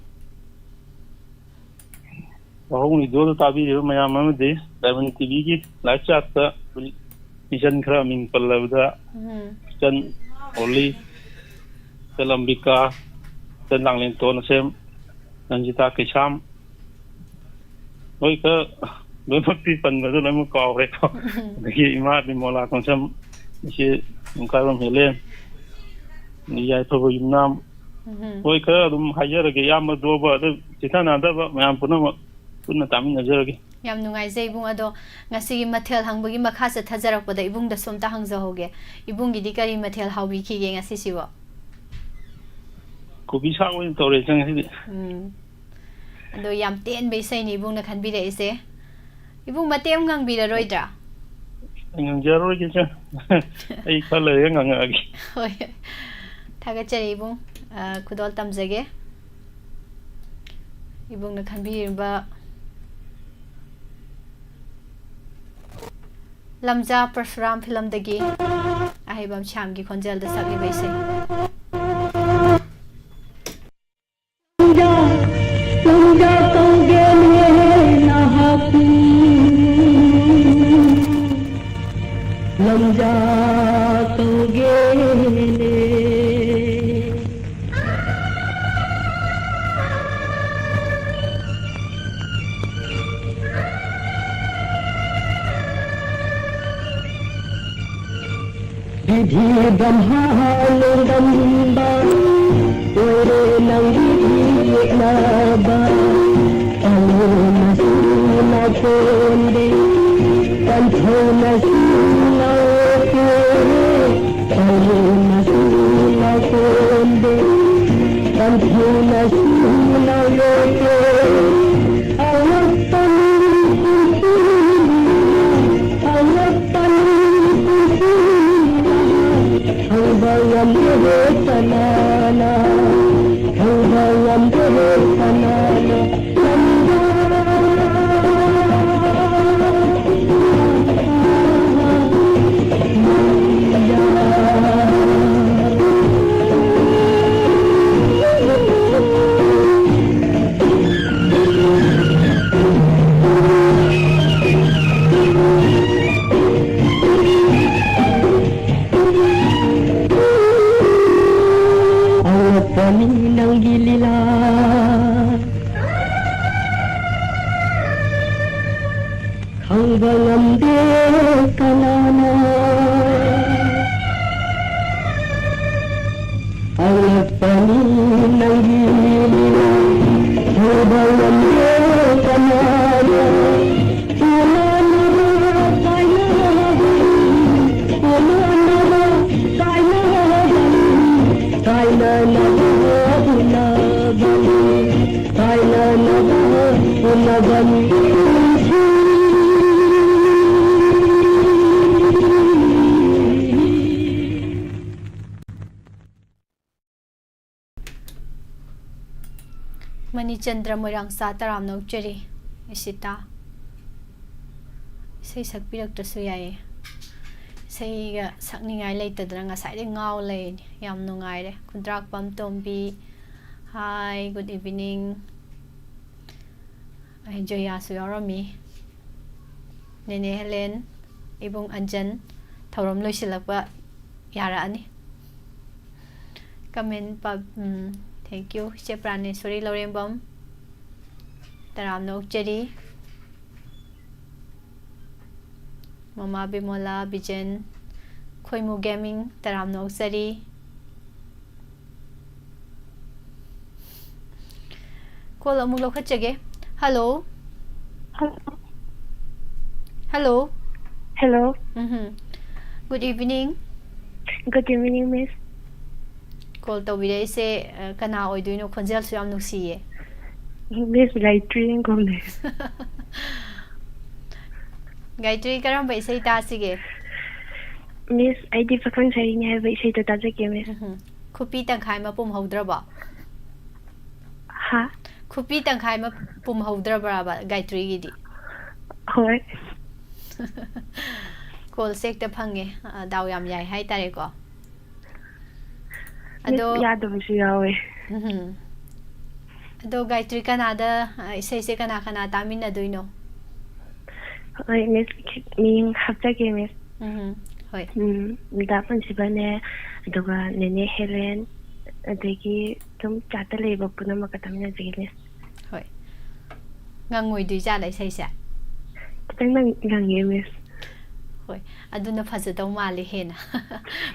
ꯋꯥꯍꯣꯡ ꯔꯦꯗꯤꯑꯣꯗ ꯇꯥꯕꯤꯔꯤꯕ ꯃꯌꯥꯝ ꯑꯃꯗꯤ ꯗꯥꯏꯃꯟ ꯇꯤꯚꯤꯒꯤ ꯂꯥꯏꯞ ꯆꯥꯠꯇ ꯍꯧꯖꯤꯛ ꯏꯆꯟ ꯈꯔ ꯃꯤꯡ ꯄꯜꯂꯕꯗ ꯎꯝ꯫ ꯏꯆꯟ ꯑꯣꯂꯤ, ꯏꯆꯟ ꯑꯝꯕꯤꯀꯥ, ꯏꯆꯟ ꯂꯥꯡꯂꯦꯟꯇꯣꯟ ꯑꯁꯦꯝ, ꯔꯟꯖꯤꯇꯥ ꯀꯩꯁꯥꯝ, ꯃꯣꯏ ꯈꯔ ꯂꯣꯏꯅꯃꯛꯇꯤ ꯄꯟꯕꯗꯣ ꯂꯣꯏꯅꯃꯛ ꯀꯥꯎꯈ꯭ꯔꯦꯀꯣ꯫ ꯎꯝ꯫ ꯑꯗꯒꯤ ꯏꯃꯥ ꯕꯤꯃꯣꯂꯥ ꯈꯣꯡꯁꯝ, ꯏꯆꯦ ꯅꯤꯡꯈꯥꯏꯕꯝ ꯍꯦꯂꯦꯟ, ꯌꯥꯏꯐꯕ ꯌꯨꯝꯅꯥꯝ, ꯎꯝꯍꯨꯝ꯫ ꯍꯣꯏ, ꯈꯔ ꯑꯗꯨꯝ ꯍꯥꯏꯖꯔꯒꯦ, ꯏꯌꯥꯝꯕ ꯗꯣꯕ, ꯑꯗꯨ ꯆꯤꯊꯅꯗꯕ ꯃꯌꯥꯝ ꯄꯨꯝꯅꯃꯛ ꯄꯨꯟꯅ ꯇꯥꯃꯤꯟꯅꯖꯔꯒꯦ꯫ ꯌꯥꯝ ꯅꯨꯡꯉꯥꯏꯖꯩ ꯏꯕꯨꯡ꯫ ꯑꯗꯣ ꯉꯁꯤꯒꯤ ꯃꯊꯦꯜ ꯍꯪꯕꯒꯤ ꯃꯈꯥ ꯆꯠꯊꯖꯔꯛꯄꯗ ꯏꯕꯨꯡꯗꯁꯨ ꯑꯝꯇ ꯍꯪꯖꯍꯧꯒꯦ꯫ ꯏꯕꯨꯡꯒꯤꯗꯤ ꯀꯔꯤ ꯃꯊꯦꯜ ꯍꯥꯎꯕꯤꯈꯤꯒꯦ ꯉꯁꯤꯁꯤꯕꯣ? ꯀꯣꯕꯤ ꯁꯥꯛ ꯑꯣꯏꯅ ꯇꯧꯔꯦ ꯏꯆꯟ ꯉꯁꯤꯗꯤ꯫ ꯎꯝ꯫ ꯑꯗꯣ ꯌꯥꯝ ꯇꯦꯟꯕ ꯏꯁꯩꯅꯤ ꯏꯕꯨꯡꯅ ꯈꯟꯕꯤꯔꯛꯏꯁꯦ꯫ ꯏꯕꯨꯡ, ꯃꯇꯦꯛ ꯑꯃ ꯉꯪꯕꯤꯔꯔꯣꯏꯗ꯭ꯔꯥ? ꯑꯩ ꯉꯪꯖꯔꯔꯣꯏꯒꯦ ꯏꯆꯟ꯫ ꯑꯩ ꯈꯔ ꯂꯩꯔꯒ ꯉꯪꯉꯛꯑꯒꯦ꯫ ꯍꯣꯏ꯫ ꯊꯥꯒꯠꯆꯔꯤ ꯏꯕꯨꯡ꯫ ꯑ, ꯈꯨꯗꯣꯜ ꯇꯝꯖꯒꯦ꯫ ꯏꯕꯨꯡꯅ ꯈꯟꯕꯤꯔꯤꯕ ꯂꯝꯖꯥ ꯄꯔꯁꯨꯔꯥꯝ ꯐꯤꯂꯝꯗꯒꯤ ꯑꯍꯩꯕꯝ ꯁ꯭ꯌꯥꯝꯒꯤ ꯈꯣꯟꯖꯦꯜꯗ ꯁꯛꯂꯤꯕ ꯏꯁꯩ꯫ ꯂꯝꯖꯥ ꯀꯧꯒꯦꯅꯦ ꯅꯍꯥꯛꯄꯨ, ꯂꯝꯖꯥ ꯀꯧꯒꯦꯅꯦ꯫ ꯕꯤꯙꯤ ꯕ꯭ꯔꯍ꯭ꯃꯥ ꯅꯣꯡꯗꯝꯕ ꯑꯣꯏꯔꯦ ꯅꯪꯒꯤ ꯌꯦꯛꯅꯕ꯫ ꯇꯧꯅꯁꯨ ꯅꯈꯣꯟꯗꯦ, ꯄꯟꯊꯧꯅꯁꯨ ꯅꯧꯄꯦ꯫ ꯇꯧꯅꯁꯨ ꯅꯈꯣꯟꯗꯦ, ꯄꯟꯊꯧꯅꯁꯨ ꯅꯧꯄꯦ꯫ ꯑꯉꯛꯄꯅꯤ ꯄꯨꯟꯁꯤꯅ, ꯑꯉꯛꯄꯅꯤ ꯄꯨꯟꯁꯤꯅ, ꯈꯪꯕ ꯉꯝꯗꯦ ꯀꯅꯥꯅ, ꯈꯪꯕ ꯉꯝꯗꯦ ꯀꯅꯥꯅ꯫ ꯑꯉꯛꯄꯅꯤ ꯅꯪꯒꯤ ꯂꯤꯂꯥ, ꯈꯪꯕ ꯉꯝꯗꯦ ꯀꯅꯥꯅ꯫ ꯅꯪꯒꯤ ꯃꯤꯅ ꯍꯧꯕ ꯉꯝꯗꯦ ꯀꯅꯥꯅ? ꯎꯅꯅꯕ ꯀꯥꯏꯅꯒꯅꯤ, ꯎꯅꯅꯕ ꯀꯥꯏꯅꯒꯅꯤ, ꯀꯥꯏꯅꯅꯕ ꯎꯅꯒꯅꯤ, ꯀꯥꯏꯅꯅꯕ ꯎꯅꯒꯅꯤ꯫ ꯃꯅꯤꯆꯟꯗ꯭ꯔ ꯃꯣꯏꯔꯥꯡꯆꯥ ꯇꯔꯥꯝꯅ ꯑꯣꯛꯆꯔꯤ꯫ ꯏꯁꯤꯇꯥ, ꯏꯁꯩ ꯁꯛꯄꯤꯔꯛꯇ꯭ꯔꯁꯨ ꯌꯥꯏꯌꯦ꯫ ꯏꯁꯩꯒ ꯁꯛꯅꯤꯡꯉꯥꯏ ꯂꯩꯇꯗꯅ ꯉꯁꯥꯏꯗꯩ ꯉꯥꯎ ꯂꯩꯔꯤꯅꯤ꯫ ꯌꯥꯝ ꯅꯨꯡꯉꯥꯏꯔꯦ꯫ ꯈꯨꯟꯗ꯭ꯔꯥꯛꯄꯝ ꯇꯣꯝꯕꯤ, hi, good evening꯫ ꯑꯩ ꯖꯣꯌꯥꯁꯨ ꯌꯥꯎꯔꯝꯃꯤ꯫ ꯅꯦꯅꯦ ꯍꯦꯂꯦꯟ, ꯏꯕꯨꯡ ꯑꯟꯖꯟ, ꯊꯧꯔꯝ ꯂꯣꯏꯁꯤꯜꯂꯛꯄ ꯌꯥꯔꯛꯑꯅꯤ꯫ Comment ꯄꯥ-, ꯎꯝ, thank you꯫ ꯏꯆꯦ ꯄ꯭ꯔꯥꯅꯦꯁꯣꯔꯤ ꯂꯧꯔꯦꯝꯕꯝ, ꯇꯔꯥꯝꯅ ꯑꯣꯛꯆꯔꯤ꯫ ꯃꯃꯥ ꯕꯤꯃꯣꯂꯥ ꯕꯤꯖꯦꯟ, ꯈꯣꯏꯃꯨ ꯒꯦꯃꯤꯡ, ꯇꯔꯥꯝꯅ ꯑꯣꯛꯆꯔꯤ꯫ ꯀꯣꯜ ꯑꯃꯨꯛ ꯂꯧꯈꯠꯆꯒꯦ꯫ ꯍꯜꯂꯣ꯫ ꯍꯜꯂꯣ꯫ ꯍꯜꯂꯣ꯫ ꯎꯝꯍꯨꯝ꯫ Good evening꯫ Good evening, Miss꯫ Call ꯇꯧꯕꯤꯔꯛꯏꯁꯦ, ꯑ, ꯀꯅꯥ ꯑꯣꯏꯗꯣꯏꯅꯣ? ꯈꯣꯟꯖꯦꯜꯁꯨ ꯌꯥꯝ ꯅꯨꯡꯁꯤꯌꯦ꯫ Miss ꯒꯥꯌꯇ꯭ꯔꯤ ꯏꯪꯈꯣꯝꯅꯦ꯫ ꯒꯥꯌꯇ꯭ꯔꯤ, ꯀꯔꯝꯕ ꯏꯁꯩ ꯇꯥꯁꯤꯒꯦ? Miss, ꯑꯩꯗꯤ ꯄꯥꯈꯪ ꯁꯥꯔꯤꯅꯤ ꯍꯥꯏꯕ ꯏꯁꯩꯗꯣ ꯇꯥꯖꯒꯦ, Miss꯫ ꯎꯝꯍꯨꯝ꯫ ꯈꯨꯄꯤ ꯇꯪꯈꯥꯏ ꯑꯃ ꯄꯨꯝꯍꯧꯗ꯭ꯔꯕꯣ? ꯍꯥ? ꯈꯨꯄꯤ ꯇꯪꯈꯥꯏ ꯑꯃ ꯄꯨꯝꯍꯧꯗ꯭ꯔꯕ꯭ꯔꯕ ꯒꯥꯌꯇ꯭ꯔꯤꯒꯤꯗꯤ? ꯍꯣꯏ꯫ ꯀꯣꯜꯁꯦ ꯍꯦꯛꯇ ꯐꯪꯉꯦ꯫ ꯑ, ꯗꯥꯎ ꯌꯥꯝ ꯌꯥꯏ ꯍꯥꯏꯇꯥꯔꯦꯀꯣ꯫ Miss, ꯑꯗꯣ ꯌꯥꯗꯕꯁꯨ ꯌꯥꯎꯋꯦ꯫ ꯎꯝꯍꯨꯝ꯫ ꯑꯗꯣ ꯒꯥꯌꯇ꯭ꯔꯤ, ꯀꯅꯥꯗ, ꯑ, ꯏꯁꯩꯁꯦ ꯀꯅꯥ ꯀꯅꯥ ꯇꯥꯃꯤꯟꯅꯗꯣꯏꯅꯣ? ꯍꯣꯏ, Miss, ꯃꯤꯡ ꯍꯥꯞꯆꯒꯦ, Miss꯫ ꯎꯝꯍꯨꯝ꯫ ꯍꯣꯏ꯫ ꯎꯝ, ꯗꯥ ꯄꯨꯟꯁꯤꯕꯅꯦ, ꯑꯗꯨꯒ ꯅꯦꯅꯦ ꯍꯦꯂꯦꯟ, ꯑꯗꯒꯤ ꯑꯗꯨꯝ ꯆꯥꯠꯇ ꯂꯩꯕ ꯄꯨꯝꯅꯃꯛꯀ ꯇꯥꯃꯤꯟꯅꯖꯒꯦ, Miss꯫ ꯍꯣꯏ꯫ ꯉꯪꯉꯣꯏꯗꯣꯏ ꯖꯥꯠꯂ ꯏꯁꯩꯁꯦ? ꯈꯤꯇꯪ ꯉꯪ-, ꯉꯪꯉꯦ, Miss꯫ ꯍꯣꯏ, ꯑꯗꯨꯅ ꯐꯖꯗꯧ ꯃꯥꯜꯂꯦ ꯍꯦꯟꯅ꯫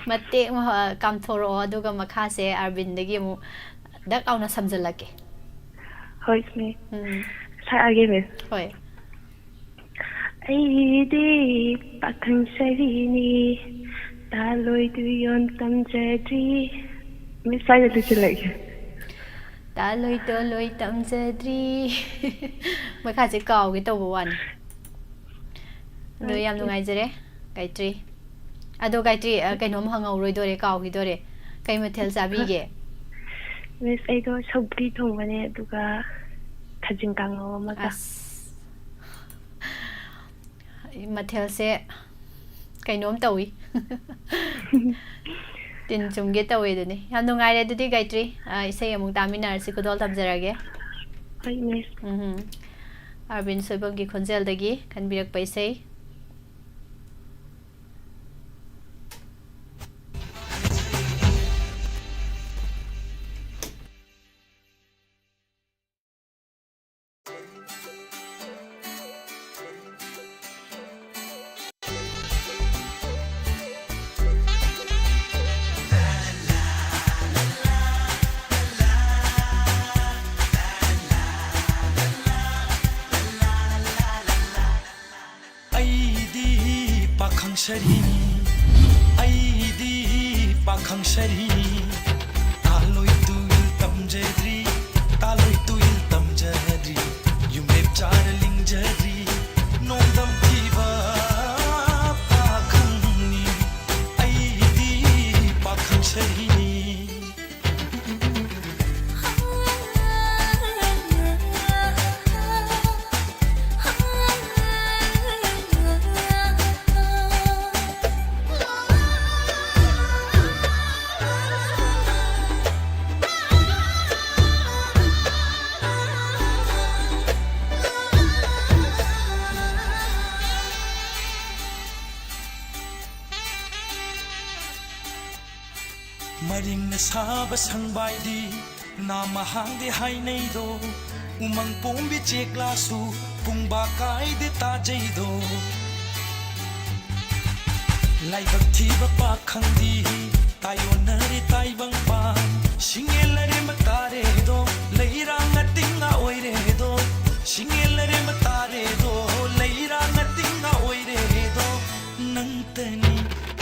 ꯃꯇꯦꯛ ꯑꯃ ꯀꯥꯝꯊꯣꯔꯛꯑꯣ, ꯑꯗꯨꯒ ꯃꯈꯥꯁꯦ ꯑꯥꯔꯕꯤꯟꯗꯒꯤ ꯑꯃꯨꯛ ꯗꯛ ꯂꯥꯎꯅ ꯁꯝꯖꯜꯂꯛꯀꯦ꯫ ꯍꯣꯏ, ꯏꯆꯦ꯫ ꯎꯝ꯫ ꯁꯛꯑꯒꯦ, ꯃꯤꯁ꯫ ꯍꯣꯏ꯫ ꯑꯩꯗꯤ ꯄꯥꯈꯪ ꯁꯥꯔꯤꯅꯤ, ꯇꯥꯂꯣꯏ ꯇꯨꯌꯣꯟ ꯇꯝꯖꯗ꯭ꯔꯤ꯫ ꯃꯤꯁ, ꯁ꯭ꯋꯥꯏꯗ ꯂꯣꯏꯁꯤꯜꯂꯒꯦ꯫ ꯇꯥꯂꯣꯏ ꯇꯣꯂꯣꯏ ꯇꯝꯖꯗ꯭ꯔꯤ꯫ ꯃꯈꯥꯁꯦ ꯀꯥꯎꯒꯦ ꯇꯧꯕ ꯋꯥꯅꯤ꯫ ꯑꯗꯣ ꯌꯥꯝ ꯅꯨꯡꯉꯥꯏꯖꯔꯦ, ꯒꯥꯌꯇ꯭ꯔꯤ꯫ ꯑꯗꯣ ꯒꯥꯌꯇ꯭ꯔꯤ, ꯑ, ꯀꯩꯅꯣꯝ ꯍꯪꯍꯧꯔꯣꯏꯗꯣꯔꯦ, ꯀꯥꯎꯈꯤꯗꯣꯔꯦ꯫ ꯀꯩ ꯃꯊꯦꯜ ꯆꯥꯕꯤꯒꯦ? ꯃꯤꯁ, ꯑꯩꯗꯣ ꯁꯧꯒ꯭ꯔꯤ ꯊꯣꯡꯕꯅꯦ, ꯑꯗꯨꯒ ꯈꯥꯖꯤꯡ ꯀꯥꯡꯉꯧ ꯑꯃꯒ꯫ ꯑꯁ꯫ ꯃꯊꯦꯜꯁꯦ ꯀꯩꯅꯣꯝ ꯇꯧꯏ꯫ ꯇꯤꯟ ꯆꯨꯝꯒꯦ ꯇꯧꯋꯦ ꯑꯗꯨꯅꯤ꯫ ꯌꯥꯝ ꯅꯨꯡꯉꯥꯏꯔꯦ ꯑꯗꯨꯗꯤ, ꯒꯥꯌꯇ꯭ꯔꯤ꯫ ꯑ, ꯏꯁꯩ ꯑꯃꯨꯛ ꯇꯥꯃꯤꯟꯅꯔꯁꯤ, ꯈꯨꯗꯣꯜ ꯊꯝꯖꯔꯒꯦ꯫ ꯍꯣꯏ, ꯃꯤꯁ꯫ ꯎꯝꯍꯨꯝ꯫ ꯑꯥꯔꯕꯤꯟ ꯁꯣꯏꯕꯝꯒꯤ ꯈꯣꯟꯖꯦꯜꯗꯒꯤ ꯈꯟꯕꯤꯔꯛꯄ ꯏꯁꯩ꯫ ꯑꯩꯗꯤ ꯄꯥꯈꯪ ꯁꯔꯤꯅꯤ, ꯑꯩꯗꯤ ꯄꯥꯈꯪ ꯁꯔꯤꯅꯤ꯫ ꯇꯥꯂꯣꯏ ꯇꯨꯏꯜ ꯇꯝꯖꯗ꯭ꯔꯤ, ꯇꯥꯂꯣꯏ ꯇꯨꯏꯜ ꯇꯝꯖꯗ꯭ꯔꯤ꯫ ꯌꯨꯝꯂꯦꯞ ꯆꯥꯔ ꯂꯤꯡꯖꯔꯤ, ꯅꯣꯡꯗꯝ ꯊꯤꯕ ꯄꯥꯈꯪꯅꯤ꯫ ꯑꯩꯗꯤ ꯄꯥꯈꯪ ꯁꯔꯤꯅꯤ꯫ ꯃꯔꯤꯡꯅ ꯁꯥꯕ ꯁꯪꯕꯥꯏꯗꯤ ꯅꯥꯃ ꯍꯥꯡꯗꯦ ꯍꯥꯏꯅꯩꯗꯣ, ꯎꯃꯪ ꯄꯣꯝꯕꯤ ꯆꯦꯛꯂꯥꯁꯨ ꯄꯨꯡꯕꯥ ꯀꯥꯏꯗꯦ ꯇꯥꯖꯩꯗꯣ꯫ ꯂꯥꯏꯕꯛ ꯊꯤꯕ ꯄꯥꯈꯪꯗꯤ ꯇꯥꯏꯌꯣꯟꯅꯔꯦ ꯇꯥꯏꯕꯪ ꯄꯥꯟ꯫ ꯁꯤꯡꯉꯦꯜ ꯑꯔꯦꯝꯕ ꯇꯥꯔꯦꯗꯣ, ꯂꯩꯔꯥꯡ ꯑꯇꯤꯡ ꯑꯣꯏꯔꯦꯗꯣ꯫ ꯁꯤꯡꯉꯦꯜ ꯑꯔꯦꯝꯕ ꯇꯥꯔꯦꯗꯣ, ꯂꯩꯔꯥꯡ ꯑꯇꯤꯡ ꯑꯣꯏꯔꯦꯗꯣ꯫ ꯅꯪꯇꯅꯤ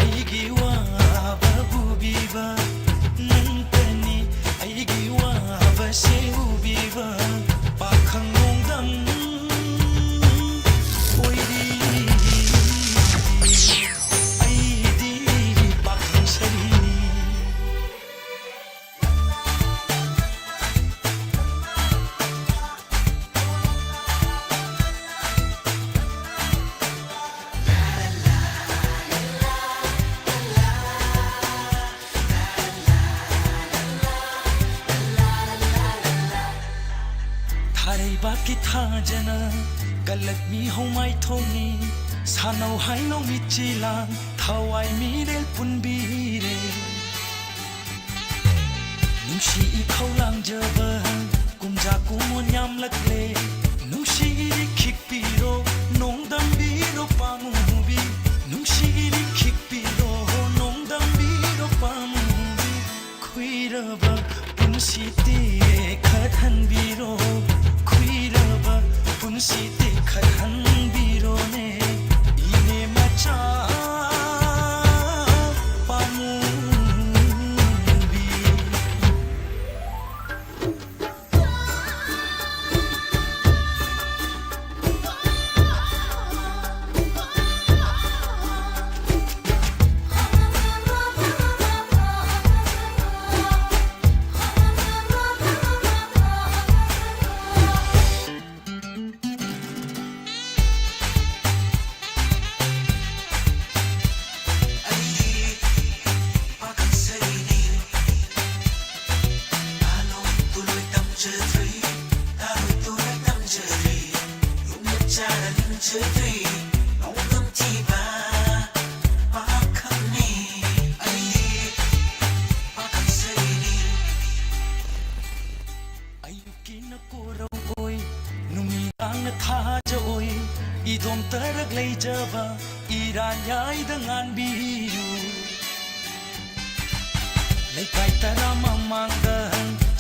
ꯑꯩꯒꯤ ꯋꯥꯕ ꯎꯕꯤꯕ, ꯅꯪꯇꯅꯤ ꯑꯩꯒꯤ ꯋꯥꯕꯁꯦ ꯎꯕꯤꯕ꯫ ꯄꯥꯈꯪ ꯅꯣꯡꯗꯝ ꯑꯣꯏꯔꯤ ꯑꯩꯗꯤ, ꯄꯥꯈꯪ ꯁꯔꯤꯅꯤ꯫ ꯊꯥꯔꯩꯕꯥꯛꯀꯤ ꯊꯥꯖꯅ ꯀꯜꯂꯛꯃꯤ ꯍꯧꯃꯥꯏ ꯊꯣꯡꯅꯤ꯫ ꯁꯥꯟꯅꯧ ꯍꯥꯏꯅꯧ ꯃꯤꯠꯆꯤ ꯂꯥꯡ, ꯊꯋꯥꯏ ꯃꯤꯔꯦꯜ ꯄꯨꯟꯕꯤꯔꯦ꯫ ꯅꯨꯡꯁꯤ ꯏꯈꯧ ꯂꯥꯡꯖꯕ ꯀꯨꯝꯖꯥ ꯀꯨꯝꯑꯣꯟ ꯌꯥꯝꯂꯛꯂꯦ꯫ ꯅꯨꯡꯁꯤ ꯏꯔꯤꯛ ꯈꯤꯛꯄꯤꯔꯣ, ꯅꯣꯡꯗꯝꯕꯤꯔꯣ ꯄꯥꯃꯨꯕꯤ꯫ ꯅꯨꯡꯁꯤ ꯏꯔꯤꯛ ꯈꯤꯛꯄꯤꯔꯣ, ꯅꯣꯡꯗꯝꯕꯤꯔꯣ ꯄꯥꯃꯨꯕꯤ꯫ ꯈꯨꯏꯔꯕ ꯄꯨꯟꯁꯤ ꯇꯦꯛꯈꯠꯍꯟꯕꯤꯔꯣ, ꯈꯨꯏꯔꯕ ꯄꯨꯟꯁꯤ ꯇꯦꯛꯈꯠꯍꯟꯕꯤꯔꯣꯅꯦ, ꯏꯅꯦ ꯃꯆꯥ ꯄꯥꯃꯨꯕꯤ꯫ ꯑꯌꯨꯛꯀꯤꯅ ꯀꯣꯔꯧ ꯑꯣꯏ, ꯅꯨꯃꯤꯗꯥꯡꯅ ꯊꯥꯖ ꯑꯣꯏ, ꯏꯗꯣꯝ ꯇꯔꯛ ꯂꯩꯖꯕ ꯏꯔꯥꯟꯌꯥꯏꯗ ꯉꯥꯟꯕꯤꯌꯨ꯫ ꯂꯩꯀꯥꯏ ꯇꯔꯥ ꯃꯃꯥꯡꯗ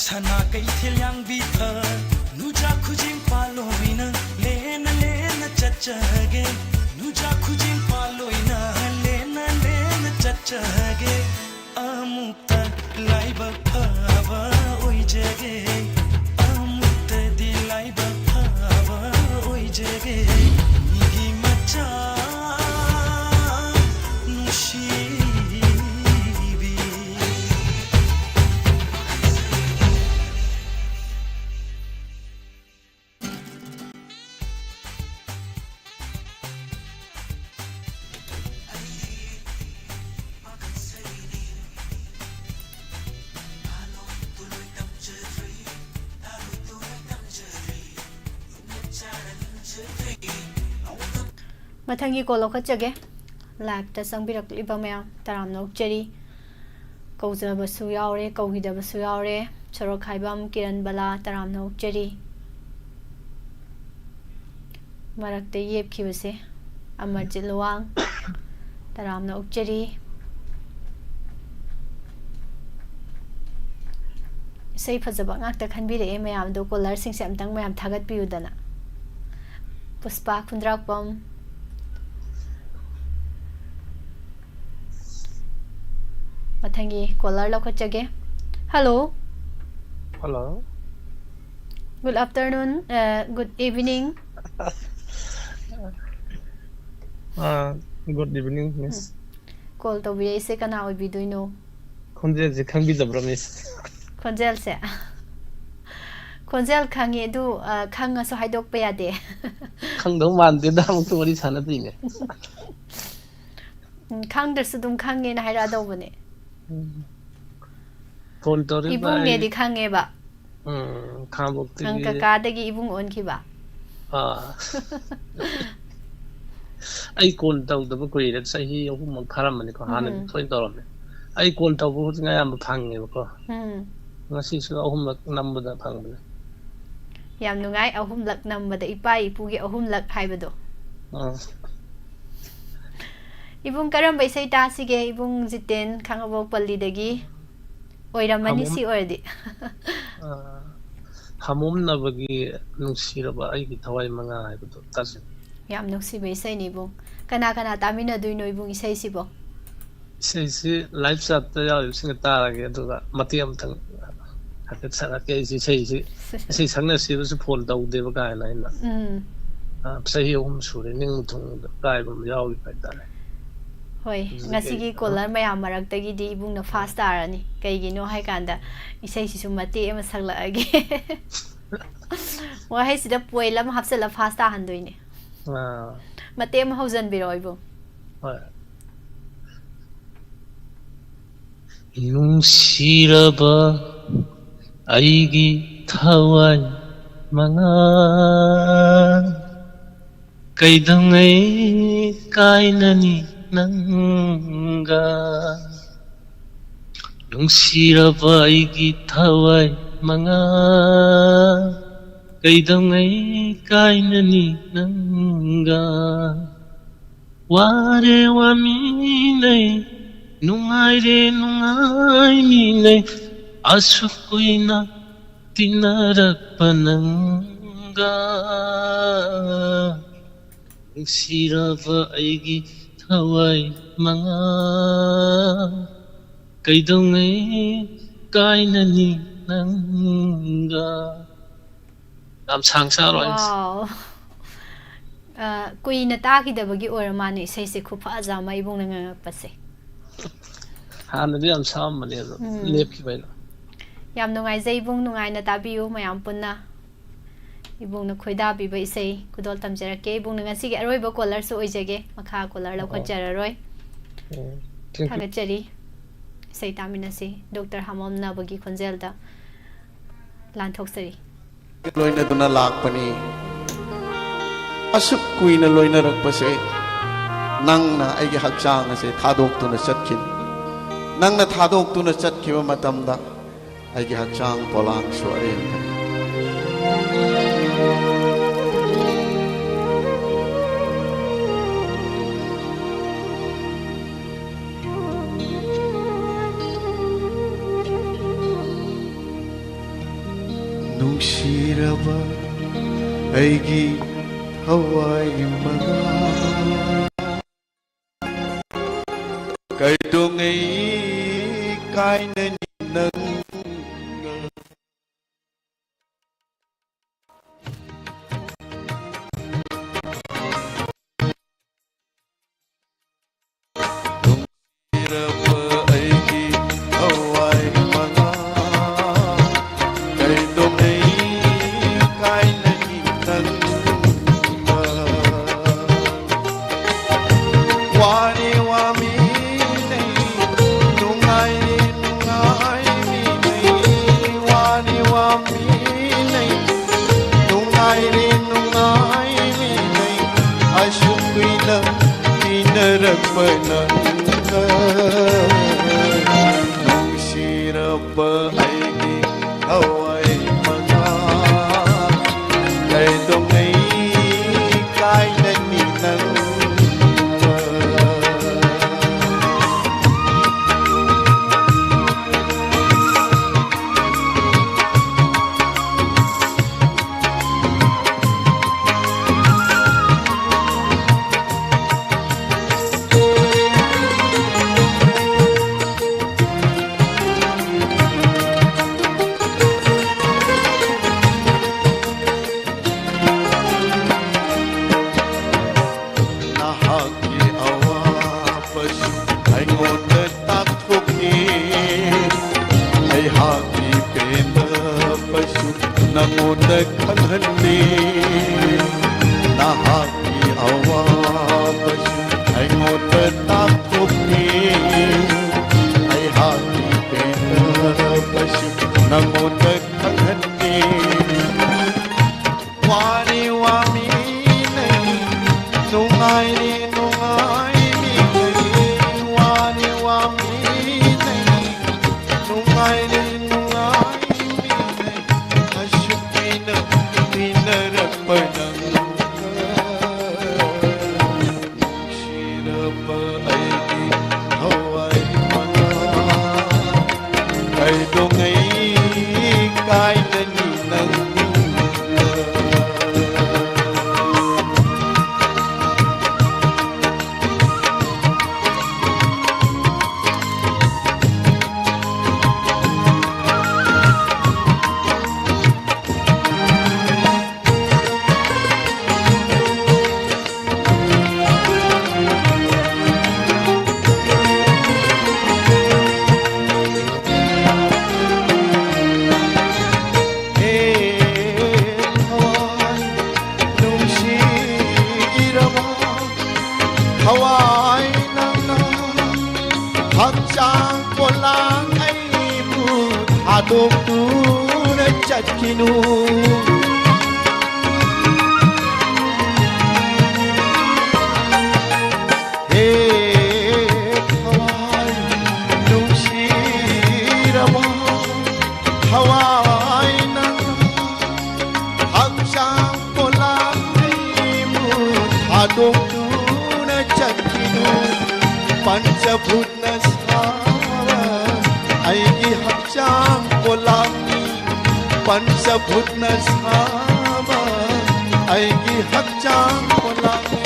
ꯁꯅꯥ ꯀꯩꯊꯦꯜ ꯌꯥꯡꯕꯤ ꯐ꯫ ꯅꯨꯖꯥ ꯈꯨꯖꯤꯡ ꯄꯥꯜꯂꯣꯏꯅ ꯂꯦꯟꯅ ꯂꯦꯟꯅ ꯆꯠꯆꯒꯦ꯫ ꯅꯨꯖꯥ ꯈꯨꯖꯤꯡ ꯄꯥꯜꯂꯣꯏꯅ ꯂꯦꯟꯅ ꯂꯦꯟꯅ ꯆꯠꯆꯒꯦ꯫ ꯑꯃꯨꯛꯇ ꯂꯥꯏꯕꯛ ꯐꯕ ꯑꯣꯏꯖꯒꯦ꯫ ꯑꯃꯨꯛꯇꯗꯤ ꯂꯥꯏꯕꯛ ꯐꯕ ꯑꯣꯏꯖꯒꯦ꯫ ꯃꯤꯒꯤ ꯃꯆꯥ ꯅꯨꯡꯁꯤꯕꯤ꯫ ꯃꯊꯪꯒꯤ ꯀꯣꯜ ꯂꯧꯈꯠꯆꯒꯦ꯫ ꯂꯥꯏꯞꯇ ꯆꯪꯕꯤꯔꯛꯂꯤꯕ ꯃꯌꯥꯝ ꯇꯔꯥꯝꯅ ꯑꯣꯛꯆꯔꯤ꯫ ꯀꯧꯖꯕꯁꯨ ꯌꯥꯎꯔꯦ, ꯀꯧꯈꯤꯗꯕꯁꯨ ꯌꯥꯎꯔꯦ꯫ ꯁꯣꯔꯣꯛꯈꯥꯏꯕꯝ ꯀꯤꯔꯟ ꯕꯂꯥ, ꯇꯔꯥꯝꯅ ꯑꯣꯛꯆꯔꯤ꯫ ꯃꯔꯛꯇ ꯌꯦꯞꯈꯤꯕꯁꯦ ꯑꯃꯔꯖꯤꯠ ꯂꯨꯋꯥꯡ, ꯇꯔꯥꯝꯅ ꯑꯣꯛꯆꯔꯤ꯫ ꯏꯁꯩ ꯐꯖꯕ ꯉꯥꯛꯇ ꯈꯟꯕꯤꯔꯛꯑꯦ ꯃꯌꯥꯝꯗꯣ꯫ ꯀꯣꯂꯔꯁꯤꯡꯁꯦ ꯑꯝꯇꯪ ꯃꯌꯥꯝ ꯊꯥꯒꯠꯄꯤꯌꯨꯗꯅ꯫ ꯄꯨꯁꯄꯥ ꯈꯨꯟꯗ꯭ꯔꯥꯛꯄꯝ꯫ ꯃꯊꯪꯒꯤ ꯀꯣꯂꯔ ꯂꯧꯈꯠꯆꯒꯦ꯫ Hello. Hello. Good afternoon, uh, good evening. Uh, good evening, miss. Call ꯇꯧꯕꯤꯔꯛꯏꯁꯦ ꯀꯅꯥ ꯑꯣꯏꯕꯤꯗꯣꯏꯅꯣ? ꯈꯣꯟꯖꯦꯜꯁꯦ ꯈꯪꯕꯤꯗꯕ꯭ꯔꯥ, miss? ꯈꯣꯟꯖꯦꯜꯁꯦ? ꯈꯣꯟꯖꯦꯜ ꯈꯪꯉꯦ, ꯑꯗꯨ, ꯑ, ꯈꯪꯉꯁꯨ ꯍꯥꯏꯗꯣꯛꯄ ꯌꯥꯗꯦ꯫ ꯈꯪꯗꯧ ꯃꯥꯟꯗꯦꯗ, ꯑꯃꯨꯛꯇ ꯋꯥꯔꯤ ꯁꯥꯟꯅꯗ꯭ꯔꯤꯅꯦ꯫ ꯎꯝ, ꯈꯪꯗ꯭ꯔꯁꯨ ꯑꯗꯨꯝ ꯈꯪꯉꯦꯅ ꯍꯥꯏꯔꯛꯑꯗꯧꯕꯅꯦ꯫ ꯎꯝ꯫ ꯐꯣꯟ ꯇꯧꯔꯤꯕ ꯏꯕꯨꯡꯅꯦꯗꯤ ꯑꯩ ꯈꯪꯉꯦꯕ꯫ ꯎꯝ, ꯈꯥꯉꯕꯣꯛꯇꯒꯤ꯫ ꯅꯪ ꯀꯀꯥꯗꯒꯤ ꯏꯕꯨꯡ ꯑꯣꯟꯈꯤꯕ꯫ ꯑꯥ꯫ ꯑꯩ ꯀꯣꯜ ꯇꯧꯗꯕ ꯀꯨꯏꯔꯦ, ꯆꯍꯤ ꯑꯍꯨꯝꯃꯨꯛ ꯐꯥꯔꯝꯃꯅꯤꯀꯣ, ꯍꯥꯟꯅꯗꯤ ꯎꯝ꯫ ꯇꯣꯏꯅ ꯇꯧꯔꯝꯃꯦ꯫ ꯑꯩ ꯀꯣꯜ ꯇꯧꯕ ꯍꯧꯖꯤꯛ ꯑꯌꯥꯝꯕ ꯐꯪꯉꯦꯕꯀꯣ꯫ ꯎꯝ꯫ ꯉꯁꯤꯁꯨ ꯑꯍꯨꯝꯂꯛ ꯅꯝꯕꯗ ꯐꯪꯕꯅꯦ꯫ ꯌꯥꯝ ꯅꯨꯡꯉꯥꯏ, ꯑꯍꯨꯝꯂꯛ ꯅꯝꯕꯗ, ꯏꯄꯥ ꯏꯄꯨꯒꯤ ꯑꯍꯨꯝꯂꯛ ꯍꯥꯏꯕꯗꯣ꯫ ꯑꯥ꯫ ꯏꯕꯨꯡ, ꯀꯔꯝꯕ ꯏꯁꯩ ꯇꯥꯁꯤꯒꯦ? ꯏꯕꯨꯡ ꯖꯤꯇꯦꯟ, ꯈꯥꯡꯉꯕꯣꯛ ꯄꯜꯂꯤꯗꯒꯤ ꯑꯣꯏꯔꯝꯃꯅꯤ꯫ ꯍꯥꯃꯣꯝ-, ꯁꯤ ꯑꯣꯏꯔꯗꯤ꯫ ꯑꯥ, ꯍꯥꯃꯣꯝꯅꯕꯒꯤ ꯅꯨꯡꯁꯤꯔꯕ ꯑꯩꯒꯤ ꯊꯋꯥꯏ ꯃꯉꯥ ꯍꯥꯏꯕꯗꯣ ꯇꯥꯁꯤ꯫ ꯌꯥꯝ ꯅꯨꯡꯁꯤꯕ ꯏꯁꯩꯅꯤ, ꯏꯕꯨꯡ꯫ ꯀꯅꯥ ꯀꯅꯥ ꯇꯥꯃꯤꯟꯅꯗꯣꯏꯅꯣ, ꯏꯕꯨꯡ, ꯏꯁꯩꯁꯤꯕꯣ? ꯏꯁꯩꯁꯤ live chat-ꯇ ꯌꯥꯎꯔꯤꯕꯁꯤꯡꯒ ꯇꯥꯔꯒꯦ, ꯑꯗꯨꯒ ꯃꯇꯦꯛ ꯑꯃꯇꯪ ꯍꯥꯏꯐꯦꯠ ꯁꯛꯂꯛꯀꯦ꯫ ꯑꯩꯁꯤ ꯏꯁꯩꯁꯤ, ꯏꯁꯩ ꯁꯛꯅꯁꯤꯕꯁꯨ phone ꯇꯧꯗꯦꯕ ꯀꯥ ꯍꯦꯟꯅ ꯑꯩꯅ꯫ ꯎꯝ꯫ ꯑ, ꯆꯍꯤ ꯑꯍꯨꯝ ꯁꯨꯔꯦ, ꯅꯤꯡꯕ ꯊꯨꯡꯗ ꯀꯥꯏꯕ ꯑꯃ ꯌꯥꯎꯈꯤꯕ ꯍꯥꯏꯇꯥꯔꯦ꯫ ꯍꯣꯏ, ꯑꯗꯨꯗꯒꯤ ꯉꯁꯤꯒꯤ ꯑꯩ caller ꯃꯌꯥꯝ ꯃꯔꯛꯇꯒꯤꯗꯤ ꯏꯕꯨꯡꯅ first ꯇꯥꯔꯅꯤ꯫ ꯀꯩꯒꯤꯅꯣ ꯍꯥꯏꯀꯥꯟꯗ, ꯏꯁꯩꯁꯤꯁꯨ ꯃꯇꯦꯛ ꯑꯃ ꯁꯛꯂꯛꯑꯒꯦ꯫ ꯋꯥꯍꯩꯁꯤꯗ poem ꯑꯃ ꯍꯥꯞꯆꯤꯜꯂ first ꯇꯥꯍꯟꯗꯣꯏꯅꯦ꯫ ꯑꯥ꯫ ꯃꯇꯦꯛ ꯑꯃ ꯍꯧꯖꯟꯕꯤꯔꯛꯑꯣ, ꯏꯕꯨꯡ꯫ ꯍꯣꯏ꯫ ꯅꯨꯡꯁꯤꯔꯕ ꯑꯩꯒꯤ ꯊꯋꯥꯏ ꯃꯉꯥ, ꯀꯩꯗꯧꯉꯩ ꯀꯥꯏꯅꯅꯤ ꯅꯪꯒ? ꯅꯨꯡꯁꯤꯔꯕ ꯑꯩꯒꯤ ꯊꯋꯥꯏ ꯃꯉꯥ, ꯀꯩꯗꯧꯉꯩ ꯀꯥꯏꯅꯅꯤ ꯅꯪꯒ? ꯋꯥꯔꯦ ꯋꯥꯃꯤꯅꯩ, ꯅꯨꯡꯉꯥꯏꯔꯦ ꯅꯨꯡꯉꯥꯏꯃꯤꯅꯩ, ꯑꯁꯨꯛ ꯀꯨꯏꯅ ꯇꯤꯟꯅꯔꯛꯄ ꯅꯪꯒ꯫ ꯅꯨꯡꯁꯤꯔꯕ ꯑꯩꯒꯤ ꯊꯋꯥꯏ ꯃꯉꯥ, ꯀꯩꯗꯧꯉꯩ ꯀꯥꯏꯅꯅꯤ ꯅꯪꯒ? ꯌꯥꯝ ꯁꯥꯡ ꯁꯥꯔꯣꯏ꯫ Wow. ꯑ, ꯀꯨꯏꯅ ꯇꯥꯈꯤꯗꯕꯒꯤ ꯑꯣꯏꯔ ꯃꯥꯅꯦ ꯏꯁꯩꯁꯦ ꯈꯨꯐꯖ ꯑꯃ ꯏꯕꯨꯡꯅ ꯉꯪꯉꯛꯄꯁꯦ꯫ ꯍꯥꯟꯅꯗꯤ ꯌꯥꯝ ꯁꯛꯑꯝꯕꯅꯦ, ꯑꯗꯣ ꯎꯝ꯫ ꯂꯦꯞꯈꯤꯕ ꯑꯩꯅ꯫ ꯌꯥꯝ ꯅꯨꯡꯉꯥꯏꯖꯩ ꯏꯕꯨꯡ, ꯅꯨꯡꯉꯥꯏꯅ ꯇꯥꯕꯤꯌꯨ ꯃꯌꯥꯝ ꯄꯨꯟꯅ꯫ ꯏꯕꯨꯡꯅ ꯈꯣꯏꯗꯥꯕꯤꯕ ꯏꯁꯩ ꯈꯨꯗꯣꯜ ꯇꯝꯖꯔꯛꯀꯦ꯫ ꯏꯕꯨꯡꯅ ꯉꯁꯤꯒꯤ ꯑꯔꯣꯏꯕ caller-ꯁꯨ ꯑꯣꯏꯖꯒꯦ꯫ ꯃꯈꯥ caller ꯑꯣ꯫ ꯂꯧꯈꯠꯆꯔꯔꯣꯏ꯫ ꯑꯣ, thank you꯫ ꯊꯥꯒꯠꯆꯔꯤ꯫ ꯏꯁꯩ ꯇꯥꯃꯤꯟꯅꯁꯤ꯫ Doctor ꯍꯥꯃꯣꯝꯅꯕꯒꯤ ꯈꯣꯟꯖꯦꯜꯗ ꯂꯥꯟꯊꯣꯛꯆꯔꯤ꯫ ꯂꯣꯏꯅꯗꯨꯅ ꯂꯥꯛꯄꯅꯤ꯫ ꯑꯁꯨꯛ ꯀꯨꯏꯅ ꯂꯣꯏꯅꯔꯛꯄꯁꯦ, ꯅꯪꯅ ꯑꯩꯒꯤ ꯍꯛꯆꯥꯡ ꯑꯁꯦ ꯊꯥꯗꯣꯛꯇꯨꯅ ꯆꯠꯈꯤꯕ꯫ ꯅꯪꯅ ꯊꯥꯗꯣꯛꯇꯨꯅ ꯆꯠꯈꯤꯕ ꯃꯇꯝꯗ ꯑꯩꯒꯤ ꯍꯛꯆꯥꯡ ꯄꯣꯂꯥꯡꯁꯨ ꯑꯔꯦꯝꯕꯅꯤ꯫ ꯅꯨꯡꯁꯤꯔꯕ ꯑꯩꯒꯤ ꯊꯋꯥꯏ ꯃꯉꯥ, ꯀꯩꯗꯧꯉꯩ ꯀꯥꯏꯅꯅꯤ ꯅꯪꯒ? ꯅꯨꯡꯁꯤꯔꯕ ꯑꯩꯒꯤ ꯊꯋꯥꯏ ꯃꯉꯥ, ꯀꯩꯗꯧꯉꯩ ꯀꯥꯏꯅꯅꯤ ꯅꯪꯒ? ꯋꯥꯔꯤ ꯋꯥꯃꯤꯅꯩ, ꯅꯨꯡꯉꯥꯏꯔꯤ ꯅꯨꯡꯉꯥꯏꯃꯤꯅꯩ, ꯋꯥꯔꯤ ꯋꯥꯃꯤꯅꯩ, ꯅꯨꯡꯉꯥꯏꯔꯤ ꯅꯨꯡꯉꯥꯏꯃꯤꯅꯩ, ꯑꯁꯨꯛ ꯀꯨꯏꯅ ꯇꯤꯟꯅꯔꯛꯄ ꯅꯪꯒ꯫ ꯅꯨꯡꯁꯤꯔꯕ ꯑꯩꯒꯤ ꯊꯋꯥꯏ ꯃꯉꯥ, ꯀꯩꯗꯧꯉꯩ ꯀꯥꯏꯅꯅꯤ ꯅꯪꯒ? ꯅꯍꯥꯛꯀꯤ ꯑꯋꯥꯕꯁꯨ ꯑꯩꯉꯣꯟꯗ ꯇꯥꯛꯊꯣꯛꯏ, ꯑꯩꯍꯥꯛꯀꯤ ꯄꯦꯟꯗꯕꯁꯨ ꯅꯉꯣꯟꯗ ꯈꯪꯍꯟꯂꯤ꯫ ꯅꯍꯥꯛꯀꯤ ꯑꯋꯥꯕꯁꯨ ꯑꯩꯉꯣꯟꯗ ꯇꯥꯛꯊꯣꯛꯏ, ꯑꯩꯍꯥꯛꯀꯤ ꯄꯦꯟꯗꯕꯁꯨ ꯅꯉꯣꯟꯗ ꯈꯪꯍꯟꯂꯤ꯫ ꯋꯥꯔꯤ ꯋꯥꯃꯤꯅꯩ, ꯅꯨꯡꯉꯥꯏꯔꯤ ꯅꯨꯡꯉꯥꯏꯃꯤꯅꯩ, ꯋꯥꯔꯤ ꯋꯥꯃꯤꯅꯩ, ꯅꯨꯡꯉꯥꯏꯔꯤ ꯅꯨꯡꯉꯥꯏꯃꯤꯅꯩ, ꯑꯁꯨꯛ ꯀꯨꯏꯅ ꯇꯤꯟꯅꯔꯛꯄ ꯅꯪꯒ꯫ ꯅꯨꯡꯁꯤꯔꯕ ꯑꯩꯒꯤ ꯊꯋꯥꯏ ꯃꯉꯥ, ꯀꯩꯗꯧꯉꯩ ꯀꯥꯏꯅꯅꯤ ꯍꯨꯟꯗꯣꯛꯇꯨꯅ ꯆꯠꯈꯤꯅꯨ꯫ ꯍꯦ ꯊꯋꯥꯏ ꯅꯨꯡꯁꯤꯔꯕ ꯊꯋꯥꯏ ꯅꯪ ꯍꯛꯆꯥꯡ ꯄꯣꯂꯥꯡ ꯑꯩꯕꯨ ꯊꯥꯗꯣꯛꯇꯨꯅ ꯆꯠꯈꯤꯅꯨ꯫ ꯄꯟꯆꯚꯨꯠꯅ ꯁꯥꯕ ꯑꯩꯒꯤ ꯍꯛꯆꯥꯡ ꯄꯣꯂꯥꯡꯅꯤ꯫ ꯄꯟꯆꯚꯨꯠꯅ ꯁꯥꯕ ꯑꯩꯒꯤ ꯍꯛꯆꯥꯡ ꯄꯣꯂꯥꯡꯅꯤ꯫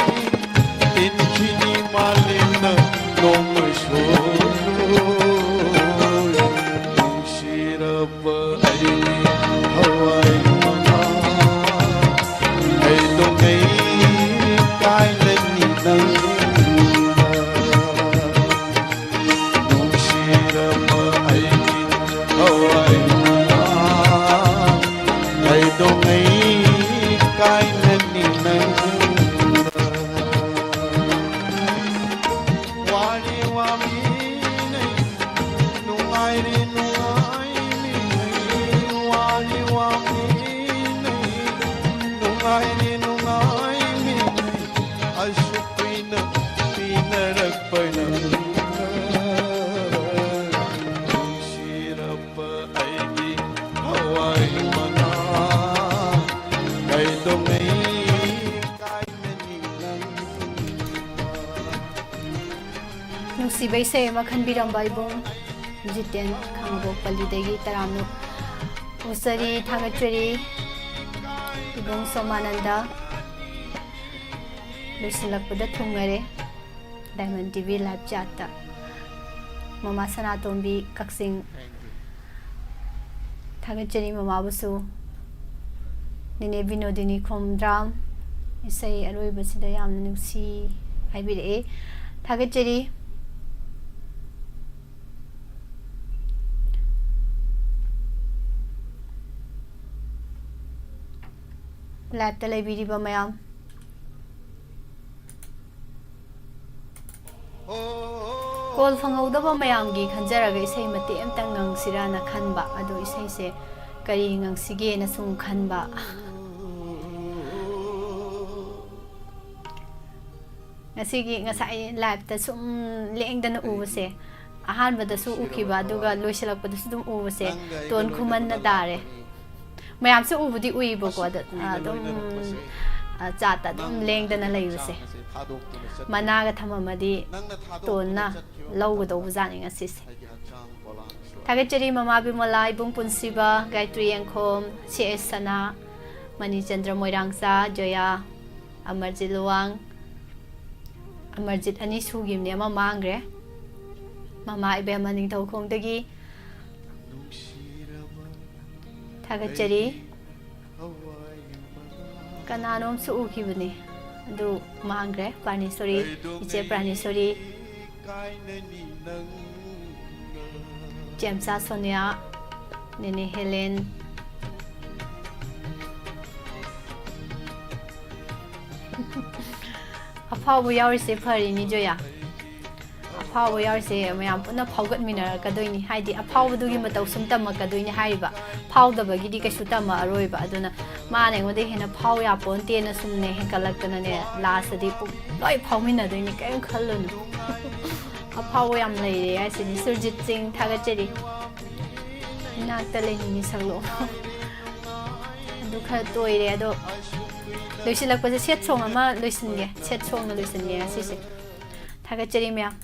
ꯏꯟꯈꯤꯅꯤ ꯃꯥꯂꯦꯝꯅ ꯅꯣꯡꯃ ꯁꯣꯏ꯫ ꯅꯨꯡꯁꯤꯔꯕ ꯑꯩ ꯊꯋꯥꯏ ꯃꯉꯥ ꯀꯩꯗꯧꯉꯩ ꯀꯥꯏꯅꯅꯤ ꯅꯪꯒ? ꯅꯨꯡꯁꯤꯔꯕ ꯑꯩꯒꯤ ꯊꯋꯥꯏ ꯃꯉꯥ ꯀꯩꯗꯧꯉꯩ ꯀꯥꯏꯅꯅꯤ ꯅꯪꯒ? ꯋꯥꯔꯤ ꯋꯥꯃꯤꯅꯩ ꯅꯨꯡꯉꯥꯏꯔꯤ ꯅꯨꯡꯉꯥꯏꯃꯤꯅꯩ꯫ ꯋꯥꯔꯤ ꯋꯥꯃꯤꯅꯩ ꯅꯨꯡꯉꯥꯏꯔꯤ ꯅꯨꯡꯉꯥꯏꯃꯤꯅꯩ꯫ ꯑꯁꯨꯛ ꯀꯨꯏꯅ ꯄꯤꯅꯔꯛꯄ ꯅꯪꯒ ꯅꯨꯡꯁꯤꯔꯕ ꯑꯩꯒꯤ ꯊꯋꯥꯏ ꯃꯉꯥ ꯀꯩꯗꯧꯉꯩ ꯀꯥꯏꯅꯅꯤ ꯅꯪꯒ? ꯅꯨꯡꯁꯤꯕ ꯏꯁꯩ ꯑꯃ ꯈꯟꯕꯤꯔꯝꯕ ꯏꯕꯨꯡ ꯖꯤꯇꯦꯟ ꯈꯥꯉꯕꯣꯛ ꯄꯜꯂꯤꯗꯒꯤ ꯇꯔꯥꯝꯅ ꯑꯣꯛꯆꯔꯤ, ꯊꯥꯒꯠꯆꯔꯤ꯫ ꯏꯕꯨꯡ ꯁꯣꯃꯥꯅꯟꯗ ꯂꯣꯏꯁꯤꯜꯂꯛꯄꯗ ꯊꯨꯡꯉꯔꯦ ꯗꯥꯏꯃꯟ ꯇꯤ ꯚꯤ ꯂꯥꯏꯚ ꯆꯥꯠꯇ꯫ ꯃꯃꯥ ꯁꯅꯥꯇꯣꯝꯕꯤ ꯀꯛꯆꯤꯡ ꯊꯥꯒꯠꯆꯔꯤ ꯃꯃꯥꯕꯨꯁꯨ꯫ ꯅꯦꯅꯦ ꯕꯤꯅꯣꯗꯤꯅꯤ ꯈꯣꯝꯗ꯭ꯔꯥꯝ ꯏꯁꯩ ꯑꯔꯣꯏꯕꯁꯤꯗ ꯌꯥꯝꯅ ꯅꯨꯡꯁꯤ ꯍꯥꯏꯕꯤꯔꯛꯑꯦ꯫ ꯊꯥꯒꯠꯆꯔꯤ꯫ ꯂꯥꯏꯞꯇ ꯂꯩꯕꯤꯔꯤꯕ ꯃꯌꯥꯝ꯫ ꯀꯣꯜ ꯐꯪꯍꯧꯗꯕ ꯃꯌꯥꯝꯒꯤ ꯈꯟꯖꯔꯒ ꯏꯁꯩ ꯃꯇꯦꯛ ꯑꯃꯇꯪ ꯉꯪꯁꯤꯔꯥꯅ ꯈꯟꯕ꯫ ꯑꯗꯣ ꯏꯁꯩꯁꯦ ꯀꯔꯤ ꯉꯪꯁꯤꯒꯦꯅ ꯁꯨꯝ ꯈꯟꯕ꯫ ꯉꯁꯤꯒꯤ, ꯉꯁꯥꯏ live ꯇ ꯁꯨꯝ ꯂꯦꯡꯗꯅ ꯎꯕꯁꯦ, ꯑꯍꯥꯟꯕꯗꯁꯨ ꯎꯈꯤꯕ, ꯑꯗꯨꯒ ꯂꯣꯏꯁꯤꯜꯂꯛꯄꯗꯁꯨ ꯑꯗꯨꯝ ꯎꯕꯁꯦ, ꯇꯣꯟ ꯈꯨꯃꯟꯅ ꯇꯥꯔꯦ꯫ ꯃꯌꯥꯝꯁꯨ ꯎꯕꯨꯗꯤ ꯎꯏꯕꯀꯣ, ꯑꯗ, ꯑꯗꯨꯝ, ꯑ, ꯆꯥꯠꯇ ꯑꯗꯨꯝ ꯂꯦꯡꯗꯅ ꯂꯩꯕꯁꯦ꯫ ꯃꯅꯥꯒ ꯊꯝꯃꯝꯃꯗꯤ ꯇꯣꯟꯅ ꯂꯧꯒꯗꯧꯕ ꯖꯥꯠꯅꯤ ꯉꯁꯤꯁꯦ꯫ ꯊꯥꯒꯠꯆꯔꯤ ꯃꯃꯥ ꯕꯤꯃꯂꯥ, ꯏꯕꯨꯡ ꯄꯨꯟꯁꯤꯕ, ꯒꯥꯌꯇ꯭ꯔꯤ ꯌꯦꯡꯈꯣꯝ, ꯁꯤ ꯑꯦꯁ ꯁꯅꯥ, ꯃꯅꯤꯆꯟꯗ꯭ꯔ ꯃꯣꯏꯔꯥꯡꯆꯥ, ꯖꯣꯌꯥ, ꯑꯃꯔꯖꯤꯠ ꯂꯨꯋꯥꯡ, ꯑꯃꯔꯖꯤꯠ ꯑꯅꯤ ꯁꯨꯈꯤꯕꯅꯦ, ꯑꯃ ꯃꯥꯡꯈ꯭ꯔꯦ꯫ ꯃꯃꯥ ꯏꯕꯦꯝꯃ ꯅꯤꯡꯊꯧꯈꯣꯡꯗꯒꯤ ꯊꯥꯒꯠꯆꯔꯤ꯫ ꯀꯅꯥꯅꯣꯝꯁꯨ ꯎꯈꯤꯕꯅꯦ, ꯑꯗꯨ ꯃꯥꯡꯈ꯭ꯔꯦ꯫ ꯄ꯭ꯔꯥꯅꯦꯁꯣꯔꯤ, ꯏꯆꯦ ꯄ꯭ꯔꯥꯅꯦꯁꯣꯔꯤ, ꯆꯦꯝꯆꯥ ꯁꯣꯅꯤꯌꯥ, ꯅꯦꯅꯦ ꯍꯦꯂꯦꯟ꯫ ꯑꯐꯥꯎꯕ ꯌꯥꯎꯔꯤꯁꯦ ꯐꯔꯤꯅꯤ, ꯖꯣꯌꯥ꯫ ꯑꯐꯥꯎꯕ ꯌꯥꯎꯔꯤꯁꯦ ꯃꯌꯥꯝ ꯄꯨꯟꯅ ꯐꯥꯎꯒꯠꯃꯤꯟꯅꯔꯛꯀꯗꯣꯏꯅꯤ꯫ ꯍꯥꯏꯗꯤ, ꯑꯐꯥꯎꯕꯗꯨꯒꯤ ꯃꯇꯧ ꯁꯨꯝ ꯇꯝꯃꯛꯀꯗꯣꯏꯅꯤ ꯍꯥꯏꯔꯤꯕ꯫ ꯐꯥꯎꯗꯕꯒꯤꯗꯤ ꯀꯩꯁꯨ ꯇꯝꯃꯛꯑꯔꯣꯏꯕ꯫ ꯑꯗꯨꯅ ꯃꯥꯅ ꯑꯩꯉꯣꯟꯗ ꯍꯦꯟꯅ ꯐꯥꯎ ꯌꯥꯄꯣꯟꯇꯦꯅ ꯁꯨꯝꯅꯦ ꯍꯦꯟꯀꯠꯂꯛꯇꯅꯅꯦ, last ꯇꯗꯤ ꯄꯨꯡ ꯂꯣꯏ ꯐꯥꯎꯃꯤꯟꯅꯗꯣꯏꯅꯤ, ꯀꯔꯤꯝ ꯈꯜꯂꯨꯅꯨ꯫ ꯑꯐꯥꯎꯕ ꯌꯥꯝ ꯂꯩꯔꯦ ꯍꯥꯏꯁꯤꯅꯤ꯫ ꯁꯨꯔꯖꯤꯠ ꯁꯤꯡ, ꯊꯥꯒꯠꯆꯔꯤ꯫ ꯏꯅꯥꯛꯇ ꯂꯩꯅꯤꯡꯉꯤ ꯁꯛꯂꯛꯑꯣ꯫ ꯑꯗꯨ ꯈꯔ ꯇꯣꯏꯔꯦ, ꯑꯗꯣ ꯂꯣꯏꯁꯤꯜꯂꯛꯄꯁꯦ sad song ꯑꯃ ꯂꯣꯏꯁꯤꯟꯒꯦ, sad song ꯅ ꯂꯣꯏꯁꯤꯟꯒꯦ ꯉꯁꯤꯁꯦ꯫ ꯊꯥꯒꯠꯆꯔꯤ ꯃꯌꯥꯝ꯫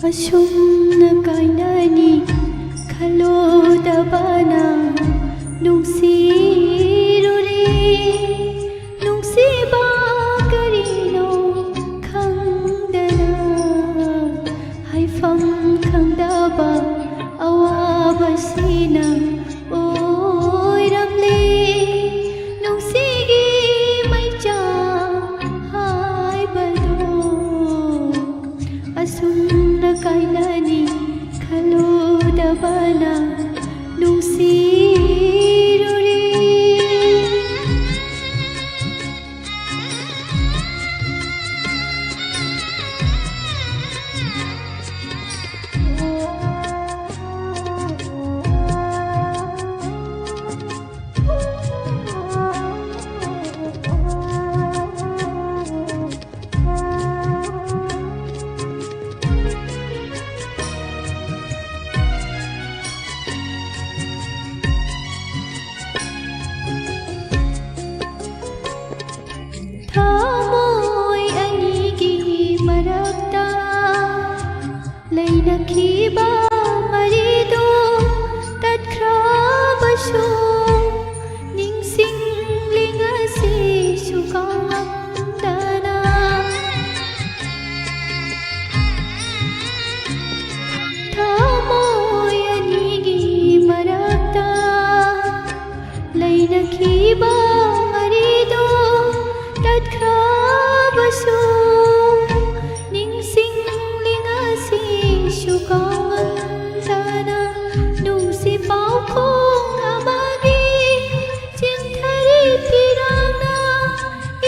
ꯑꯁꯨꯝꯅ ꯀꯥꯏꯅꯅꯤ ꯈꯜꯂꯨꯗꯕꯅ ꯅꯨꯡꯁꯤꯔꯨꯔꯦ꯫ ꯅꯨꯡꯁꯤꯕ ꯀꯔꯤꯅꯣ ꯈꯪꯗꯅ, ꯍꯥꯏꯐꯝ ꯈꯪꯗꯕ ꯑꯋꯥꯕꯁꯤꯅ, ꯑꯣ, ꯊꯃꯣꯏ ꯑꯅꯤꯒꯤ ꯃꯔꯛꯇ ꯂꯩꯅꯈꯤꯕ ꯃꯔꯤꯗꯨ ꯇꯠꯈ꯭ꯔꯕꯁꯨ, ꯅꯤꯡꯁꯤꯡꯂꯤ ꯉꯁꯤꯁꯨ ꯀꯥꯎꯉꯝꯗꯅ꯫ ꯊꯃꯣꯏ ꯑꯅꯤꯒꯤ ꯃꯔꯛꯇ ꯂꯩꯅꯈꯤꯕ ꯃꯔꯤꯗꯣ ꯇꯠꯈ꯭ꯔꯕꯁꯨ, ꯅꯤꯡꯁꯤꯡꯂꯤ ꯉꯁꯤꯁꯨ ꯀꯥꯎꯉꯝꯗꯅ꯫ ꯅꯨꯡꯁꯤ ꯄꯥꯎꯈꯣꯡ ꯑꯃꯒꯤ ꯆꯤꯟꯊꯔꯤ ꯄꯤꯔꯥꯡꯅ,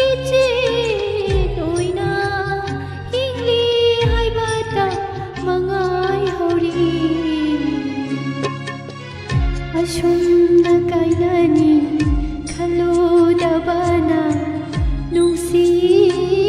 ꯏꯆꯦꯠ ꯑꯣꯏꯅ ꯍꯤꯡꯂꯤ ꯍꯥꯏꯕꯇ ꯃꯉꯥꯏꯍꯧꯔꯤ꯫ ꯑꯁꯨꯝꯅ ꯀꯥꯏꯅꯅꯤ ꯈꯜꯂꯨꯗꯕꯅ ꯅꯨꯡꯁꯤꯔꯨꯔꯤ꯫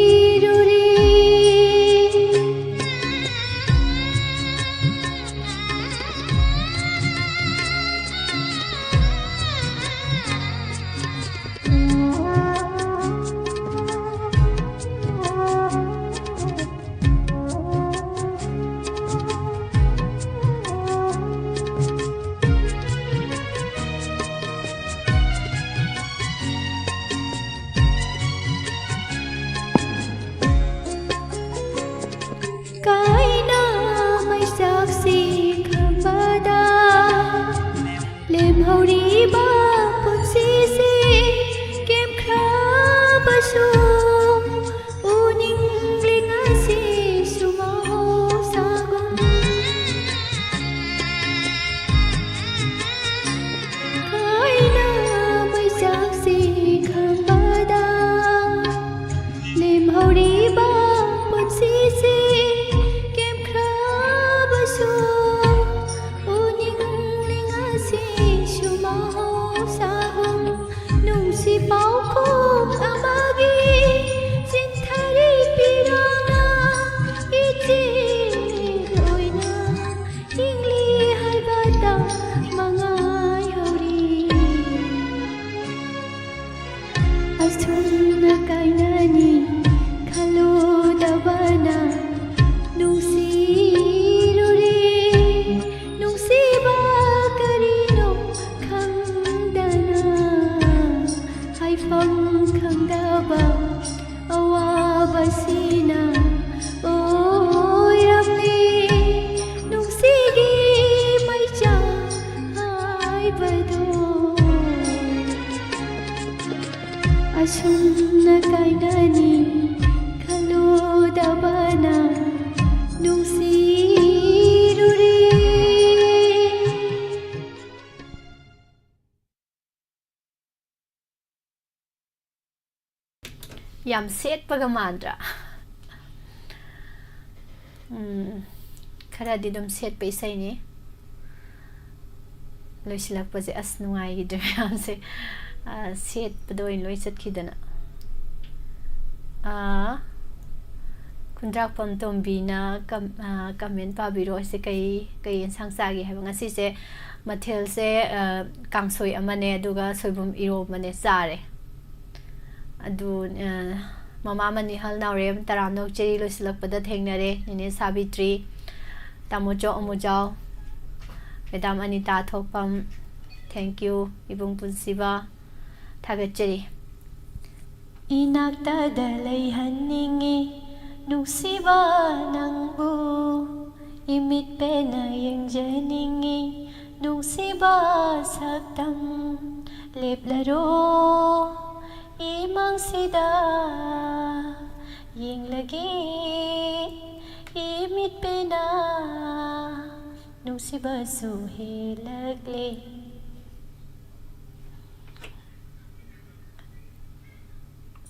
ꯀꯥꯏꯅ ꯃꯩꯆꯥꯛꯁꯤ ꯈꯝꯕꯗ ꯂꯦꯝꯍꯧꯔꯤꯕ ꯄꯨꯟꯁꯤꯁꯤ ꯀꯦꯝꯈ꯭ꯔꯕꯁꯨ, ꯎꯅꯤꯡꯂꯤ ꯉꯁꯤꯁꯨ ꯃꯍꯧꯁꯥꯒꯨꯝ꯫ ꯀꯥꯏꯅ ꯃꯩꯆꯥꯛꯁꯤ ꯈꯝꯕꯗ ꯂꯦꯝꯍꯧꯔꯤꯕ ꯄꯨꯟꯁꯤꯁꯤ ꯀꯦꯝꯈ꯭ꯔꯕꯁꯨ, ꯎꯅꯤꯡꯂꯤ ꯉꯁꯤꯁꯨ ꯃꯍꯧꯁꯥꯒꯨꯝ꯫ ꯅꯨꯡꯁꯤ ꯄꯥꯎꯈꯣꯡ ꯑꯃꯒꯤ ꯁꯤꯅ ꯑꯣꯏꯔꯝꯂꯦ ꯅꯨꯡꯁꯤꯒꯤ ꯃꯩꯆꯥꯛ ꯍꯥꯏꯕꯗꯨ꯫ ꯑꯁꯨꯝꯅ ꯀꯥꯏꯅꯅꯤ ꯈꯜꯂꯨꯗꯕꯅ ꯅꯨꯡꯁꯤꯔꯨꯔꯦ꯫ ꯌꯥꯝ ꯁꯦꯠꯄꯒ ꯃꯥꯟꯗ꯭ꯔꯥ? ꯎꯝ, ꯈꯔꯗꯤ ꯑꯗꯨꯝ ꯁꯦꯠꯄ ꯏꯁꯩꯅꯤ꯫ ꯂꯣꯏꯁꯤꯜꯂꯛꯄꯁꯦ ꯑꯁ ꯅꯨꯡꯉꯥꯏꯈꯤꯗ꯭ꯔꯦ ꯃꯌꯥꯝꯁꯦ꯫ ꯑ, ꯁꯦꯠꯄꯗ ꯑꯣꯏꯅ ꯂꯣꯏ ꯆꯠꯈꯤꯗꯅ꯫ ꯑ, ꯈꯨꯟꯗ꯭ꯔꯥꯛꯄꯝ ꯇꯣꯝꯕꯤꯅ ꯀꯝ-, ꯑ, comment ꯄꯥꯕꯤꯔꯣ꯫ ꯑꯁꯤ ꯀꯩ, ꯀꯩ ꯌꯦꯟꯁꯥꯡ ꯆꯥꯒꯦ ꯍꯥꯏꯕ? ꯉꯁꯤꯁꯦ ꯃꯊꯦꯜꯁꯦ, ꯑ, ꯀꯥꯡꯁꯣꯏ ꯑꯃꯅꯦ, ꯑꯗꯨꯒ ꯁꯣꯏꯕꯨꯝ ꯏꯔꯣꯝꯕꯅꯦ ꯆꯥꯔꯦ꯫ ꯑꯗꯨ, ꯑ, ꯃꯃꯥ ꯃꯅꯤꯍꯜ ꯅꯥꯎꯔꯦꯝ, ꯇꯔꯥꯝꯅ ꯑꯣꯛꯆꯔꯤ, ꯂꯣꯏꯁꯤꯜꯂꯛꯄꯗ ꯊꯦꯡꯅꯔꯦ꯫ ꯅꯦꯅꯦ Savitri, ꯇꯥꯃꯣꯆꯧ ꯑꯃꯨꯖꯥꯎ, madam Anita ꯊꯣꯛꯄꯝ, thank you, ꯏꯕꯨꯡ ꯄꯨꯟꯁꯤꯕ, ꯊꯥꯒꯠꯆꯔꯤ꯫ ꯏꯅꯥꯛꯇꯗ ꯂꯩꯍꯟꯅꯤꯡꯉꯤ ꯅꯨꯡꯁꯤꯕ ꯅꯪꯕꯨ, ꯏꯃꯤꯠ ꯄꯦꯟꯅ ꯌꯦꯡꯖꯅꯤꯡꯉꯤ ꯅꯨꯡꯁꯤꯕ ꯁꯛꯇꯝ꯫ ꯂꯦꯞꯂꯔꯣ ꯏꯃꯥꯡꯁꯤꯗ ꯌꯦꯡꯂꯒꯦ ꯏꯃꯤꯠ ꯄꯦꯟꯅ ꯅꯨꯡꯁꯤꯕꯁꯨ ꯍꯦꯜꯂꯛꯂꯦ꯫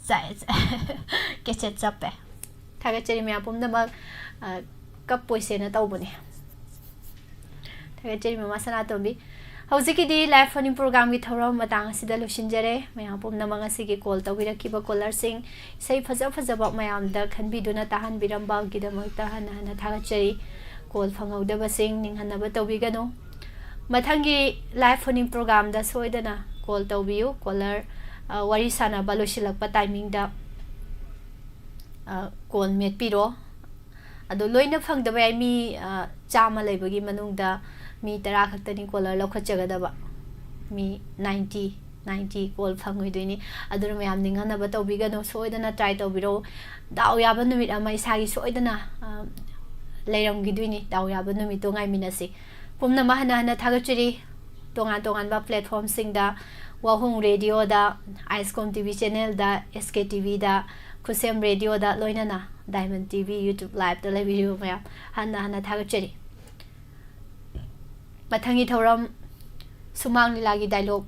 ꯆꯥꯏ, ꯆꯥꯏ꯫ ꯀꯦꯁꯦꯠ ꯆꯞꯄꯦ꯫ ꯊꯥꯒꯠꯆꯔꯤ ꯃꯌꯥꯝ ꯄꯨꯝꯅꯃꯛ꯫ ꯑ, ꯀꯞꯄꯣꯏꯁꯦꯅ ꯇꯧꯕꯅꯦ꯫ ꯊꯥꯒꯠꯆꯔꯤ ꯃꯃꯥ ꯁꯅꯥꯇꯣꯝꯕꯤ꯫ ꯍꯧꯖꯤꯛꯀꯤꯗꯤ live phone-in program-ꯒꯤ ꯊꯧꯔꯝ ꯃꯇꯥꯡ ꯑꯁꯤꯗ ꯂꯣꯏꯁꯤꯟꯖꯔꯦ꯫ ꯃꯌꯥꯝ ꯄꯨꯝꯅꯃꯛ ꯉꯁꯤꯒꯤ call ꯇꯧꯕꯤꯔꯛꯈꯤꯕ caller-ꯁꯤꯡ, ꯏꯁꯩ ꯐꯖ ꯐꯖꯕ ꯃꯌꯥꯝꯗ ꯈꯟꯕꯤꯗꯨꯅ ꯇꯥꯍꯟꯕꯤꯔꯝꯕꯒꯤꯗꯃꯛꯇ ꯍꯟꯅ ꯍꯟꯅ ꯊꯥꯒꯠꯆꯔꯤ꯫ Call ꯐꯪꯍꯧꯗꯕꯁꯤꯡ ꯅꯤꯡꯍꯟꯅꯕ ꯇꯧꯕꯤꯒꯅꯨ꯫ ꯃꯊꯪꯒꯤ live phone-in program-ꯗ ꯁꯣꯏꯗꯅ call ꯇꯧꯕꯤꯌꯨ꯫ Caller, ꯑ, ꯋꯥꯔꯤ ꯁꯥꯟꯅꯕ ꯂꯣꯏꯁꯤꯜꯂꯛꯄ timing-ꯗ, ꯑ, call ꯃꯦꯠꯄꯤꯔꯣ꯫ ꯑꯗꯣ ꯂꯣꯏꯅ ꯐꯪꯗꯕ ꯌꯥꯏ꯫ ꯃꯤ, ꯑ, ꯆꯥꯝꯃ ꯂꯩꯕꯒꯤ ꯃꯅꯨꯡꯗ ꯃꯤ ꯇꯔꯥ ꯈꯛꯇꯅꯤ caller ꯂꯧꯈꯠꯆꯒꯗꯕ꯫ ꯃꯤ ninety꯫ ꯅꯥꯏꯟꯇꯤ ꯀꯣꯜ ꯐꯪꯉꯣꯏꯗꯣꯏꯅꯤ꯫ ꯑꯗꯨꯅ ꯃꯌꯥꯝ ꯅꯤꯡꯍꯟꯅꯕ ꯇꯧꯕꯤꯒꯅꯨ, ꯁꯣꯏꯗꯅ ꯇ꯭ꯔꯥꯏ ꯇꯧꯕꯤꯔꯛꯎ꯫ ꯗꯥꯎ ꯌꯥꯕ ꯅꯨꯃꯤꯠ ꯑꯃ ꯏꯁꯥꯒꯤ ꯁꯣꯏꯗꯅ, ꯑ, ꯂꯩꯔꯝꯈꯤꯗꯣꯏꯅꯤ꯫ ꯗꯥꯎ ꯌꯥꯕ ꯅꯨꯃꯤꯠꯇꯣ ꯉꯥꯏꯃꯤꯟꯅꯁꯤ꯫ ꯄꯨꯝꯅꯃꯛ ꯍꯟꯅ ꯍꯟꯅ ꯊꯥꯒꯠꯆꯔꯤ꯫ ꯇꯣꯉꯥꯟ ꯇꯣꯉꯥꯟꯕ ꯄ꯭ꯂꯦꯠꯐꯣꯔꯝꯁꯤꯡꯗ, ꯋꯥꯍꯣꯡ ꯔꯦꯗꯤꯑꯣꯗ, ꯑꯥꯏꯁꯀꯣꯝ ꯇꯤ ꯚꯤ ꯆꯦꯅꯦꯜꯗ, ꯑꯦꯁ ꯀꯦ ꯇꯤ ꯚꯤꯗ, ꯈꯨꯠꯁꯦꯝ ꯔꯦꯗꯤꯑꯣꯗ, ꯂꯣꯏꯅꯅ ꯗꯥꯏꯃꯟ ꯇꯤ ꯚꯤ YouTube ꯂꯥꯏꯞꯇ ꯂꯩꯕꯤꯔꯤꯕ ꯃꯌꯥꯝ ꯍꯟꯅ ꯍꯟꯅ ꯊꯥꯒꯠꯆꯔꯤ꯫ ꯃꯊꯪꯒꯤ ꯊꯧꯔꯝ ꯁꯨꯃꯥꯡ ꯂꯤꯂꯥꯒꯤ ꯗꯥꯏꯂꯣꯛ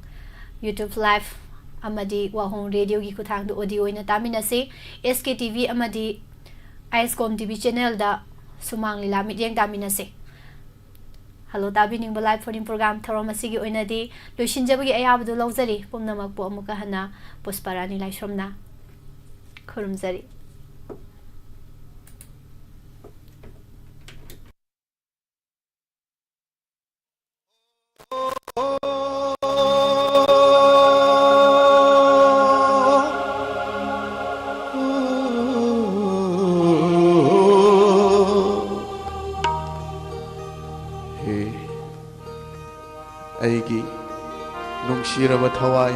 YouTube ꯂꯥꯏꯚ ꯑꯃꯗꯤ ꯋꯥꯍꯣꯡ ꯔꯦꯗꯤꯑꯣꯒꯤ ꯈꯨꯠꯊꯥꯡꯗ ꯑꯣꯗꯤꯑꯣ ꯑꯣꯏꯅ ꯇꯥꯃꯤꯟꯅꯁꯤ꯫ ꯑꯦꯁ ꯀꯦ ꯇꯤ ꯚꯤ ꯑꯃꯗꯤ ꯑꯥꯏꯁꯀꯣꯝ ꯇꯤ ꯚꯤ ꯆꯦꯅꯦꯜꯗ ꯁꯨꯃꯥꯡ ꯂꯤꯂꯥ ꯃꯤꯠꯌꯦꯡ ꯇꯥꯃꯤꯟꯅꯁꯤ꯫ Hello ꯇꯥꯕꯤꯅꯤꯡꯕ live phone in programme ꯊꯧꯔꯝ ꯑꯁꯤꯒꯤ ꯑꯣꯏꯅꯗꯤ ꯂꯣꯏꯁꯤꯟꯖꯕꯒꯤ ꯑꯌꯥꯕꯗꯨ ꯂꯧꯖꯔꯤ꯫ ꯄꯨꯝꯅꯃꯛꯄꯨ ꯑꯃꯨꯛꯀ ꯍꯟꯅ ꯄꯨꯁꯄꯥꯔꯥꯅꯤ ꯂꯥꯏꯁ꯭ꯔꯝꯅ ꯈꯨꯔꯨꯝꯖꯔꯤ꯫ ꯍꯦ, ꯑꯩꯒꯤ ꯅꯨꯡꯁꯤꯔꯕ ꯊꯋꯥꯏ,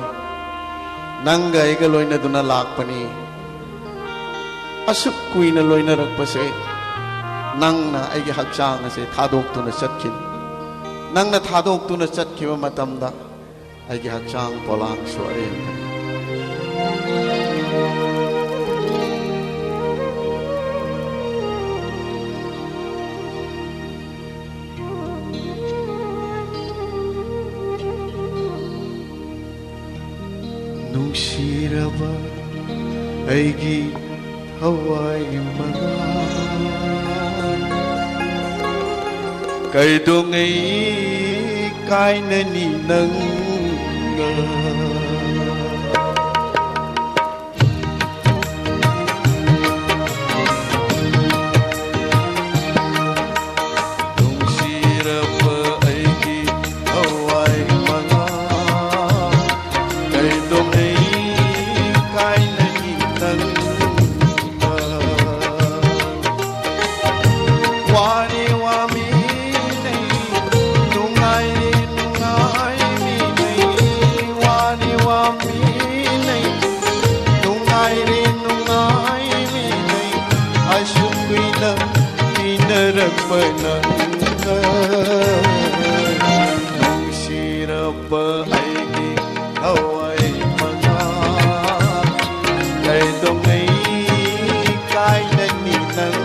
ꯅꯪꯒ ꯑꯩꯒ ꯂꯣꯏꯅꯗꯨꯅ ꯂꯥꯛꯄꯅꯤ꯫ ꯑꯁꯨꯛ ꯀꯨꯏꯅ ꯂꯣꯏꯅꯔꯛꯄꯁꯦ, ꯅꯪꯅ ꯑꯩꯒꯤ ꯍꯛꯆꯥꯡ ꯑꯁꯦ ꯊꯥꯗꯣꯛꯇꯨꯅ ꯆꯠꯈꯤꯕ꯫ ꯅꯪꯅ ꯊꯥꯗꯣꯛꯇꯨꯅ ꯆꯠꯈꯤꯕ ꯃꯇꯝꯗ ꯑꯩꯒꯤ ꯍꯛꯆꯥꯡ ꯄꯣꯂꯥꯡꯁꯨ ꯑꯔꯦꯝꯕꯅꯤ꯫ ꯅꯨꯡꯁꯤꯔꯕ ꯑꯩꯒꯤ ꯊꯋꯥꯏ ꯃꯉꯥꯜ, ꯀꯩꯗꯧꯉꯩ ꯀꯥꯏꯅꯅꯤ ꯅꯪꯒ? ꯅꯨꯡꯁꯤꯔꯕ ꯑꯩꯒꯤ ꯊꯋꯥꯏ ꯃꯉꯥꯜ, ꯀꯩꯗꯧꯉꯩ ꯀꯥꯏꯅꯅꯤ ꯅꯪꯒ? ꯋꯥꯔꯤ ꯋꯥꯃꯤꯅꯩ, ꯅꯨꯡꯉꯥꯏꯔꯤ ꯅꯨꯡꯉꯥꯏꯃꯤꯅꯩ, ꯋꯥꯔꯤ ꯅꯪꯅ ꯅꯨꯡꯁꯤꯔꯕ ꯑꯩꯒꯤ ꯊꯋꯥꯏ ꯃꯉꯥ ꯀꯩꯗꯧꯉꯩ ꯀꯥꯏꯅꯅꯤ ꯅꯪ꯫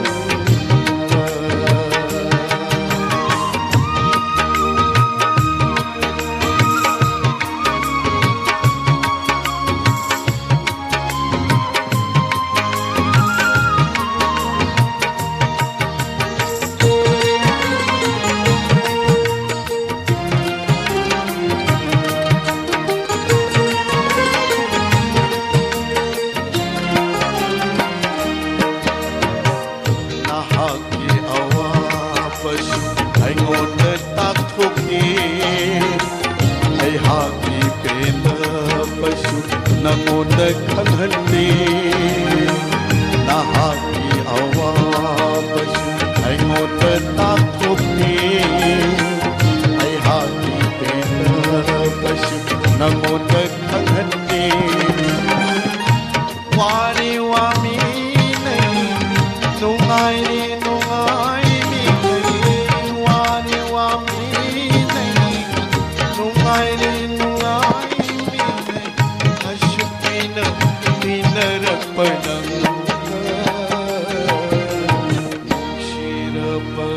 ꯅꯍꯥꯛꯀꯤ ꯑꯋꯥꯕꯁꯨ ꯑꯩꯉꯣꯟꯗ ꯇꯥꯛꯊꯣꯛꯏ꯫ ꯑꯩꯍꯥꯛꯀꯤ ꯄꯦꯟꯗꯕꯁꯨ ꯅꯉꯣꯟꯗ ꯈꯪꯍꯟꯂꯤ꯫ ꯅꯍꯥꯛꯀꯤ ꯑꯋꯥꯕꯁꯨ ꯑꯩꯉꯣꯟꯗ ꯇꯥꯛꯊꯣꯛꯏ꯫ ꯑꯩꯍꯥꯛꯀꯤ ꯄꯦꯟꯗꯕꯁꯨ ꯅꯉꯣꯟꯗ ꯈꯪꯍꯟꯂꯤ꯫ ꯋꯥꯔꯤ ꯋꯥꯃꯤꯅꯩ, ꯅꯨꯡꯉꯥꯏꯔꯤ ꯅꯨꯡꯉꯥꯏꯃꯤꯅꯩ꯫ ꯋꯥꯔꯤ ꯋꯥꯃꯤꯅꯩ, ꯅꯨꯡꯉꯥꯏꯔꯤ ꯅꯨꯡꯉꯥꯏꯃꯤꯅꯩ꯫ ꯑꯁꯨꯛ ꯀꯨꯏꯅ ꯇꯤꯟꯅꯔꯛꯄ ꯅꯪꯒ ꯅꯨꯡꯁꯤꯔꯕ